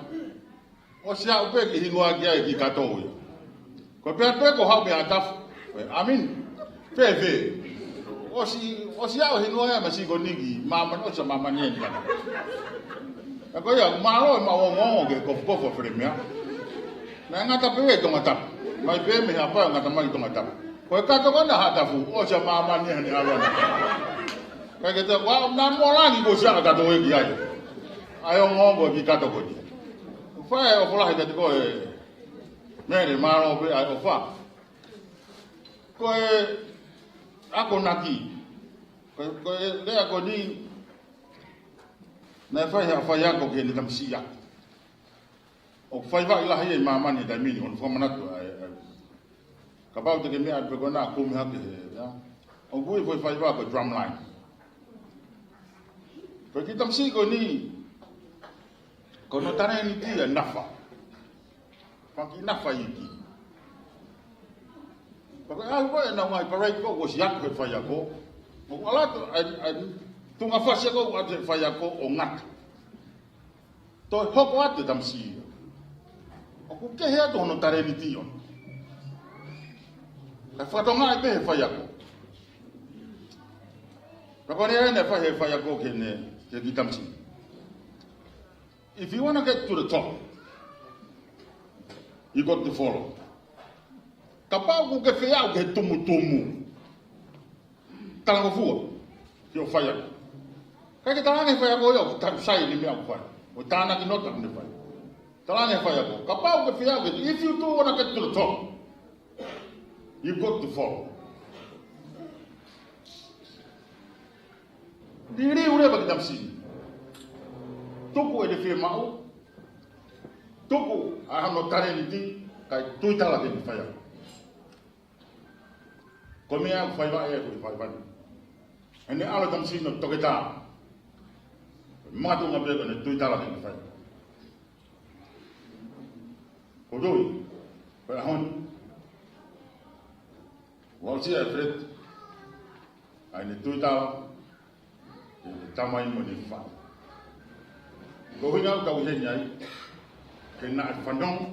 ʻOsi aʻu pē ki hingoa ki ai e kiʻi kato ia. Ko e pea pē ko haʻu mei Haʻatafu. ʻAmini. Fēfē. ʻOsi, ʻosi aʻu hingoa ia masiʻi ko eni ki māmani, ʻosi ʻa māmani eni kana. Ka ko ia, mālō ʻemau ongoongo ki he kofukofu ʻa Felemea. Naʻe ngata pē ia ʻi Tongatapu. Mai pē mei Haʻapai ʻo ngata mai ʻi Tongatapu. Ko e kato ko ena ʻa Haʻatafu, ʻosi ʻa māmani eni ʻalu ʻana. Kae ke te, ʻoua, naʻa mo langi ko sia kato e ki ai. ʻA e ongoongo ki he kato ko eni. Fai ʻo folahi kiate koe, Mele, mālō pē ʻa e ʻofa. Ko e akonaki. Ko e, ko e lea ko eni, naʻe fai ha faiako ki heʻene tamasiʻi ako. ʻOku faiva lahi ia ʻi māmani he taimi ni, ʻoku ou fakamanatu ai, ai. Kapau te ke meʻa pē ko ena kumi hake he, ia. ʻOku ui e foʻi faiva ko e drum line. Ko e kiʻi tamasiʻi ko eni, ko hono talēniti ʻe nafa. Fanga kiʻi nafa iiki. Pea ko e ʻalu ko ē ʻenau ngaahi parade ko ē, kuo ʻosi ako he faiako. ʻOku ʻalu atu, ʻa e, ʻa e tuʻunga fasi ko ē ʻoku ʻoatu he faiako ʻo ngata. Toe hoko atu e tamasiʻi ia. ʻOku kehe atu hono talēniti ʻona. Kae fakatokangaʻi pē he faiako. Pea ko e lea eni naʻe fai he faiako ki heʻene, ki he kiʻi tamasiʻi. If you wanna get to the top, you got to follow. Kapau ʻoku ke fie aʻu ki he tumutumu, talangofua ki hoʻo faiako. ʻIkai ke talaange he faiako ia ʻoku takusai ʻene meʻa ʻoku fai. ʻO tānaki nota ʻoku ne fai. Talaange he faiako. Kapau ʻoku ke fie aʻu ki he, if you do wanna get to the top, you got to follow. Liliu leva e kiʻi tamasiʻi. Tuku ʻene fiemaʻu. Tuku ʻa hono talēniti, kae tuitala ki heʻene faiako. Ko e meʻa ʻoku faiva ʻe, ʻoku faiva ni. ʻEne ʻalu e tamasiʻi ʻo toketā. Makatuʻunga pē ko ʻene tuitala ki heʻene faiako. Ko e tui, ko e ʻaho ni, ʻoku aʻusia ʻe Fred ʻa ʻene tuitala ki heʻene tamai mo ʻene faʻē. Ko e ʻuhinga ʻoku tau ʻi heni ai, ke naʻe fanongo,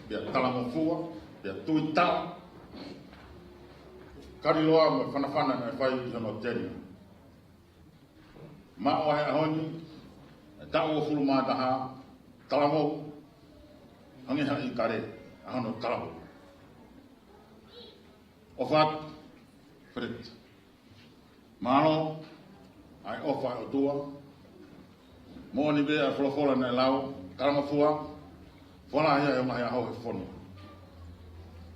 pea talangofua, pea tuitala, kaliloa mo e fanafana naʻe fai ʻi hono tēniti. Maʻu ʻa e ʻaho ni, e taʻu uofulu mā taha, talavou, hangē ha ʻīkale, ʻa hono talavou. ʻOfa atu, Fred. Mālō ʻa e ʻofa ʻa e ʻOtua. Moʻoni pē ʻa e folofola naʻe lau, talangofua, folahi ʻa e ngaahi ʻaho he fonua.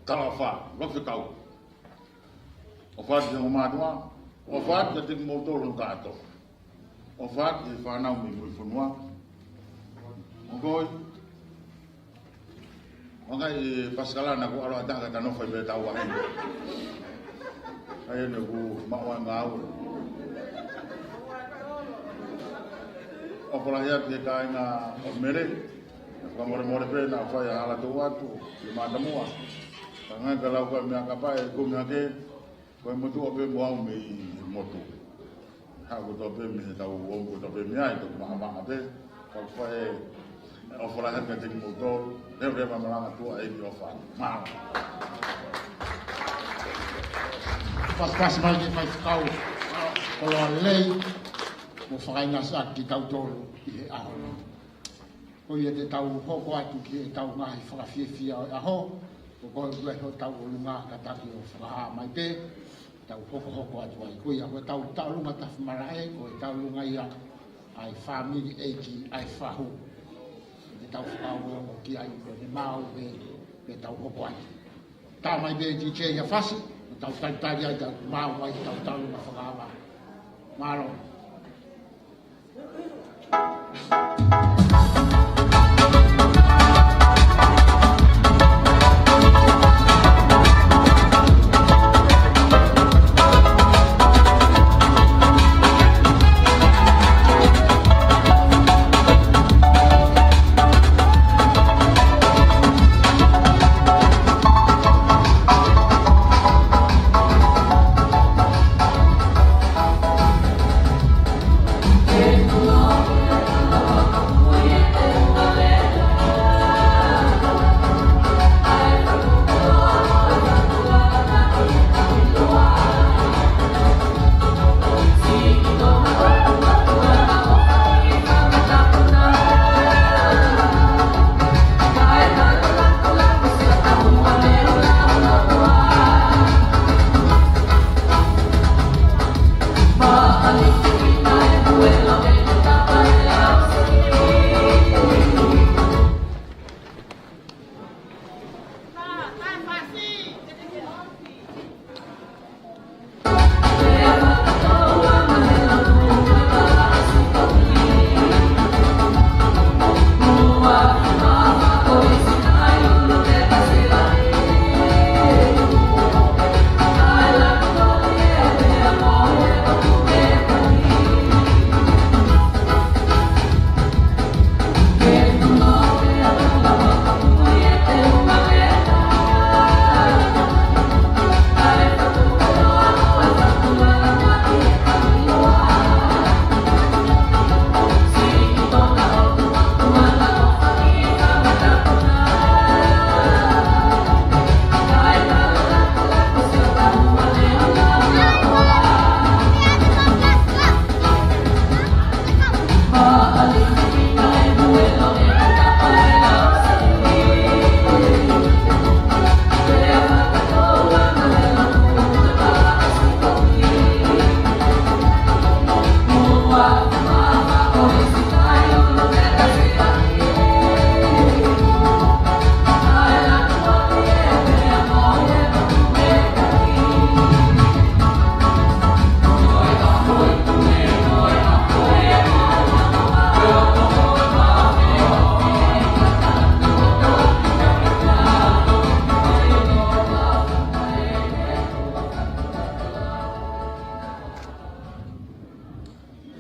Talaʻofa, lofe kau. ʻOfa atu ki he ongo mātuʻa, ʻofa atu kiate kimoutolu hono kātoa. ʻOfa atu ki he fānau mei Mulifonua. Mokoi. Vakai e pasikala naʻa ku ʻalu ʻo taha ka tano fai pē tau ahi. ʻAi ʻene ku maʻu ai ngāue. ʻOfa lahi atu ki he kāinga ʻo Mele. Fakamolemole pē naʻa fai ʻa e hala tō atu, ʻi mātamua. Ka ngai ka lau ka meʻa ka pae, ko meʻa ke, ko e motuʻa pē mo au mei he motu. Haʻu kotoa pē mei he tau omu kotoa pē mei ai, tau maʻamaʻa pē. Ka fai e ʻofa lahi atu kiate kimoutolu, leva leva malanga tuʻa ʻEiki ʻofa. Mālō. Pasipasi mai ki he faifekau, koloa lelei, mo fakainasi ʻaki kitautolu ʻi he ʻaho ni. Ko ia te tau hoko atu ki heʻetau ngaahi fakafiefia ʻo e ʻaho, ko koe ʻoku ʻi hotau ʻolunga kātaki ʻo fakahā mai pē, tau hokohoko atu ai. Ko ia ko ʻetau tauʻolunga tafi malaʻe, ko e tauʻolunga ia ʻa e fāmili ʻeiki ʻa e fahu. Te tau fakaongoongo ki ai ko ʻene maau pē, pea tau hoko atu. Tā mai pē D J ia fasi, tau talitali ai tau maau ai tau tauʻolunga fakaava. Mālō.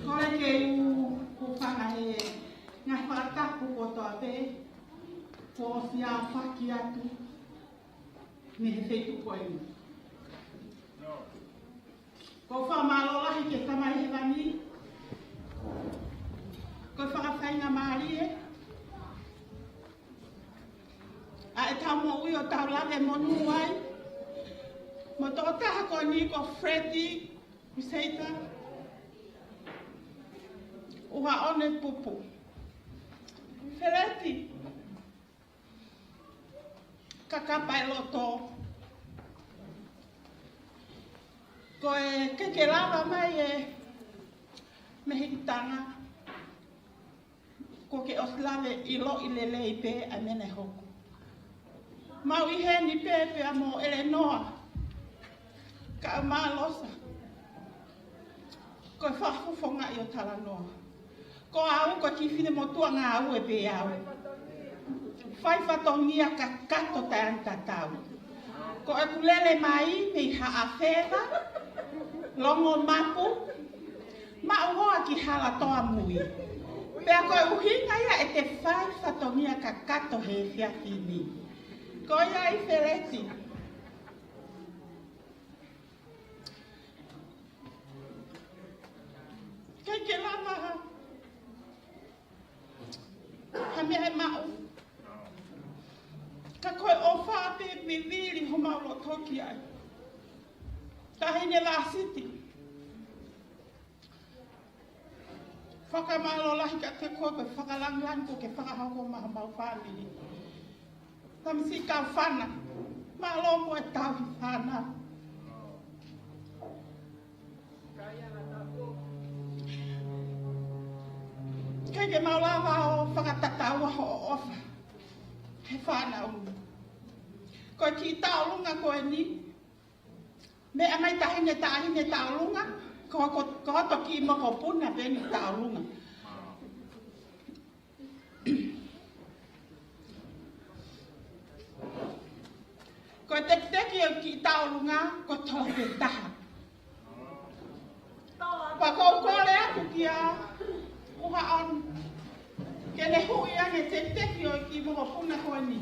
Kole ke u hūfanga he ngaahi fakatapu kotoa pē, kuo ʻosi ʻafaki atu mei he feituʻu ko eni. Ko e fakamālō lahi ki he Tamai Hēvani, Ko e fakafaingamālie ʻa ʻetau moʻui ʻo tau lave monū ai mo e tokotaha ko eni ko Feleti Uiseita ʻUhaʻone Pupu. Feleti, kakapa e loto. Ko e ke ke lava mai e mehikitanga, ko ke ʻosi lave ʻiloʻi lelei pē ʻa e meʻa naʻe hoko. Mau ʻi heni pē pea mo ʻElenoa, kae ʻumaʻā Losa. Ko e fakafofongaʻi ʻo talanoa. Ko au ko e kiʻi finemotuʻa ngāue pē au. Fai fatongia kakato taʻetatau. Ko ʻeku lele mai mei Haʻafeva, Longomapu, maʻu hoa ki Halatoa Mui. Pea ko e ʻuhinga ia ʻete fai fatongia kakato he efiafi ni. Ko ia ai Feleti. Ke ke lava ha, ha meʻa ʻe maʻu. Ka ko e ʻofa pē vivili homau loto ki ai. Taʻahine Lasiti. Fakamālō lahi kiate koe ko e fakalāngilangi kuo ke fakahoko maʻa homau fāmili. Tamasiʻi kau fānau, mālō mo e tauhi fānau. Ke ke mau lava ʻo fakatataua hoʻo ʻofa he fānau. Ko e kiʻi tauʻolunga ko eni, meʻa mai taʻahine, taʻahine tauʻolunga, ko, ko, ko hoto kiʻi mokopuna pē eni tauʻolunga. Ko e tekiteki ʻo e kiʻi tauʻolunga, ko e tola pē taha. Pea ʻoku ou kole atu kia ʻUhaʻone ke ne huʻi ange e tekiteki ʻo e kiʻi mokopuna ko eni.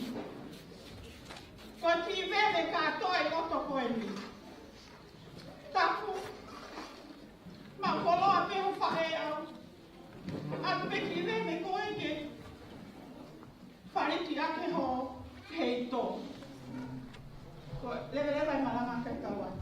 Ko e kiʻi veve kātoa ʻi loto ko eni. Tapu, maʻu koloa pē ho faʻē au. ʻAlu pē kiʻi veve ko ē ke faliki ake ho heitō. Ko e leveleva e malanga kae kau ai.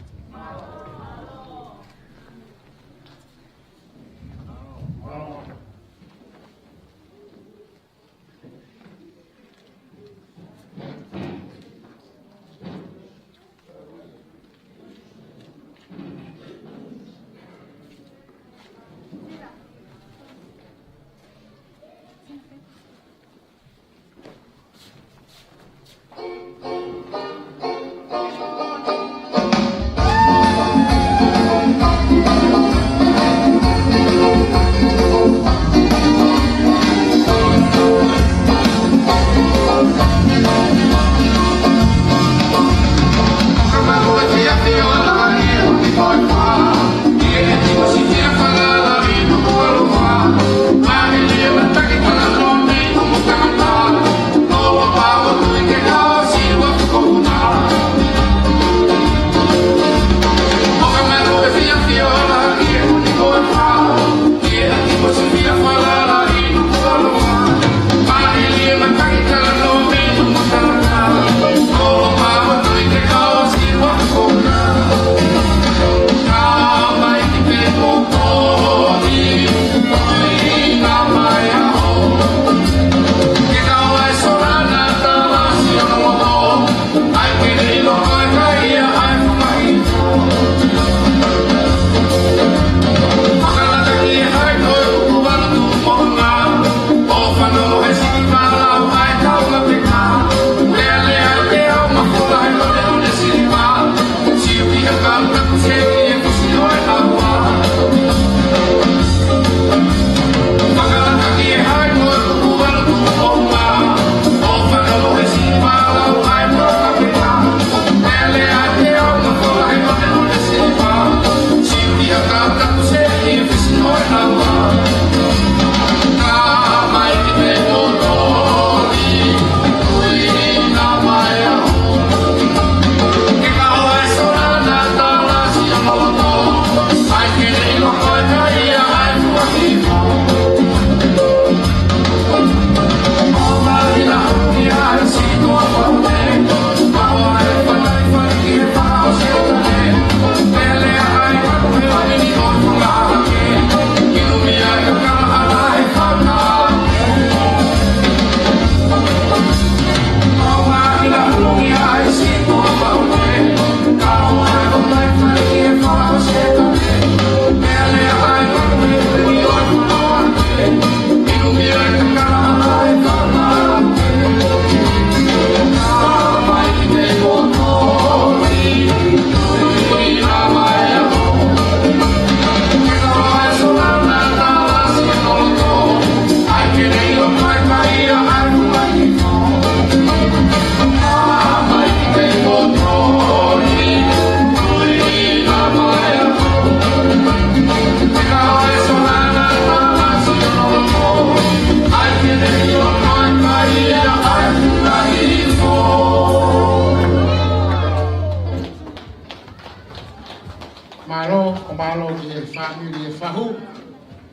Kamili e fahu,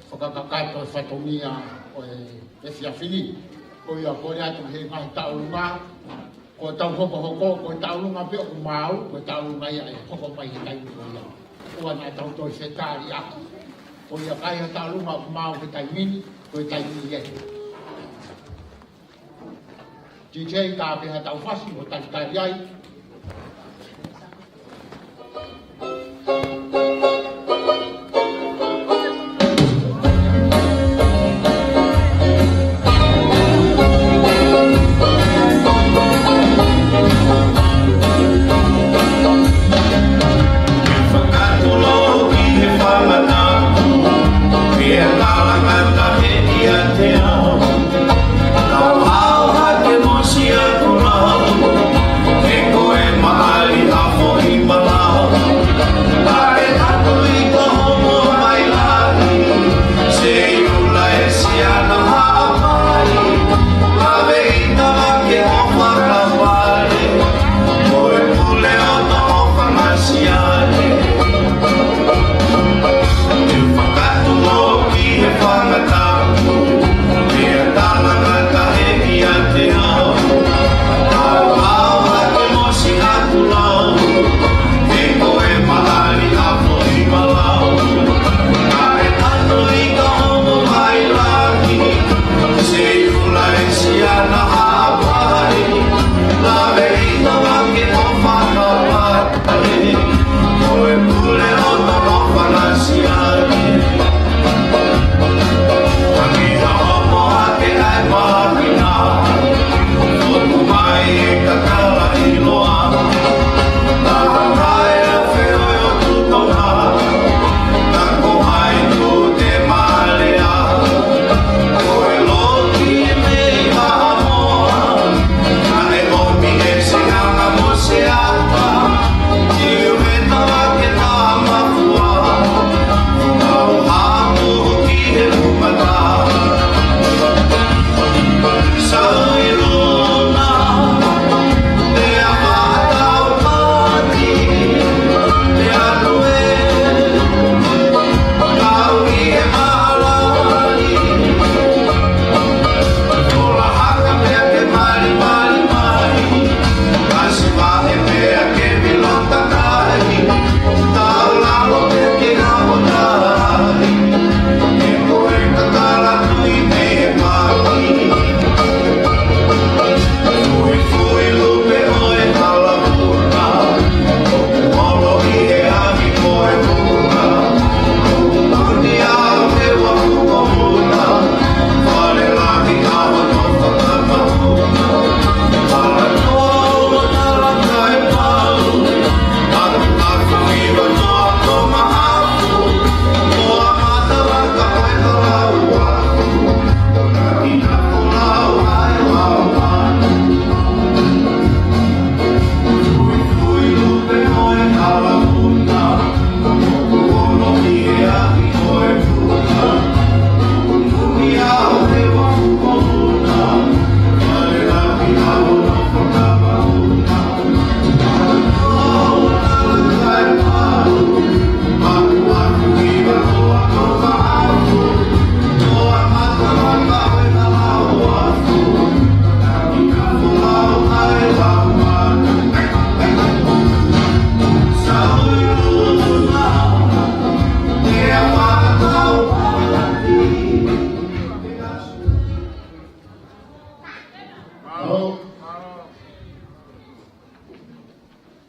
fakakakato e fatongia ʻo e, e efiafi ni. Ko ia kole atu he ngaahi tauʻolunga, ko e tau hokohoko, ko e tauʻolunga pē ʻoku maau, ko e tauʻolunga ia ʻe hoko mai he taimi ko ia. ʻOua naʻa tau toe fetali atu. Ko ia ka ʻi ai ha tauʻolunga ʻoku maau he taimi ni, ko e taimi ē. T J, ka pehē ha tau fasi ʻo talitali ai. Fakatulou ki he fanga tapu, pea talangata he ʻiate au. Kau hao hake mo Siakulau, he ko e maʻali ʻa Foʻimalau. Naʻe tatu ʻi ka homo mai lahi, Seiula ʻe Siana Haʻapai. Lave ʻi Tavake ʻo fakapale, ko e pule ʻo Toʻofa Masiale. Te u fakatulou ki he fanga tapu, pea talangata he ʻiate au. Kau hao hake mo Siakulau, he ko e maʻali ʻa Foʻimalau. Naʻe tatu ʻi ka homo mai lahi, Seiula ʻe Siana Haʻapai. Lave ʻi Tavake ʻo fakapale, ko e pule ʻo Toʻofa Masiale. Ka kiha hopo hake ai māhina, fotu mai e kakala ʻiloa. Taha kai a feohi ʻo Tutonga, ka ko hai tu te malea. Ko e loki mei Haʻamoa, naʻe ʻomi ʻe Seanga mo Seata, Tiueta Vake Tamafua, kau hapu ki he lumata. Sau ʻi luna, te a matau pati, te a lue, kau ʻi he mahalali. Ola haka pea ke malimali mai. Kasi vahe pea ke milota kai. Tau lalo pea ke ngamo tai. Ke koe ka tala tui mei he paki. Fui, fui lupe ʻo e kalaputa. ʻOku holo ʻi he ahi ko e puta. ʻOku puni au he uafu ko Huta. Fale lahi ʻa hono fakatapu. Fala toa ua tala kai pau. Aku, aku i roto a Tomahaku. Toa mata laka ko e kalaua. Kona ina ko lau ai lau manu.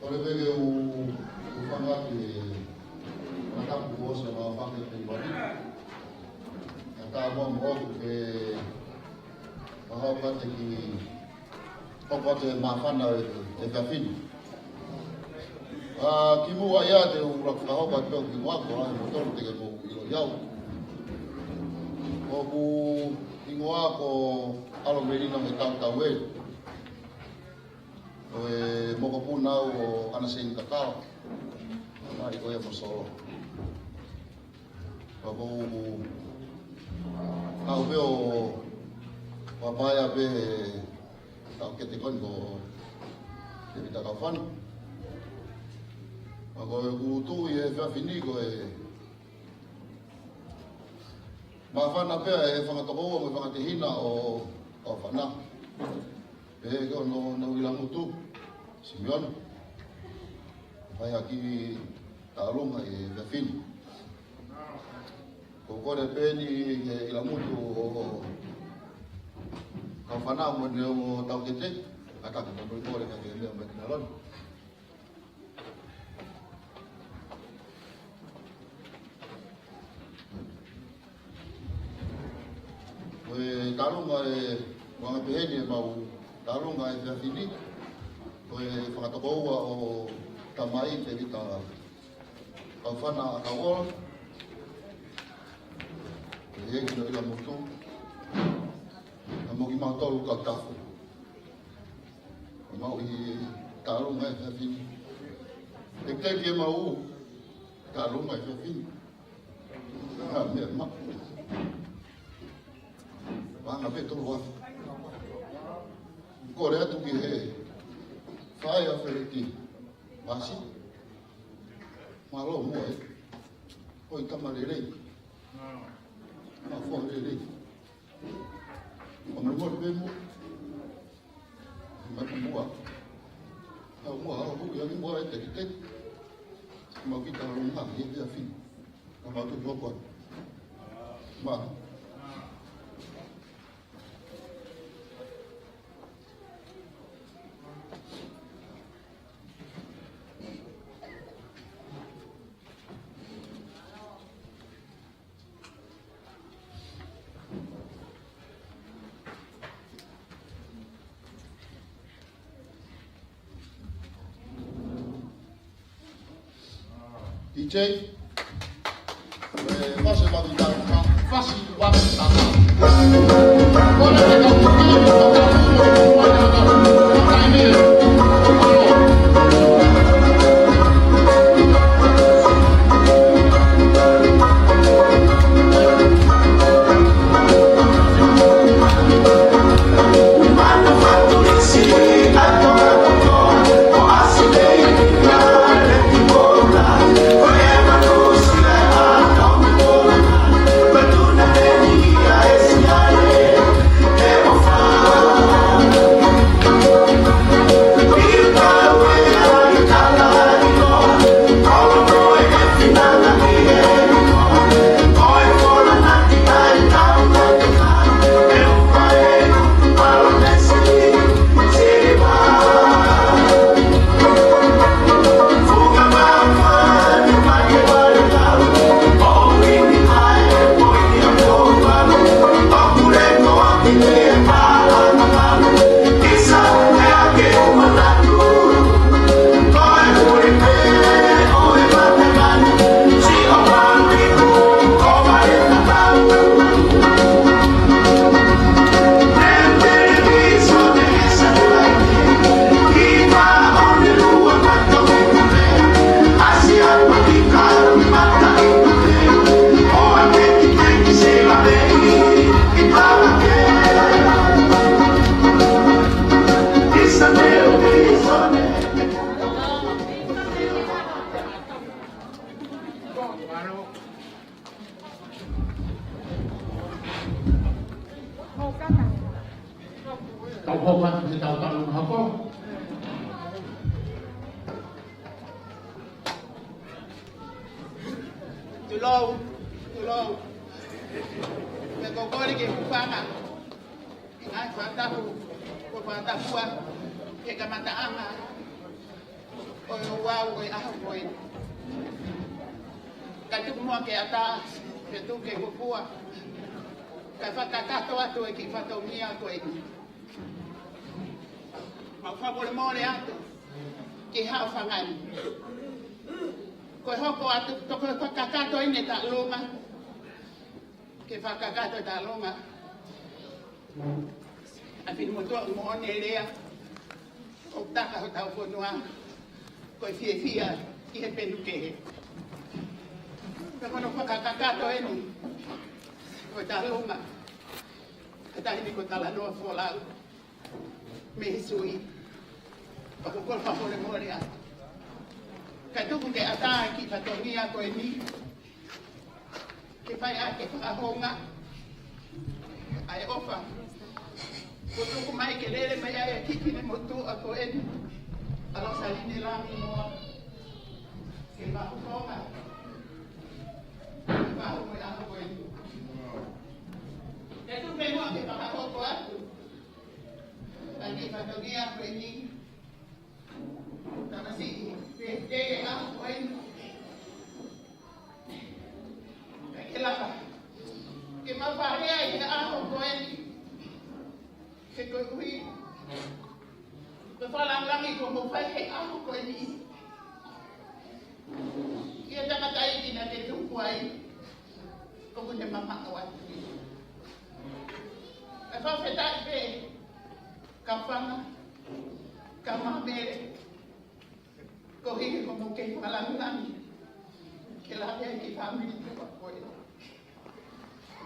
Kole pē ke u, u fanga ki he mataku kuo ʻosi ʻa e fanga ki he wani. Ka tā mua mo ʻoku ke fakahoko atu ki, hoko atu e māfana e, e kafini. ʻA, kimuʻa ia te u laka fakahoko atu ki muʻa ko e moutolu te ke mou ʻilo au. ʻOku hingoa ko ʻAlo Melino he Tautau ē. Ko e mokopuna au ʻo ʻAna Seni Kakao. Mali ko ia mo Solo. Ka ko u, ka u pē ʻo papaia pē he tau kete koni ko Tevita Kaufana. Ka ko e kutu ʻi he efiafi ni ko e Māfana pē ʻa e fanga tokoua mo e fanga tehina ʻo, ʻo Fana. Pehē ki hono, hono ʻilamutu, Simione. Fai ha kiʻi taʻalunga he efiafi ni. Ko e kole pē eni ki he ʻilamutu ʻo, ʻo, ʻo Fana mo ʻene ongo taʻokete, kātaki mo e kole ka ke lea mai ki lalo ni. Ko e taʻalunga ʻe, ʻoku anga pehē ni ʻemau taʻalunga he efiafi ni, ko e fanga tokoua ʻo Tamai Tevita Kaufana ʻAkauʻola, ʻe he ʻEiki hono ʻilamutu, pea mo kimautolu kau tafu. ʻEmau ʻi taʻalunga he efiafi ni. ʻEkiteʻeki ʻemau taʻalunga he efiafi ni. ʻA, meʻa maʻu. Paʻanga pē tolu afe. Kole atu ki he fai ʻa Feleti Masi. Mālō muʻa ē. ʻOi tama lelei. Mafua lelei. ʻO molemole pē muʻa. Mate muʻa. Haʻu muʻa, haʻu huʻi ange muʻa e tekiteki. Mau kiʻi taʻalunga he efiafi ni. Ka mau tuʻu hoko atu. Mā. D J. Eh, fasi mavitanga, fasi mavitanga. Tau hoko atu ki he taʻalunga hoko. Tulou, tulou. Meʻa ko e kole ke hūfanga. ʻI he ngaahi fakatapu, ko e fakatapua, ki he kamataʻanga ʻo e ouau ʻo e ʻaho ko eni. Kae tuku muʻa ke ʻatā, ke tuku ke ngofua, kae fakakakato atu e kiʻi fatongia ko eni. Mau fakamolemole atu ki he haʻofanga ni. Ko e hoko atu, toko fakakakato eni e taʻalunga. Ke fakakakato e taʻalunga. ʻA e finemotuʻa moʻoni e lea, ʻoku taka hotau fonua, ko e fiefia ki he penu kehe. Pea ko hono fakakakato eni ʻo e taʻalunga, ʻa e taʻahine ko Talanoa Folau mei he Sui. Pea ko e kole fakamolemole atu. Kae tuku ke ʻatā e kiʻi fatongia ko eni, ke fai ʻaki e fakahounga, ʻa e ʻofa kuo tuku mai ke lele mai ai ʻa e kiʻi finemotuʻa ko eni, ʻa Losaline Lamimoa, ke maʻu konga ke maʻu mo e ʻaho ko eni. Te u tuku pē muʻa ke fakahoko atu ʻa e kiʻi fatongia ko eni. Tamasiʻi, pehē ʻa e ʻaho ko eni, ke lava ke ma fale ai he ʻaho ko eni. He koeʻuhi ko e fakalangilangi kuo mo fai he ʻaho ko eni, ʻi he tangataʻeiki naʻa ke tuku ai, ʻoku ne mamaʻo atu. ʻE fakafetaʻi pē, kau fanga, kau māmele, koeʻuhi ko hoʻomou kei fakalangilangi ke lave ai ki he fāmili tuʻa ko ē.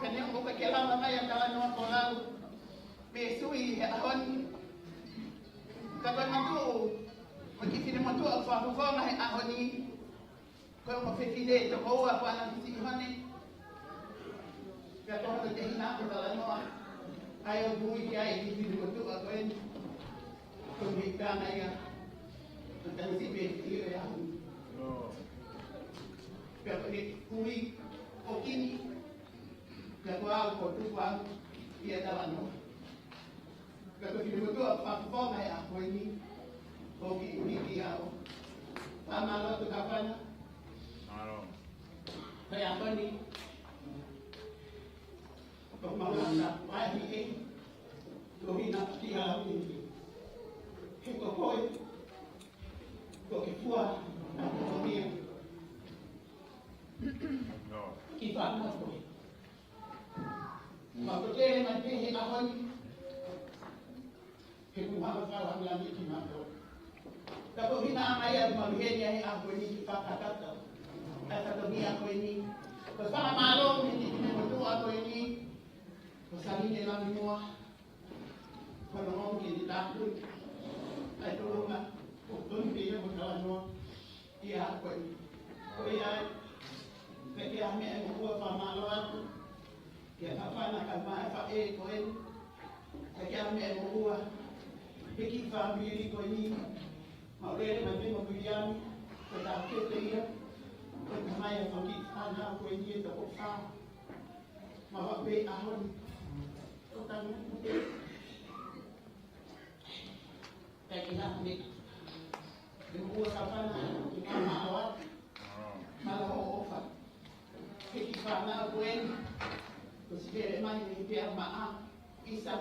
Pea neongo ʻoku ʻikai ke lava mai ʻa e talanoa folau mei he sui he ʻaho ni, ka ko e matuʻu mo e kiʻi finemotuʻa ʻoku fakafofonga he ʻaho ni, ko e ongo fefine toko ua ko ʻAna Siʻihone. Pea ko hono tehina ko e talanoa ʻa ia ʻoku ui ki ai e kiʻi finemotuʻa ko eni, ko e meʻa ia ʻa Tamasiʻi Pēteli ʻo e ʻaho ni. Pea ko e kui ʻo Kini, pea ko au ko Tukuʻau ia talanoa. Ka ko e kiʻi finemotuʻa ʻoku fakafofonga he ʻaho ko eni, ʻoku kiʻi ui kiate au. Fakamālō atu kau fanga. Mālō. Ko e ʻaho ni, ko e mahuʻinga ʻaupito ʻa e kiʻi ʻaho ni, he ko koe, ko e fua ʻa e moʻui ki he fānau ko ē. Mau tokele mai pē he ʻaho ni, he kuo mau fakalangilangi kimautolu. Ka ko e ʻuhinga ia ʻoku mau ʻi heni he ʻaho ni ke fakakakato ʻa e fatongia ko eni. Ko e fakamālō ki he kiʻi finemotuʻa ko eni, ko Losaline Lamimoa, ko hono ʻomi ke ne tāpuni ʻa e tolonga ʻoku tonu ke ia mo talanoa ʻi he ʻaho ko eni. Ko ia ai, ʻikai ke ʻi ai ha meʻa ʻe moʻua, fakamālō atu ki he kau fanga, kau maʻu faʻē ko eni. ʻIkai ke ʻi ai ha meʻa ʻe moʻua ki he kiʻi fāmili ko eni. Mau lele mai pē mo Viliami, ko e taʻokete ia, ko e tamai ʻa e kiʻi fānau ko eni ʻe toko fā. Mau ʻalu pē he ʻaho ni. Ko e tangata pē. ʻIkai ke ʻi ai ha meʻa ʻe moʻua, kau fanga, ke fakamālō atu. Mālō hoʻo ʻofa ki he kiʻi fānau ko eni, kuo ʻosi lele mai mei he peau maʻa, ʻisa,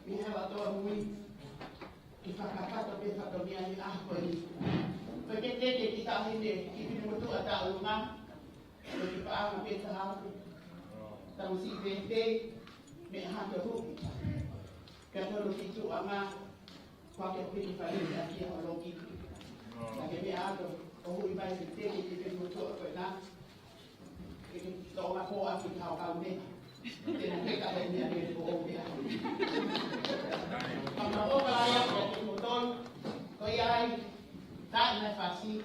mei he hala tōnounou, ke fakakakato pē fatongia he ʻaho ko eni. Fakafetaʻi ki he taʻahine, kiʻi finemotuʻa tauʻolunga, ko e kiʻi paʻanga pē taha atu. Tamasiʻi Pēteli, meʻa hake hu. Ka tonu ki tuʻa ngā, kuo ke piki fale ʻaki ʻa e loki. Naʻa ke meʻa atu, ʻo hui mai ke teke ki he kiʻi motuʻa ko ena. Ke ke tō ngā pō ʻaki kau kau ne. Te na ke ka he meʻa ke ko o meʻa. Ka ma o ka ai ʻa e kiʻi motuʻa. Ko ia ai, tā na fasi.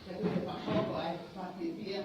Ke tu ke fakahoko ai, fafiefia.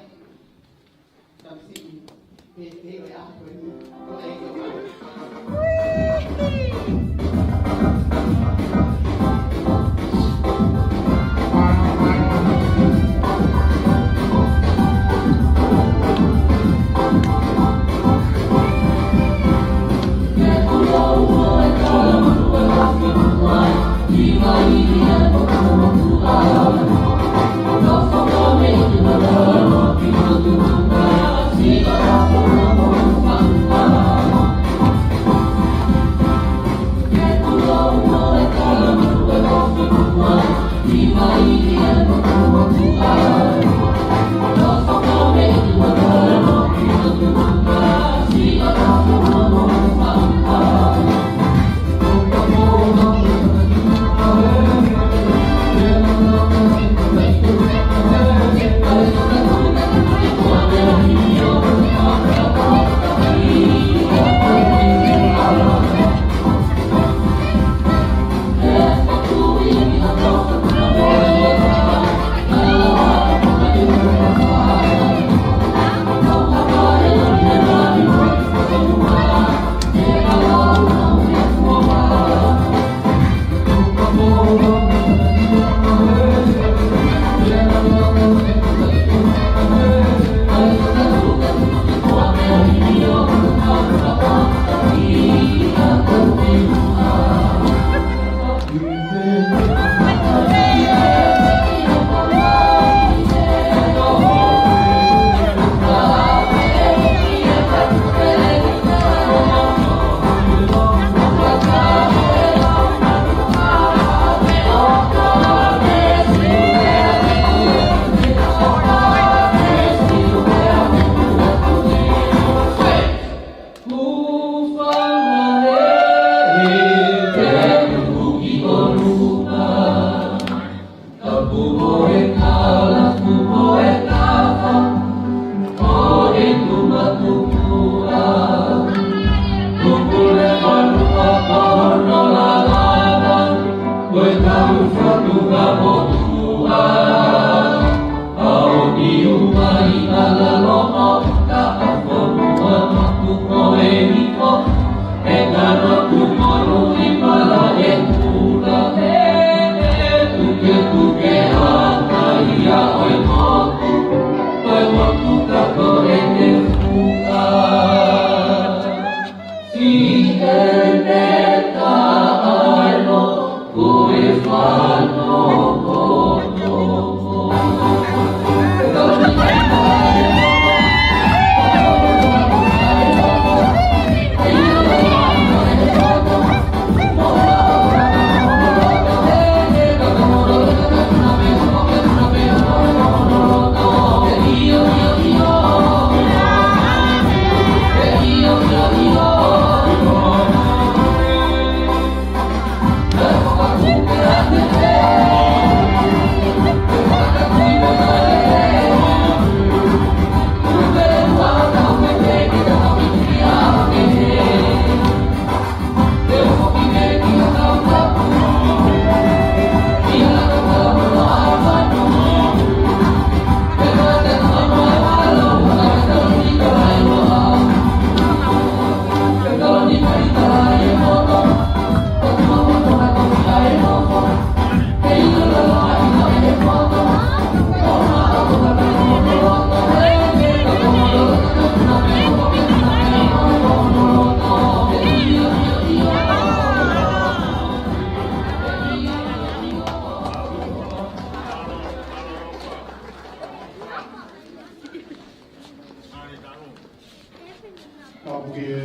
Tapu ki he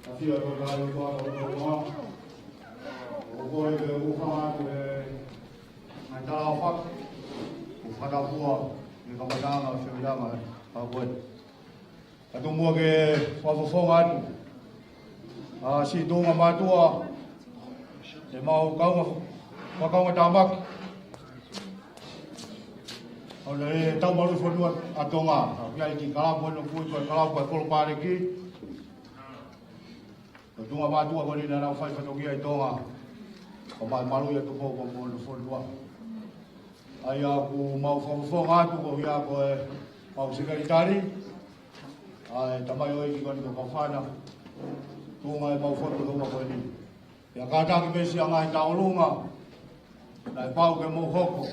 ʻafio ʻa e Tokāteline ʻo e ʻOtua. ʻOku ou kole ke u hūfanga atu he ngaahi tala ʻofa, ʻo fakatapua ʻi he kamataʻanga ʻo e feʻunga ʻa ko ē. Ka tomuʻa ke fakafofonga atu ʻa siʻi tuʻunga mātuʻa ʻemau kaunga, fakakaunga tāmaki ʻo e Taumalu Fonua ʻa Tonga. ʻOku ʻi ai e kiʻi kalapu ʻo e kui ko e kalapu ʻa e Kolopaleki. Ko e tuʻunga mātuʻa ko eni naʻa nau fai fatongia ʻi Tonga. Ko e malu ia Tupou ko Moʻonofonua. ʻA ia ʻoku mau fakafofonga atu ko ia ko ʻemau sekelitali, ʻa e tamaioʻeiki ko eni ko Kaufana. Tuʻunga ʻemau fotu houa ko eni. ʻIo, kātaki pē siʻa ngaahi tauʻolunga naʻe pau ke mou hoko.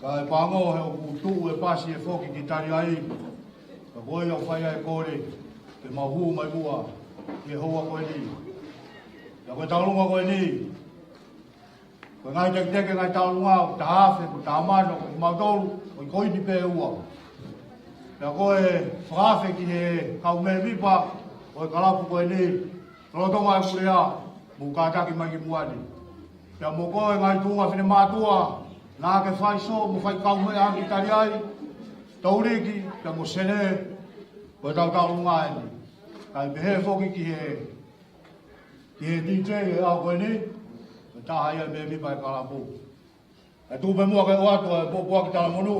Kae pango he ʻoku tuʻu e pasi ʻe foki ki Taliai. Ka ko ia ʻoku fai ai e kole ke mau hū mai muʻa ki he houa ko eni. ʻIo, ko e tauʻolunga ko eni, ko e ngaahi teketeke, ngaahi tauʻolunga ʻoku taha afe, ʻoku taha mano, ko kimautolu ʻoku ʻi ai ko eni pē ʻe ua. ʻIo, ko e fakaafe ki he kau mēmipa ʻo e kalapu ko eni, lolotonga e kulea, mou kātaki mai ki muʻa ni. Pea mo koe ngaahi tuʻunga finemātuʻa naʻa ke fai sō mo fai kaumeʻa ki Taliai, Touliki, pea mo Sele, ko e tauʻolunga eni. Kae pehē foki ki he, ki he DJ he ʻaho ko eni, ko e taha ia e mēmipa e kalapu. Kae tuku pē muʻa ke u ʻoatu e pōpoaki talamonū,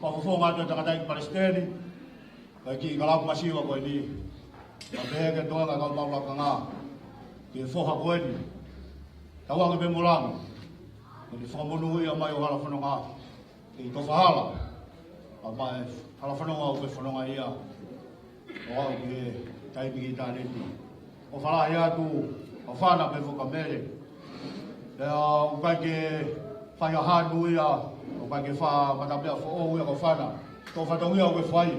fakafofonga atu e tangataʻeiki palesiteni, kae kiʻi kalapu masiva ko eni. Kae pehē ki he toenga kau maʻu lakanga, ki he foha ko eni. Tauange pē mo langi, ko eni fakamonūʻia mai ʻo hala fononga, ʻi Tofahala, ʻa mai hala fononga ʻo ke fononga ia. ʻO aʻu ki he taimi ki ʻitāniti. ʻOfa lahi atu, Kaufana pea foki ʻa Mele. Pea ʻoku ʻikai ke fai ha hanu ia, ʻoku ʻikai ke fai ha matapeʻa foʻou ia Kaufana. Ko e fatongia ʻoku ke fai.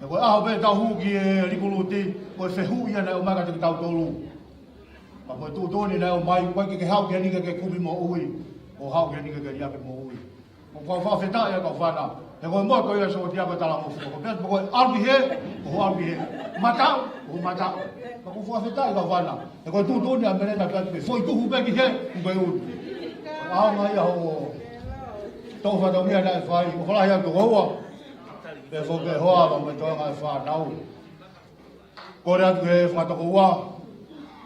He ko e ʻaho pē ʻe tau hū ki he likuluti, ko e fehuʻi ia naʻe ʻomai kiate kitautolu. Ka ko e tuʻutuʻuni naʻe ʻomai, ʻoku ʻikai ke ke haʻu ki heni ke ke kumi moʻui, ʻo haʻu ki heni ke ke liʻaki moʻui. ʻOku ou fakafetaʻi ʻa Kaufana. He ko e moto ia ʻa e sōtia ko e talangofua. Ko e pehē ko e ʻalu ki hē, ko hoʻo ʻalu ki hē. Mataʻu, ko hoʻo mataʻu. Ka ʻoku ou fakafetaʻi Kaufana. He ko e tuʻutuʻuni ʻa Mele naʻe pehē, foʻi tuhu pē ki hē, ʻoku ke ʻunu. ʻAonga ia hoʻo tō fatongia naʻe fai. ʻOfa lahi atu ki he hoa. Pea foki ki he hoa, pea mo e toenga e fānau. Kole atu ki he fakatokoua,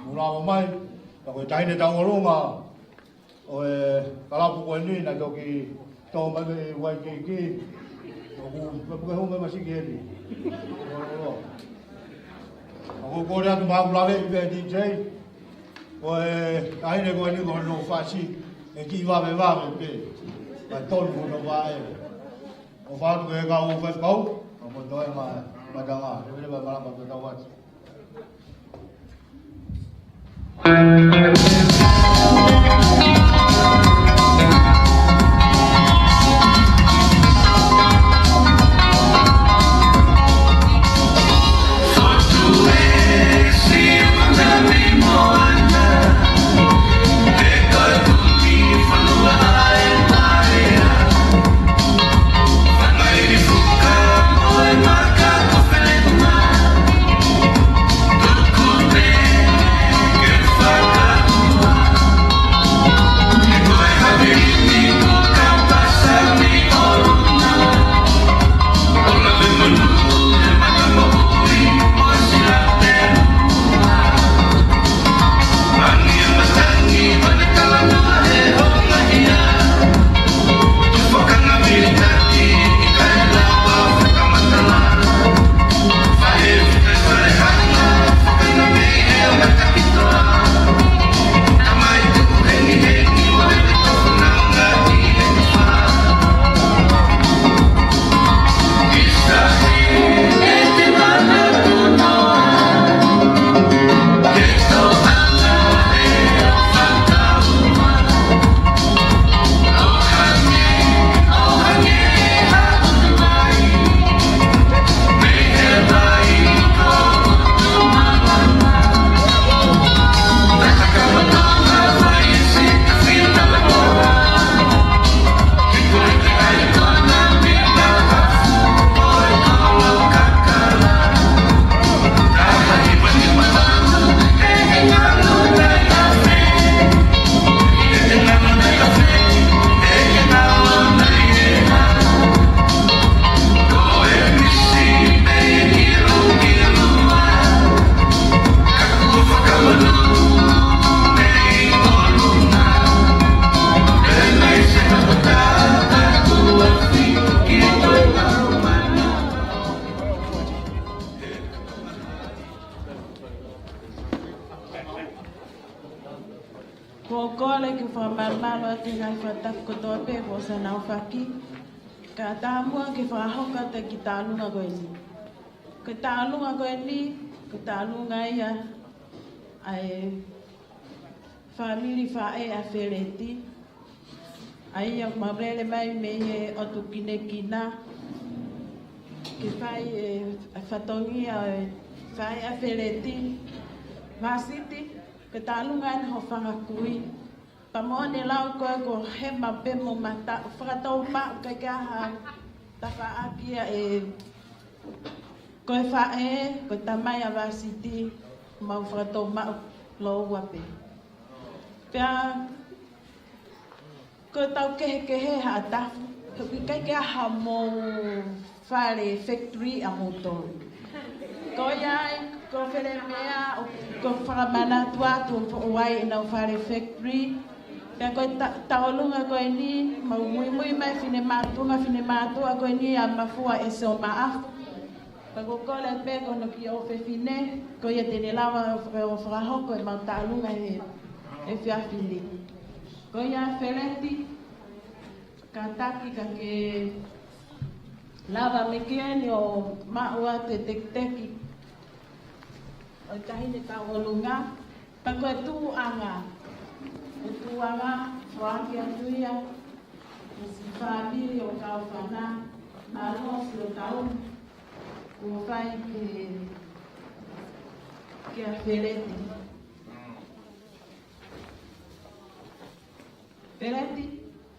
mou lava mai. Ka ko e taʻahine tauʻolunga ʻo e kalapu ko eni naʻe toki tō mai mei Waikiki. ʻOku, ʻoku ke hū mai masiva eni. ʻOku ou kole atu, mau lave ʻi he DJ. Ko e taʻahine ko eni ko hono fasi. ʻE kiʻi vavevave pē. Mai tonu hono vaʻe. ʻOfa atu ki he kau faifekau, ka mo toe ma, ma tala, leveleva malama pe tau atu. Ko e kole ke fakamalumalu atu e ngaahi fakatapu kotoa pē kuo ʻosi ʻaofaki. Kae ʻatā muʻa ke fakahoko atu e kiʻi taʻalunga ko eni. Ko e taʻalunga ko eni, ko e taʻalunga ia ʻa e fāmili faʻē ʻa Feleti. ʻA ia ʻoku mau lele mai mei he ʻotu kinekina ke fai e fatongia ʻo e faʻē ʻa Feleti. Vāsiti, ko e taʻalunga eni hoʻo fanga kui. Pea mo ʻene lau ko ē ko e hema pē mo mata, fakatou maʻu, ʻikai ke ʻi ai ha tafaʻaki ia ʻe, ko e faʻē, ko e tamai ʻa Vāsiti, mau fakatou maʻu lōua pē. Pea ko e tau kehekehe ha tafu, he ʻoku ʻikai ke ʻi ai ha mou fale factory ʻamoutolu. Ko ia ai, ko Felemea, ʻoku ou fakamanatu atu ʻoku ʻi ai ʻenau fale factory. Pea ko e ta-, taʻalunga ko eni, mau muimui mai finemātuʻa, finemātuʻa ko eni ʻa Mafua ʻEseomaʻafu. Pea ʻoku ou kole pē ki hono kiʻi ʻofefine, ko ia te ne lava ʻo fakahoko ʻemau taʻalunga he, he efiafi ni. Ko ia Feleti, kātaki ka ke lava mai ki heni ʻo maʻu atu e tekiteki ʻo e taʻahine tauʻolunga. Pea ko e tuʻuʻanga, ko e tuʻuʻanga, foaki atu ia ki he siʻi fāmili ʻo Kaufana, mālō siʻo tau kuo fai ki he, kia Feleti. Feleti,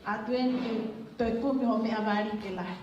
ʻatu eni ke toe kumi hoʻo meʻavali ke lahi.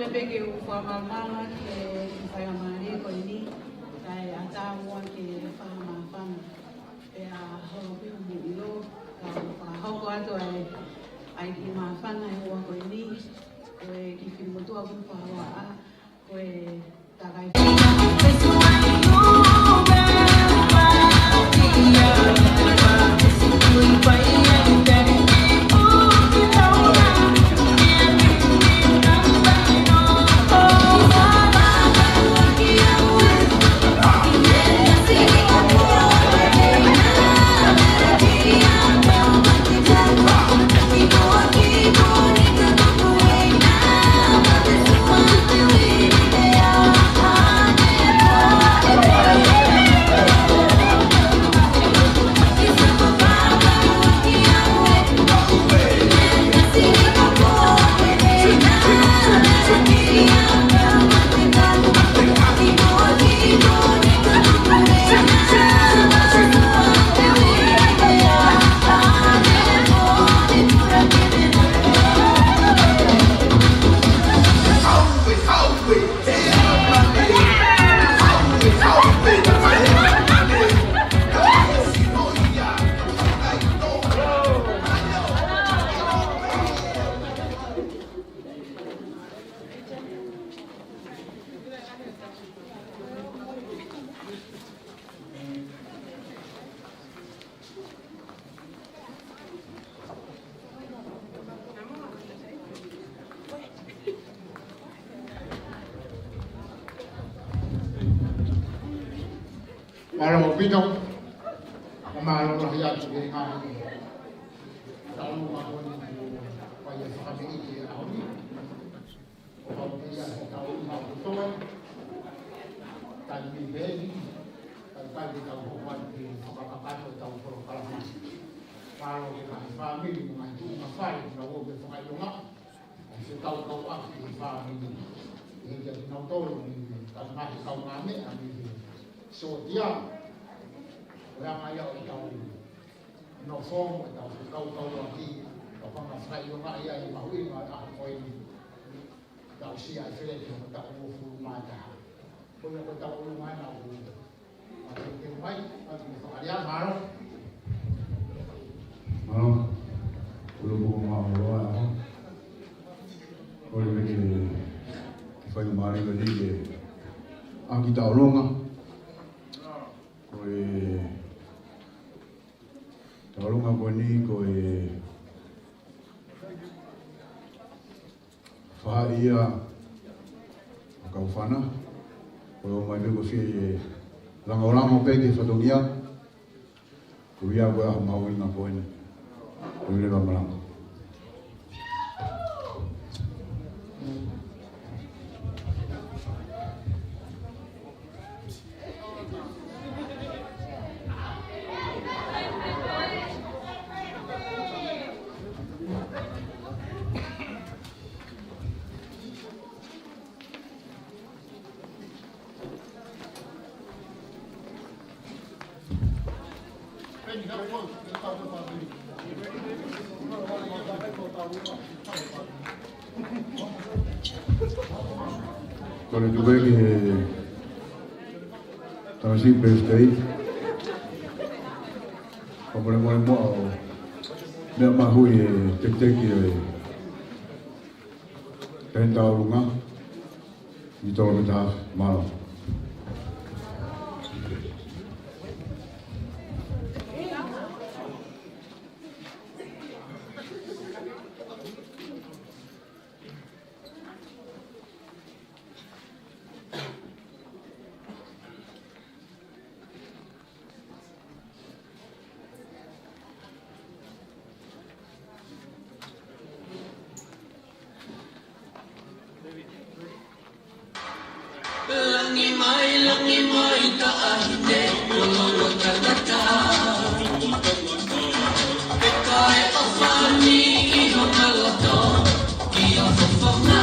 Pea ke u fakamalumalu atu ki he faingamālie ko eni, kae ʻatā muʻa ke fakamāfana. Pea holo pē hoʻomou ʻilo, ka u fakahoko atu ai, ʻa e kiʻi māfana ʻi he houa ko eni, ko e kiʻi fili motuʻa ʻoku ou fakahoko ā, ko e takai. Mālō ʻaupito, ʻo mālō lahi atu ki he ngaahi tau mahuʻinga ko ia fakameʻi ki he ʻaho ni. ʻO kau pē ia he tau mahuʻinga kotoa, taimi ni pē eni, kae ʻikai ke tau hoko atu ki he fakakakato ʻetau polokalama. Mālō ki he ngaahi fāmili mo e ngaahi tuʻunga fale, naʻa nau ō ke fakaʻilonga, ʻo fetaulaki ki he fāmili. ʻI he kia kinautolu ni, ka ngaahi kaungāmeʻa ni, sōtia, ʻo e anga ia ʻo ʻetau nofo, ʻetau fetaulaki, ka fanga fakaʻilonga ia ʻi he mahuʻinga ʻo e ʻaho ko eni. Tau sio ai fele ki he taʻu uofulu mā taha. Ko ia ko e taʻu uofulu mā taha. Mālō. Mālō. Ko e loto mālō ʻa e ʻaho. Ko e meʻa ke, ke faingamālie ko eni ke ʻaki ʻetau ʻilonga. Ko e ʻilonga ko eni ko e faʻahi ia ʻa Kaufana, ko e ō mai pē ko e fie langolango pē ki he fatongia, ko ia ko e ʻaho mahuʻinga ko eni, ko e leva malanga. Kole tuku ki he tamasiʻi Pēsiteni. Fakamolemole muʻa ʻo meʻa mahuʻi e tekiteki ʻo e Pēsiteni Tauʻolunga, Mitola Metahafe, mālō. Langi mai, langi mai, taʻahine, ʻo lolo tangata. Peka e ʻofa ni ʻi hona loto, ʻi ho fofonga.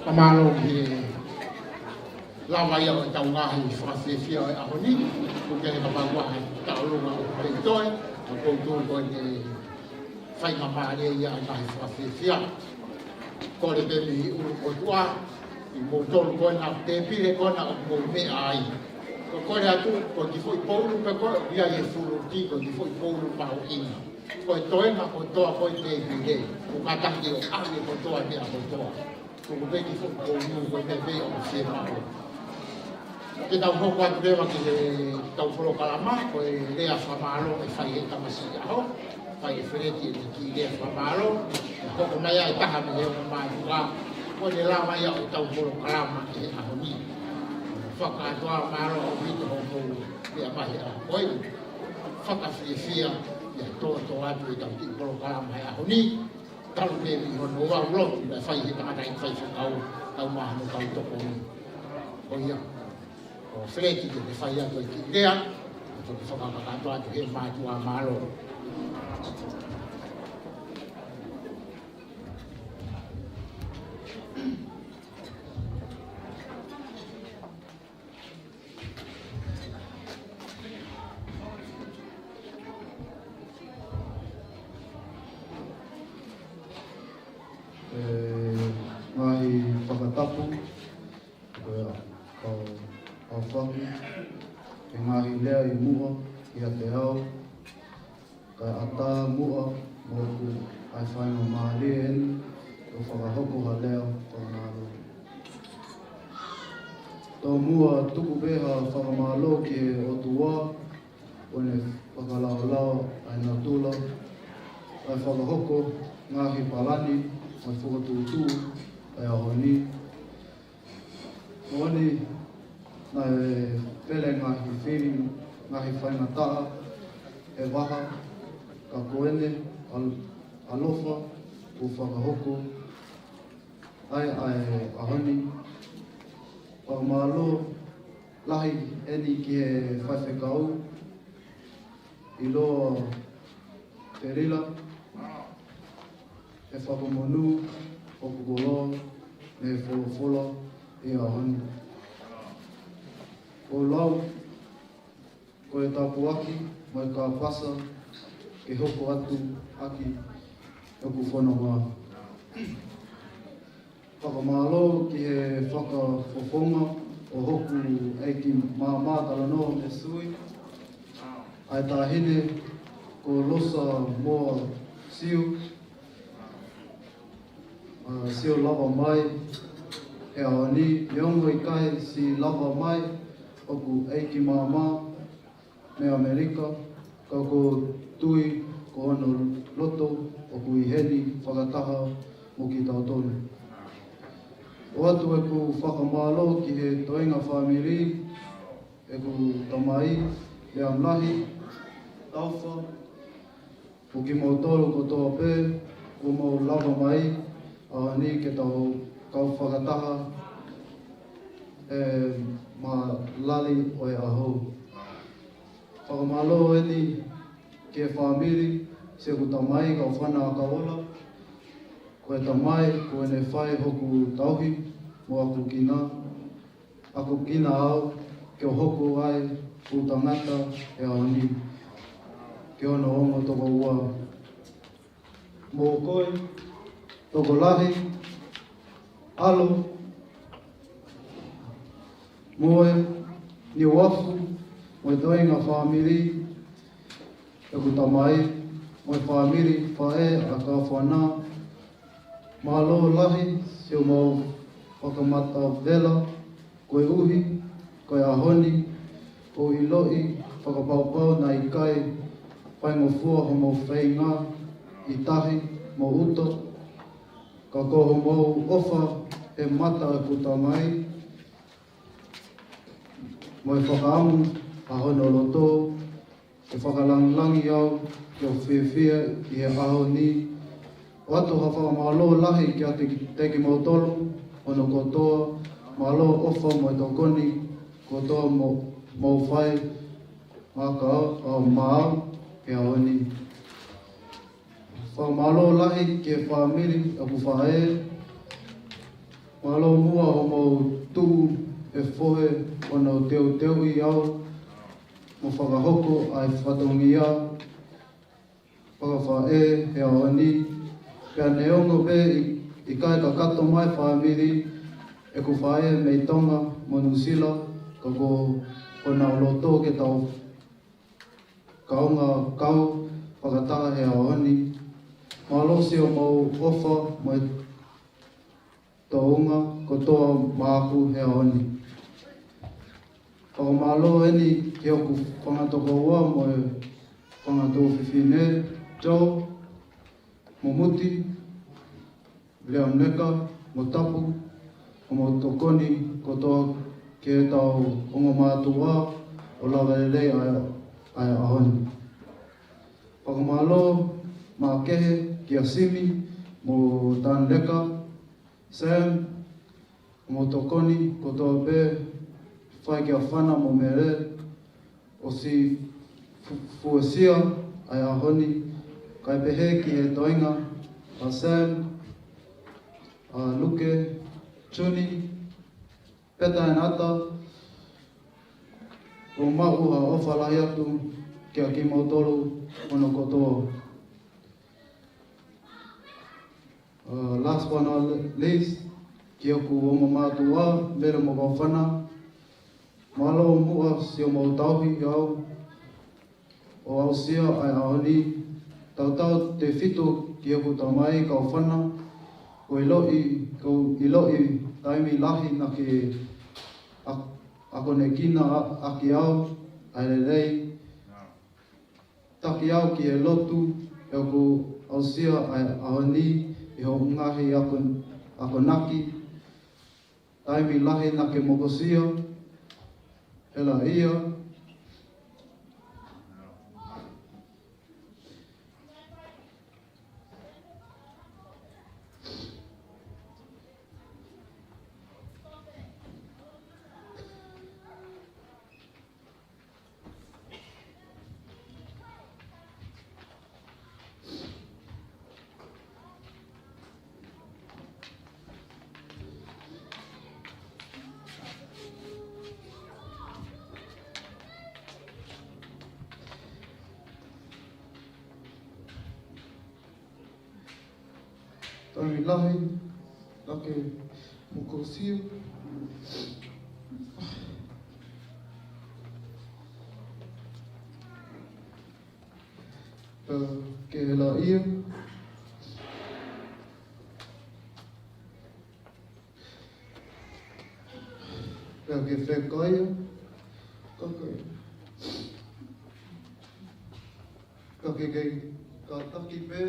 Fakamālō ki he lava ia ʻo ʻetau ngaahi fakafiefia ʻo e ʻaho ni, ʻoku ʻikai ke pau ha taʻolunga ʻo e toe, ʻa ʻoku ou tui ko e faingamālie ia ʻa e ngaahi fakafiefia. Kole pē mei he ʻulu ʻOtua, ʻi moutolu ko ena tēpile ko ena ʻoku mou meʻa ai. Ko e kole atu, ko e kiʻi foʻi poulu pē ko ē, ʻoku ʻi ai e fuluti, ko e kiʻi foʻi poulu mahuʻinga. Ko e toenga kotoa ko e tēpile, ʻoku kātaki ʻo ʻave kotoa e meʻa kotoa. Tuku pē kiʻi foʻi poulu ko e meʻa pē ʻoku fiemaʻu. Ke tau hoko atu leva ki heʻetau polokalama, ko e lea fakamālō ʻe fai ʻe he tamasiʻi ʻaho, fai ʻe Feleti ʻene kiʻi lea fakamālō, ʻe hoko mai ʻa e taha mei he ongo mātuʻa, ko e lava ia ʻo ʻetau polokalama ʻi he ʻaho ni. Fakakātoa mālō ʻaupito hoʻomou meʻa mai he ʻaho ko eni. Fakafiefia ia tōtō atu ʻetau kiʻi polokalama he ʻaho ni. Talu pē mei hono ʻoatu lotu naʻe fai ʻe he tangataʻeiki faifekau, kau mahalo kau tokoni. Ko ia, ko Feleti ke ne fai atu e kiʻi lea, ʻo toki fakakakato atu he mātuʻa mālō. E, ngaahi fakatapu, ko ia, kau, kau faki, e ngaahi lea ʻi muʻa, ʻiate au, kae ʻatā muʻa moʻoku ʻa e faingamālie eni ʻo fakahoko ha lea fakamālō. Tomuʻa tuku pē ha fakamālō ki he ʻOtua, ʻo ne fakalaolao ʻa e natula, ʻa e fakahoko ngaahi palani, ʻa e fakatuʻutuʻu ʻa e ʻaho ni. Moʻoni naʻe pele ngaahi fili, ngaahi faingataʻa, he vaha, ka ko ʻene ʻal-, ʻalofa kuo fakahoko ai ʻa e ʻaho ni. Fakamālō lahi eni ki he faifekau, ʻIloa Felila, he fakamonū ʻoku koloa mei he folofola ʻi he ʻaho ni. ʻOku lau ko e tāpuaki mo e kāpasa ke hoko atu ʻaki ʻeku fononga. Fakamālō ki he fakafofonga ʻo hoku ʻeiki māmā talanoa mei Sui, ʻa e taʻahine ko Losa Moa Siu, ʻa, sio lava mai he ʻaho ni, neongo ʻikai siʻi lava mai hoku ʻeiki māmā mei ʻAmelika, ka ʻoku ou tui ko hono loto ʻoku ʻi heni fakataha mo kitautolu. ʻOatu ʻeku fakamālō ki he toenga fāmili, ʻeku tamai, Leamlahi Taufa, mo kimoutolu kotoa pē, kuo mou lava mai ʻaho ni ke tau kau fakataha he malali ʻo e ʻaho. Fakamālō eni ki he fāmili, siʻeku tamai, Kaufana ʻAkaola, ko e tamai, kuo ne fai hoku tauhi mo ʻakukina, ʻakukina au ke u hoko ai fuʻu tangata he ʻaho ni, ki hono ongo tokoua. Mo koe, tokolahi, ʻAlo, mo e Niuafu, mo e toenga fāmili, ʻeku tamai, mo e fāmili faʻē ʻa Kaufana, mālō lahi siʻomou fakamatavela, koeʻuhi ko e ʻaho ni, ʻoku ou ʻiloʻi fakapapau naʻe ʻikai faingofua hoʻomou feinga ʻi tahi mo ʻuto, ka ko hoʻomou ʻofa he mata ʻeku tamai, mo e fakaʻamu ʻa hono loto, ke fakalangilangi au ke u fiefia ʻi he ʻaho ni. ʻOatu ha fakamālō lahi kiate kimoutolu hono kotoa, mālō ʻofa mo e tokoni kotoa mo, mou fai maʻa au, ʻa, maʻau he ʻaho ni. Fakamālō lahi ki he fāmili ʻeku faʻē, Mālō muʻa hoʻomou tuʻu e fohe ʻo nau teuteuʻi au mo fakahoko ʻa e fatongia fakafaʻē he ʻaho ni. Pea neongo pē ʻi, ʻikai kakato mai fāmili ʻeku faʻē mei Tonga mo Nuʻusila, ka ko honau loto ke tau kaungā kau fakataha he ʻaho ni. Mālō siʻomou ʻofa mo e tōʻonga kotoa maʻaku he ʻaho ni. Fakamālō eni ki hoku fanga tokoua mo e fanga tuofefine, Joe, mo Muti, Leoneka, mo Tapu, hoʻomou tokoni kotoa ki heʻetau ongo mātuʻa ʻo lava lelei ʻa e, ʻa e ʻaho ni. Fakamālō makehe kia Simi mo Tanleka, Sam, hoʻomou tokoni kotoa pē, fai kia Fana mo Mele, ʻosi fu-, fuesia ʻa e ʻaho ni, kae pehē ki he toenga ʻa Sam, ʻa Luke, Juni, Peta and Ata, ʻoku ou maʻu ha ʻofa lahi atu kia kimoutolu hono kotoa. Uh, last but not least, ki hoku ongo mātuʻa, Mele mo Kaufana, mālō muʻa siʻomou tauhi au ʻo aʻusia ʻa e ʻaho ni. Tautautefito ki hoku tamai Kaufana, ʻoku ʻiloʻi, ʻoku ʻiloʻi taimi lahi naʻa ke ak-, akonekina ʻa-, ʻaki au ʻa e lelei. Taki au ki he lotu, he ʻoku aʻusia ʻa e ʻaho ni ʻi hoʻo ngaahi ako-, akonaki. Taimi lahi naʻa ke mokosia, helaʻia. Taimi lahi naʻa ke mokosia, pea ke helaʻia. Pea ke fekaia, ka ke, ka ke kei kātaki pē.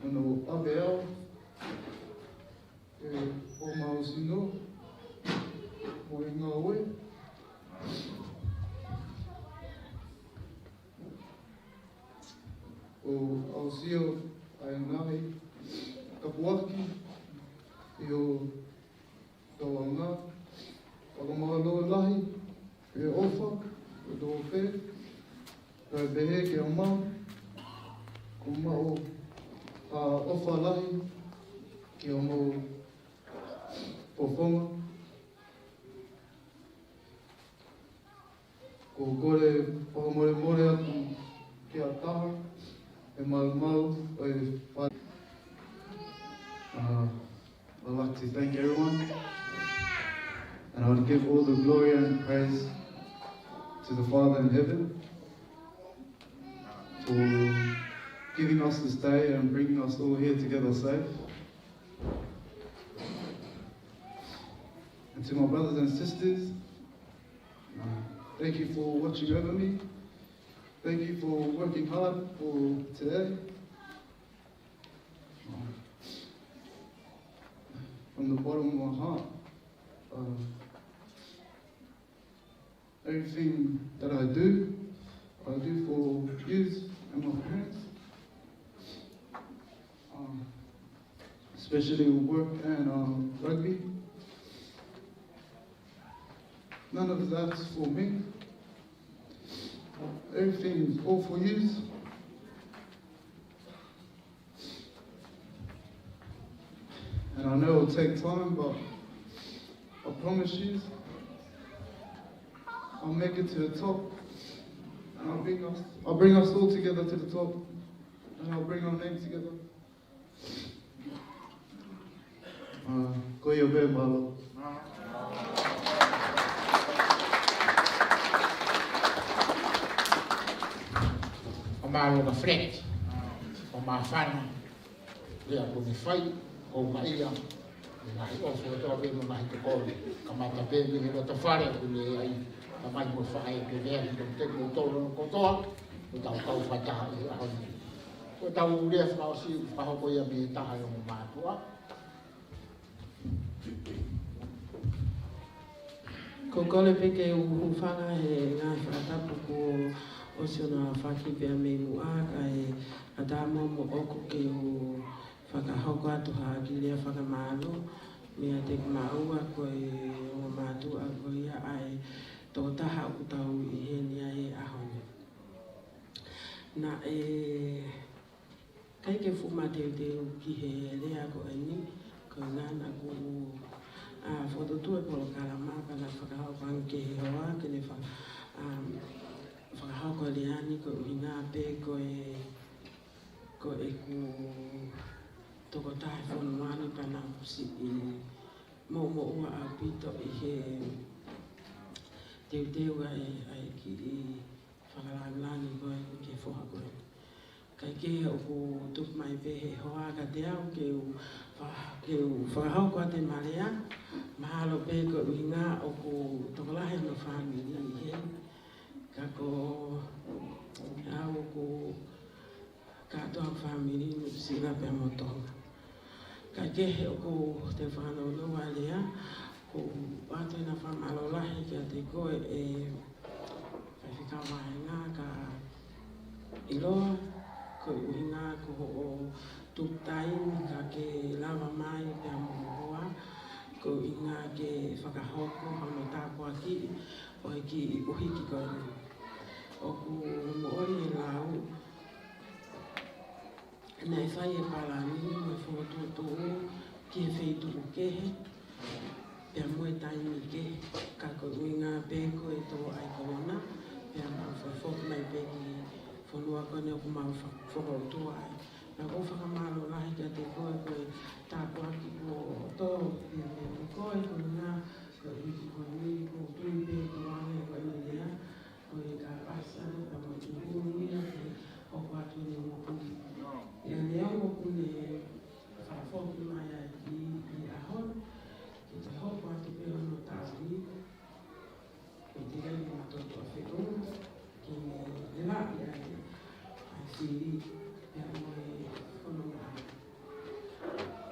Hono ʻave au ke ʻomai ʻo sino mo e ngāue, ʻo aʻusia ʻa e ngaahi tapuaki ʻi ho tauʻanga. Fakamālō lahi he ʻofa kotoa pē, kae pehē kiate au, ʻoku ou maʻu ha ʻofa lahi ki hoʻomou fofonga. ʻOku ou kole fakamolemole atu ki ha taha he maumau ʻo e fa-, uh, I'd like to thank everyone, and I would give all the glory and praise to the Father in heaven for giving us this day and bringing us all here together safe. And to my brothers and sisters, uh, thank you for watching over me. Thank you for working hard for today. Uh, from the bottom of my heart, uh, everything that I do, I do for yous and my parents, um, especially with work and, um, rugby. None of that's for me. Everything is all for yous. And I know it'll take time, but I promise you, I'll make it to the top. And I'll bring us, I'll bring us all together to the top. And I'll bring our name together. Uh, ko ia pē, mālō. ʻO mālō ka Fred, ʻo māfana, lea kuo ne fai, ʻo maʻia, ʻi he ngaahi ʻofa kotoa pē mo e ngaahi tokoni, kamata pē mei he loto fale ʻoku ne ʻi ai, tamai mo faʻē, pea lea ki he tokoni mo tolo kotoa, ʻo tau kau fakataha ʻi he ʻaho ni. Ko ʻetau lea fakaʻosi, fakahoko ia mei he taha ʻo e ongo mātuʻa. Ko e kole pē ke u hūfanga he ngaahi fakatapu kuo ʻosi hono aofaki pea mei muʻa, kae ʻatā muʻa moʻoku ke u fakahoko atu ha kiʻi lea fakamālō meiate kimaua ko e ongo mātuʻa ko ia ʻa e tokotaha ʻoku tau ʻi heni ai he ʻaho ni. Naʻe ʻikai ke fuʻu mateuteu ki he lea ko eni, ko e ʻuhinga naʻa ku, ʻa, fokotuʻutuʻu e polokalama pea naʻe fakahoko ange ki he hoa ke ne fa-, um, fakahoko e lea ni ko e ʻuhinga pē ko e, ko ʻeku tokotaha he fonua ni pea naʻa ku siʻi moʻumoʻua ʻaupito ʻi he teuteu ʻa e, ʻa e kiʻi fakalāngilangi ko ē ki he foha ko ē. Kae kehe ʻoku tuku mai pē he hoa kiate au ke u fa-, ke u fakahoko atu ʻema lea, mahalo pē ko e ʻuhinga ʻoku tokolahi hono fāmili ʻi heni. Ka ko au ʻoku kātoa fāmili Nuʻusila pea mo Tonga. Kae kehe ʻoku te fanongo ʻa e lea, ʻoku ʻoatu ʻena fakamālō lahi kiate koe ʻe Faifekau Vāhenga ka ʻiloa, ko e ʻuhinga ko hoʻo tuku taimi ka ke lava mai pea mo ho hoa, ko e ʻuhinga ke fakahoko hono tāpuakiʻi ʻo e kiʻi ʻuhiki ko eni. ʻOku moʻoni e lau, naʻe fai e palani mo e fokotuʻutuʻu ki he feituʻu kehe, pea mo e taimi kehe, ka ko e ʻuhinga pē ko e tō ʻa e kolona, pea mau foki mai pē ki he fonua ko eni ʻoku mau fa-, fokoutua ai. Naʻa ku fakamālō lahi kiate koe ko e tāpuaki kuo tō, pea mo koe ko e ʻuhinga ko e ʻuhiki ko eni, ʻoku tui pē ko e ʻuhinga ko eni lea, ko e ka pasa ne ka mo e tūhulu ia ke hoko atu ne mo kuni. Ia ne au mo kuni fakafoki mai ai ki, ki ʻaho ni, ke te hoko atu pē hono tali, ko e teʻeki ai ke mātou toʻa feʻunga, ke ne leva ia e, ʻa e fili, pea mo e fononga.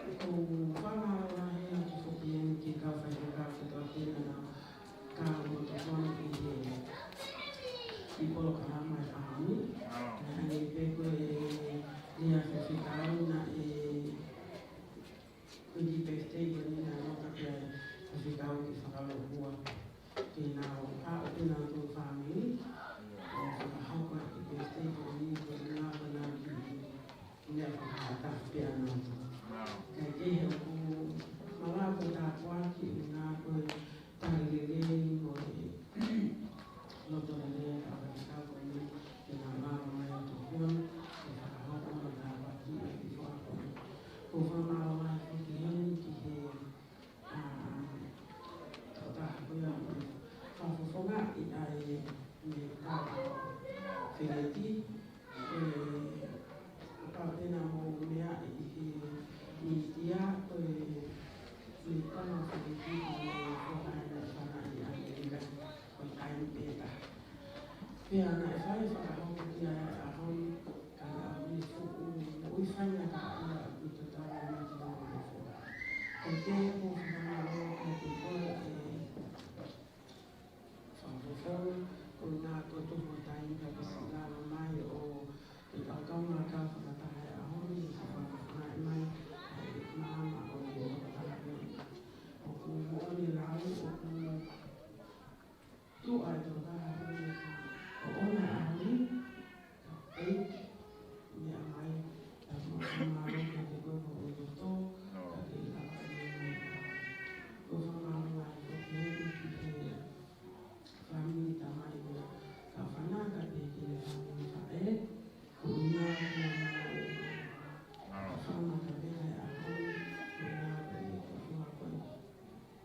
ʻOku ou fakamālō lahi atu foki heni ki he kau faifekau kotoa pē naʻa nau kau mo tokoni ʻi he, ʻi he polokalama ʻo e ʻaho ni. Naʻe ʻi ai pē ko e lea faifekau naʻe, ko e kiʻi birthday ko eni naʻe nofo pē ʻa e faifekau ke fakalōkua. Ke nau, ʻa, ʻo ke nau tō fāmili, ʻo fakahoko ʻa e kiʻi birthday ko eni, ko e ʻuhinga ko ʻenau kiʻi, ʻenau fakahata pē ʻa nautolu. Kae kehe ʻoku malava ko e tāpuaki ʻuhinga ko e tali lelei mo e loto lelei ʻa e faifekau ko eni, ke nau lava mai ʻo tokoni, ke fakahoko mo tāpuakiʻi ʻa e kiʻi foha ko eni. ʻOku ou fakamālō lahi foki heni ki he ʻa, tokotaha ko ia ʻoku fakafofongaʻi ʻa e meʻa ko Feleti, ʻe, ʻo ka pena mo meʻa ʻi he mītia ko e meʻa ko Feleti ko e foha ʻena fana ʻi ʻAmelika, ko e taimi pē taha. Pea naʻe fai fakahoko ki ai ʻa e ʻaho ni, ka naʻa ne fuʻu moʻui faingataʻaʻia ʻi he tatau mo e tamaiki foha. Kae kehe ʻoku ou fakamālō kiate koe ʻe Fakafofonga, ko e ʻuhinga ko e tuku ho taimi pea ke siʻi lava mai ʻo ke kau kau mai kau fakataha he ʻaho ni, ke fakafofongaʻi mai ʻa e maama ʻo e tokotaha ko eni. ʻOku moʻoni e lau, ʻoku Tuʻa e tokanga ko ʻona ʻaho ni, ka ʻEiki, meʻa mai, ka ko e mālō kiate koe ko e loto, ka ke ʻi lava ʻi he meʻa. Ko e fakamālō lahi ko ē ki he fāmili tamai ko e kau fānau, ka pehē ki he fāmili faʻē, ko ia ko e mālō. Fānau ka pehē ʻa e ʻaho ni, ko ia ko e ko fua ko e.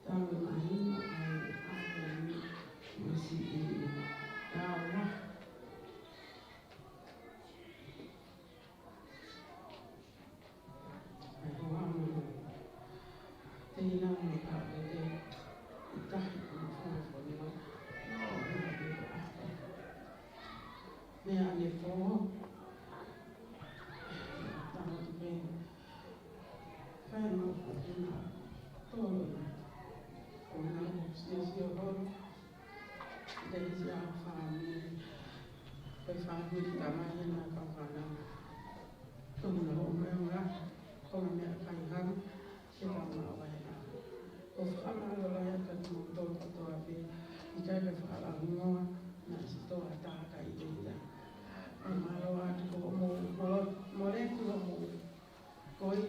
Tau e mahino ai ʻa e ʻaho ni, mo e siʻi ʻi. Tau ā. ʻAi ko amo. Te ina mo ka te te. ʻI tahi ko ma fua fua ni ma. Meʻa ne fo. Tama tu pe. Fai ma ko ina. Tolo ina. Ko ina ko sia sia holo. Te isi a fāmili. Ko e fāmili tamai ʻena kau fānau. Ko ina ho meʻa ora. Ko e meʻa kai hau. Ke tau maʻu ai ʻa. Ko e fakamālō lahi atu kiate kimoutolu kotoa pē. ʻIkai ke fakalaunoa, naʻe ʻosi tō ʻa e taha ka ʻi ʻEiki. Fakamālō atu ko hoʻomou, mole, mole ki hoʻomou. Ko e,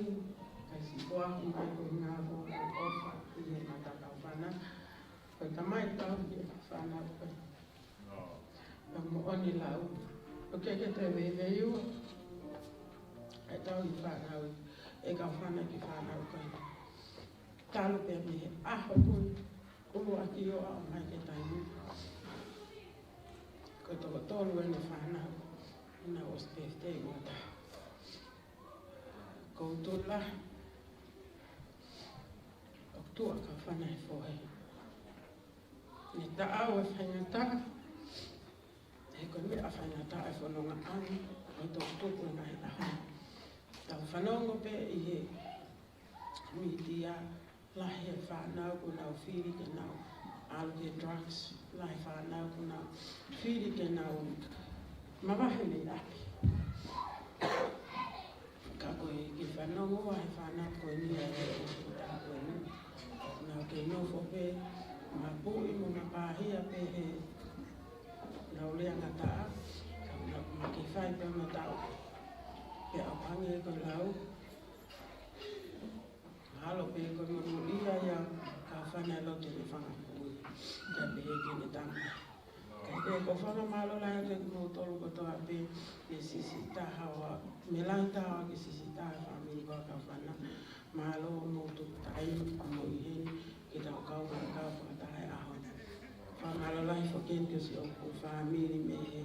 kai si koa, ʻikai ko e ngā ko e ʻofa, ʻi he mata kau fānau. Ko e tamai tau, ʻi he fānau ko e. Ka moʻoni lau. ʻOku ke ke te veiveiua. ʻE tau ʻi fānau. ʻE kau fānau ki fānau kai. Talu pē mei he ʻaho ko ē. ʻUluaki ʻo aʻu mai ki he taimi. Ko e toko tolu ʻene fānau. ʻIna ʻosi birthday ʻo ta. Ko u tula. ʻOku tuʻa kau fānau he fohe. Ne taʻau e faingataʻa, he ko e meʻa faingataʻa e fononga ʻaʻaku, ʻo tukutuku e ngaahi ʻaho. Tau fanongo pē ʻi he mītia, lahi e fānau kuo nau fili ke nau ʻalu ki he drugs, lahi e fānau kuo nau fili ke nau mavahe mei ʻapi. Ka ko e kiʻi fanongo ʻa e fānau ko eni ʻa e ʻoku taha ko eni. Nau kei nofo pē, mapuʻi mo mapahia pē he nau lea ngataʻa, ka nau ma kei fai pē ma tau. Pea ʻoku hangē ko e lau, ʻalu pē ko e monūʻia ia, ka fana lo te ne fanga kui. Ka pehē ki heʻene tamai. Ka ko e fakamālō lahi atu kiate kimoutolu kotoa pē, ne siʻisiʻi taha ua, mei he lahi taha ua ke siʻisiʻi taha fāmili ko e kau fānau. Mālō hoʻomou tuku taimi mo ʻi heni, ke tau kau fakataha he ʻaho ni. Fakamālō lahi foki kiate siʻoku fāmili mei he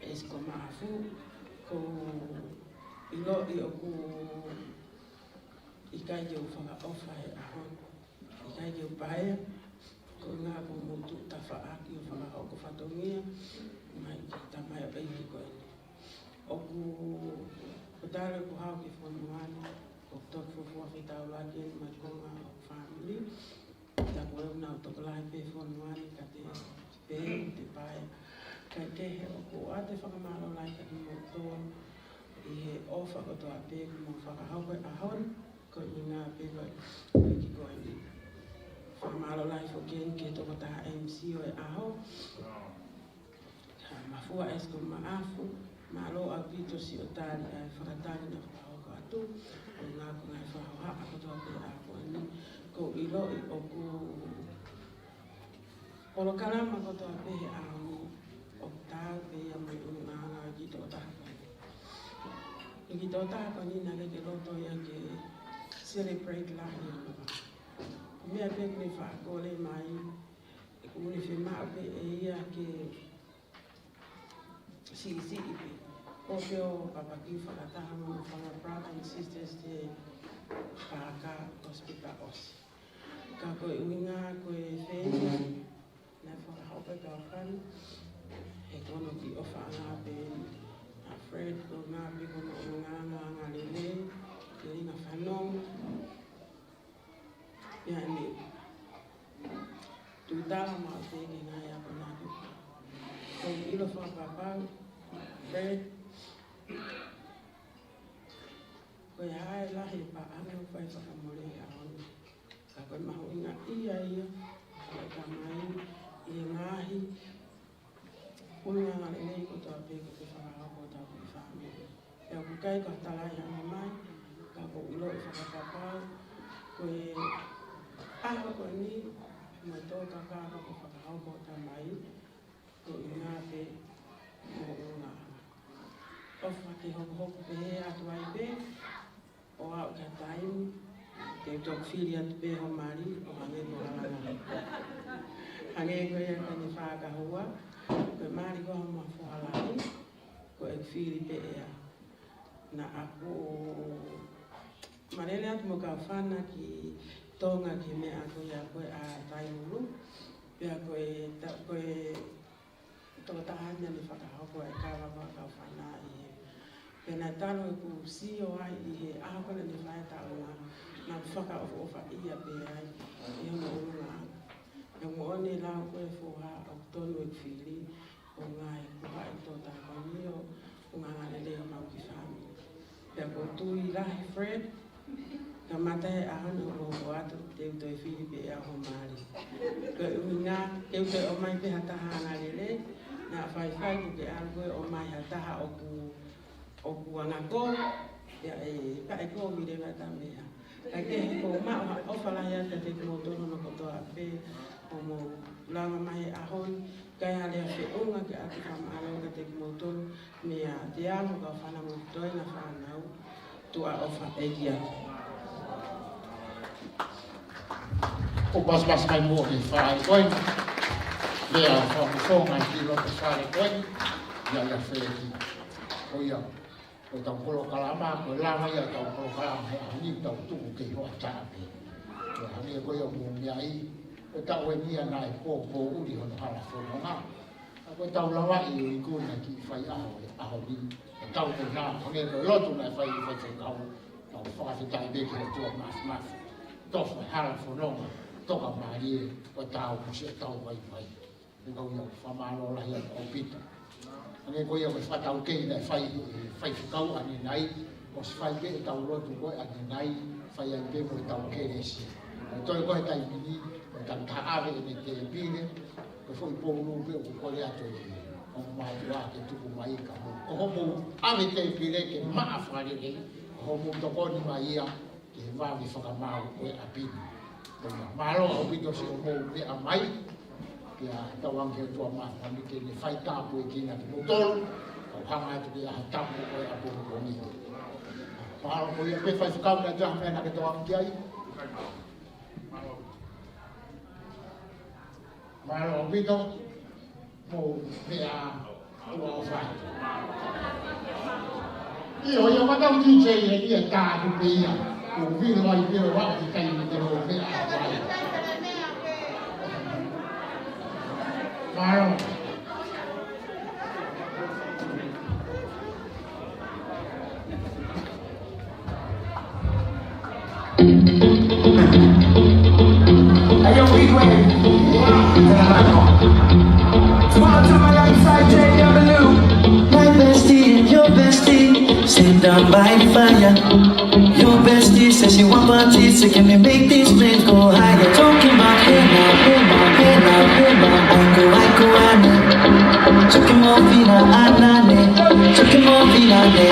ʻEsi ko Maʻafu, ko u ʻiloʻi ʻoku ʻikai ke u fakaʻofa he ʻaho ni. ʻIkai ke u paea, ko e ʻuhinga ko hoʻomou tuʻu tafaʻaki ʻo fakahoko fatongia, mai ki he tamaioʻeiki ko eni. ʻOku, ko talu ʻeku haʻu ki he fonua ni, ʻoku toki fuofua fetaulaki eni mo e konga ʻo e fāmili. Ka ko e ʻuhinga ʻoku tokolahi pē fonua ni ka te pē, te paea. Kae kehe ʻoku ʻoatu e fakamālō lahi kiate kimoutolu, ʻi he ʻofa kotoa pē kuo mou fakahoko he ʻaho ni. Ko e ʻuhinga pē ko e, ko e kiʻi ko eni. Fakamālō lahi foki ki he tokotaha M C ʻo e ʻaho. Ka Mafua ʻEsi ko Maʻafu, mālō ʻaupito siʻo tali ʻa e fakatali naʻe fakahoko atu. Ko e ʻuhinga ko e ngaahi fakahohaʻa kotoa pē ʻa ko eni. Ko u ʻiloʻi ʻoku polokalama kotoa pē he ʻaho ni, ʻoku taau pē ia mo e ʻulungaanga ʻa e kiʻi tokotaha ko eni. Ko e kiʻi tokotaha ko eni naʻe ʻikai ke loto ia ke celebrate lahi ʻa e meʻa pē ʻoku ne faʻa kole mai, ʻoku ne fiemaʻu pē ʻe ia ke siʻisiʻi pē. Ko e pē ʻo papaki fakataha mo e fanga brother and sisters te paka hospital ʻosi. Ka ko e ʻuhinga ko e feinga naʻe fakahoko ʻe he kau fānau, he ko hono kiʻi ʻofaʻanga pē ʻa Fred, ko e ʻuhinga pē ko hono ʻulungaanga lelei, ke ʻi ai e ngaahi fanongo. Ia ne tutala maʻu pē ki he ngaahi akonaki. Ko e ʻilo fakapapau, Fred, ko e hā e lahi e paʻanga ʻoku fai fakamole he ʻaho ni. Ka ko e mahuʻinga ia ia, ʻa e tamai, ʻi he Fakahoko hotau kiʻi fāmili. Pea ʻoku ʻikai ko ha talaʻehanga mai, ka ʻoku ou ʻiloʻi fakapapau ko e ʻaho ko eni, mo e tō kakano kuo fakahoko ʻe he Tamai, ko e ʻuhinga pē mo e ʻuhinga. ʻOfa ke hokohoko pehē atu ai pē, ʻo aʻu ki ha taimi, ke u toki fili atu pē ho mali, ʻo hangē ko e lalanga. Hangē ko ia ko eni fakahoa, ko e mali ko ia homau foha lahi, ko e fili pē ia. Naʻa ku mālele atu mo e kau fānau ki Tonga ki he meʻa ko ia ko ē ʻa Taimulu. Pea ko e ta-, ko e tokotaha naʻa ne fakahoko e kava ko ia ʻa e kau fānau ʻi he. Pea naʻe talu ʻeku sio ai ʻi he ʻaho ko ē naʻa ne fai e taʻu na, naʻa ku fakaʻofoʻofaʻia pē ai ʻi hono ʻulungaanga. Pea moʻoni e lau ko ē foha ʻoku tonu e fili, ʻo ngaahi kupaʻi tō tākonio, ʻo ngaahi lelei ʻo mau kiʻi fāmili. Pea ʻoku ou tui lahi Fred, kamata he ʻaho ni ʻo loko atu, te u toe fili pē ʻe au ho mali. Ko e ʻuhinga, ke u toe ʻomai pē ha taha anga lelei, naʻa faifai kuo ke ʻalu koe ʻomai ha taha ʻoku, ʻoku anga ko, ia e, ka e ko mi le mata meha. Ka ke he ko ma o, ʻofa lahi atu kiate kimoutolu hono kotoa pē, ʻo mou lava mai he ʻaho ni, ka ʻi ai ha lea feʻunga ke ʻoatu fakamālō kiate kimoutolu, meia Teamo, kau fānau mo e toenga fānau, tuʻa ʻofa ʻeiki atu. ʻO pasipasi mai mo e fai ko ē. Lea fakafofonga ki loto fale ko ē. Ia ia feki. Ko ia. Ko ʻetau polokalama, ko e lava ia ʻetau polokalama he ʻaho ni ʻoku tau tuku kei hoʻatā pē. Ko e hangē ko ia ʻoku mou meaʻi, ko e taʻu eni ia naʻe poupou ʻuli hono hala fononga. Ka ko ʻetau lavaʻi ʻo ikuna kiʻi fai ʻaho he ʻaho ni. Ko ʻetau kona, hangē ko e lotu naʻe fai ʻe he faifekau, tau fakafetaʻi pē ki he ʻOtua Māfimafi. Tofa e hala fononga, toka mālie, ko e tau kusi ʻetau vaivai. Pea ko ia ʻoku fakamālō lahi atu ʻaupito. Hangē ko ia ko e fakataukei naʻe fai, faifekau ʻanenai, ʻosi fai pē ʻetau lotu ko ē ʻanenai, fai ai pē mo ʻetau kelesi. Ko e toe ko ē he taimi ni, ko e tangata ʻave ʻene tēpile, ko e foʻi poulu pē ʻoku kole atu ʻe he ongo mātuʻa ke tuku mai ka mou. Ko hoʻomou ʻave tēpile ke maʻa fakalelei, ko hoʻomou tokoni mai ia, ke vave fakamaau ko ē ʻapi ni. Ko ia, mālō ʻaupito siʻomou meʻa mai, pea tauange he ʻOtua Māfimafi ke ne fai tāpuekina kimoutolu, kau hanga atu ki he ʻaho tapu ko ē ʻapongipongi. Mālō ko ia pē faifekau, naʻa toe ha meʻa naʻa ke tauange ki ai. Mālō ʻaupito. Mo meʻa ua o fai. ʻIo, ʻio, ka tau DJ e ia tā tu pē ia. Ko vilo ai pē ʻo aʻu ki he taimi te mo meʻa ua o fai. Mālō. Hey, yo, Heatwave. Small time, I got inside J W. My bestie and your bestie sit down by the fire. Your bestie says she want parties, so can we make these flames go higher? Talking about hey now, hey now, hey now, hey now. Aiko, aiko, ane. Chucky Morphina, anane. Chucky Morphina, ne.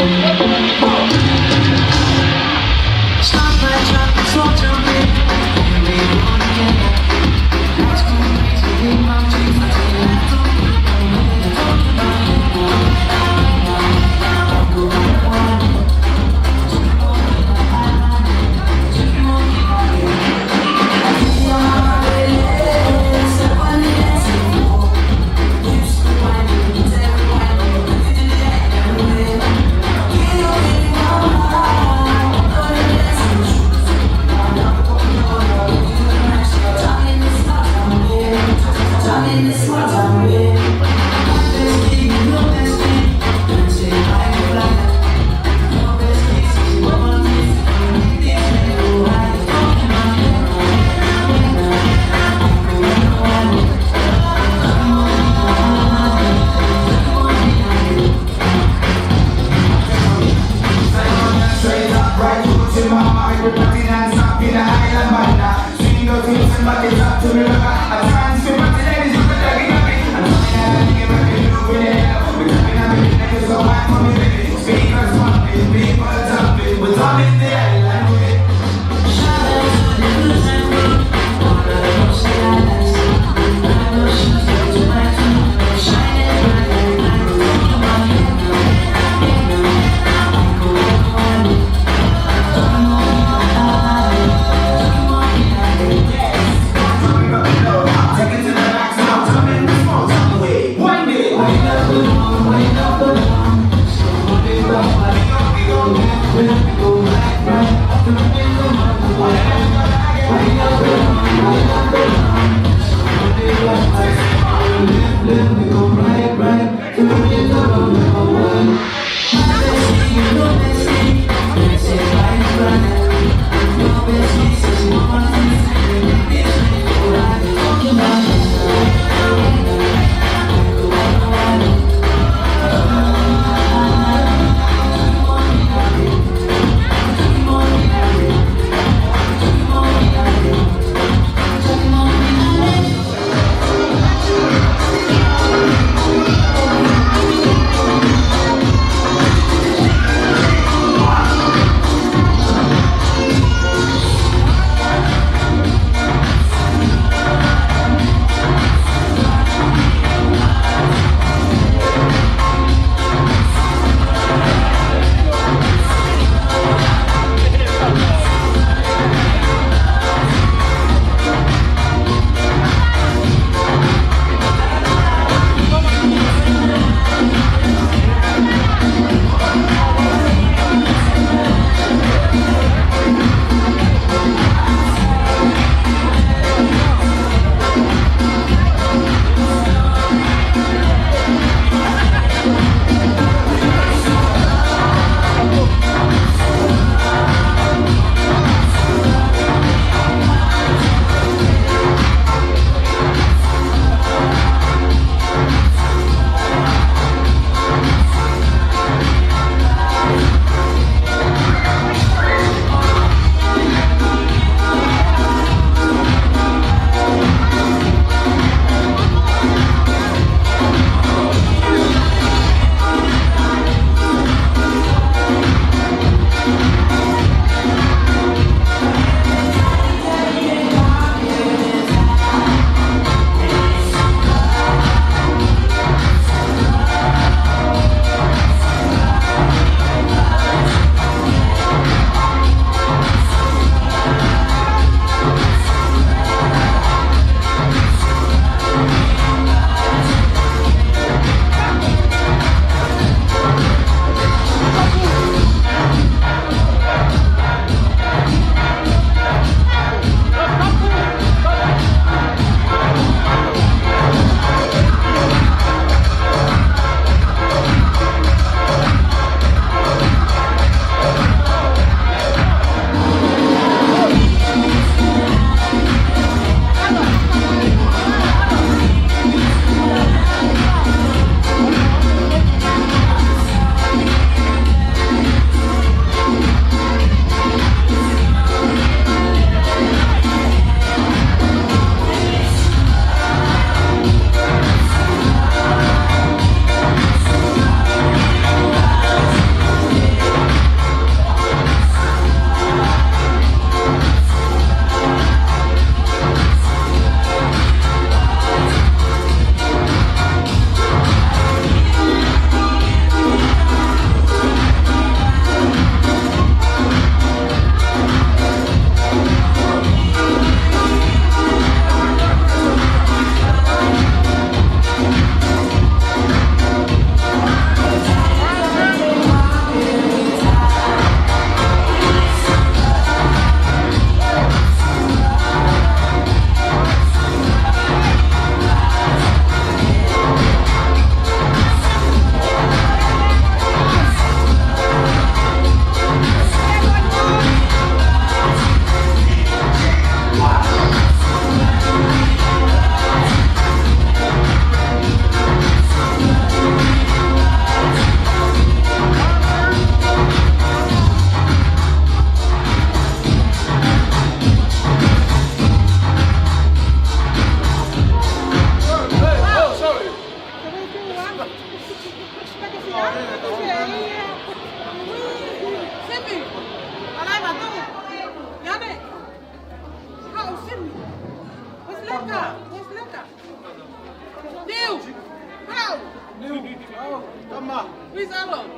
Come on. Where's Alan?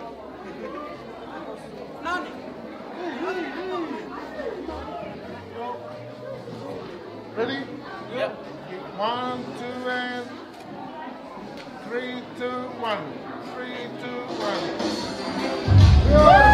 Nani? Ready? Yep. One, two, and three, two, one. Three, two, one.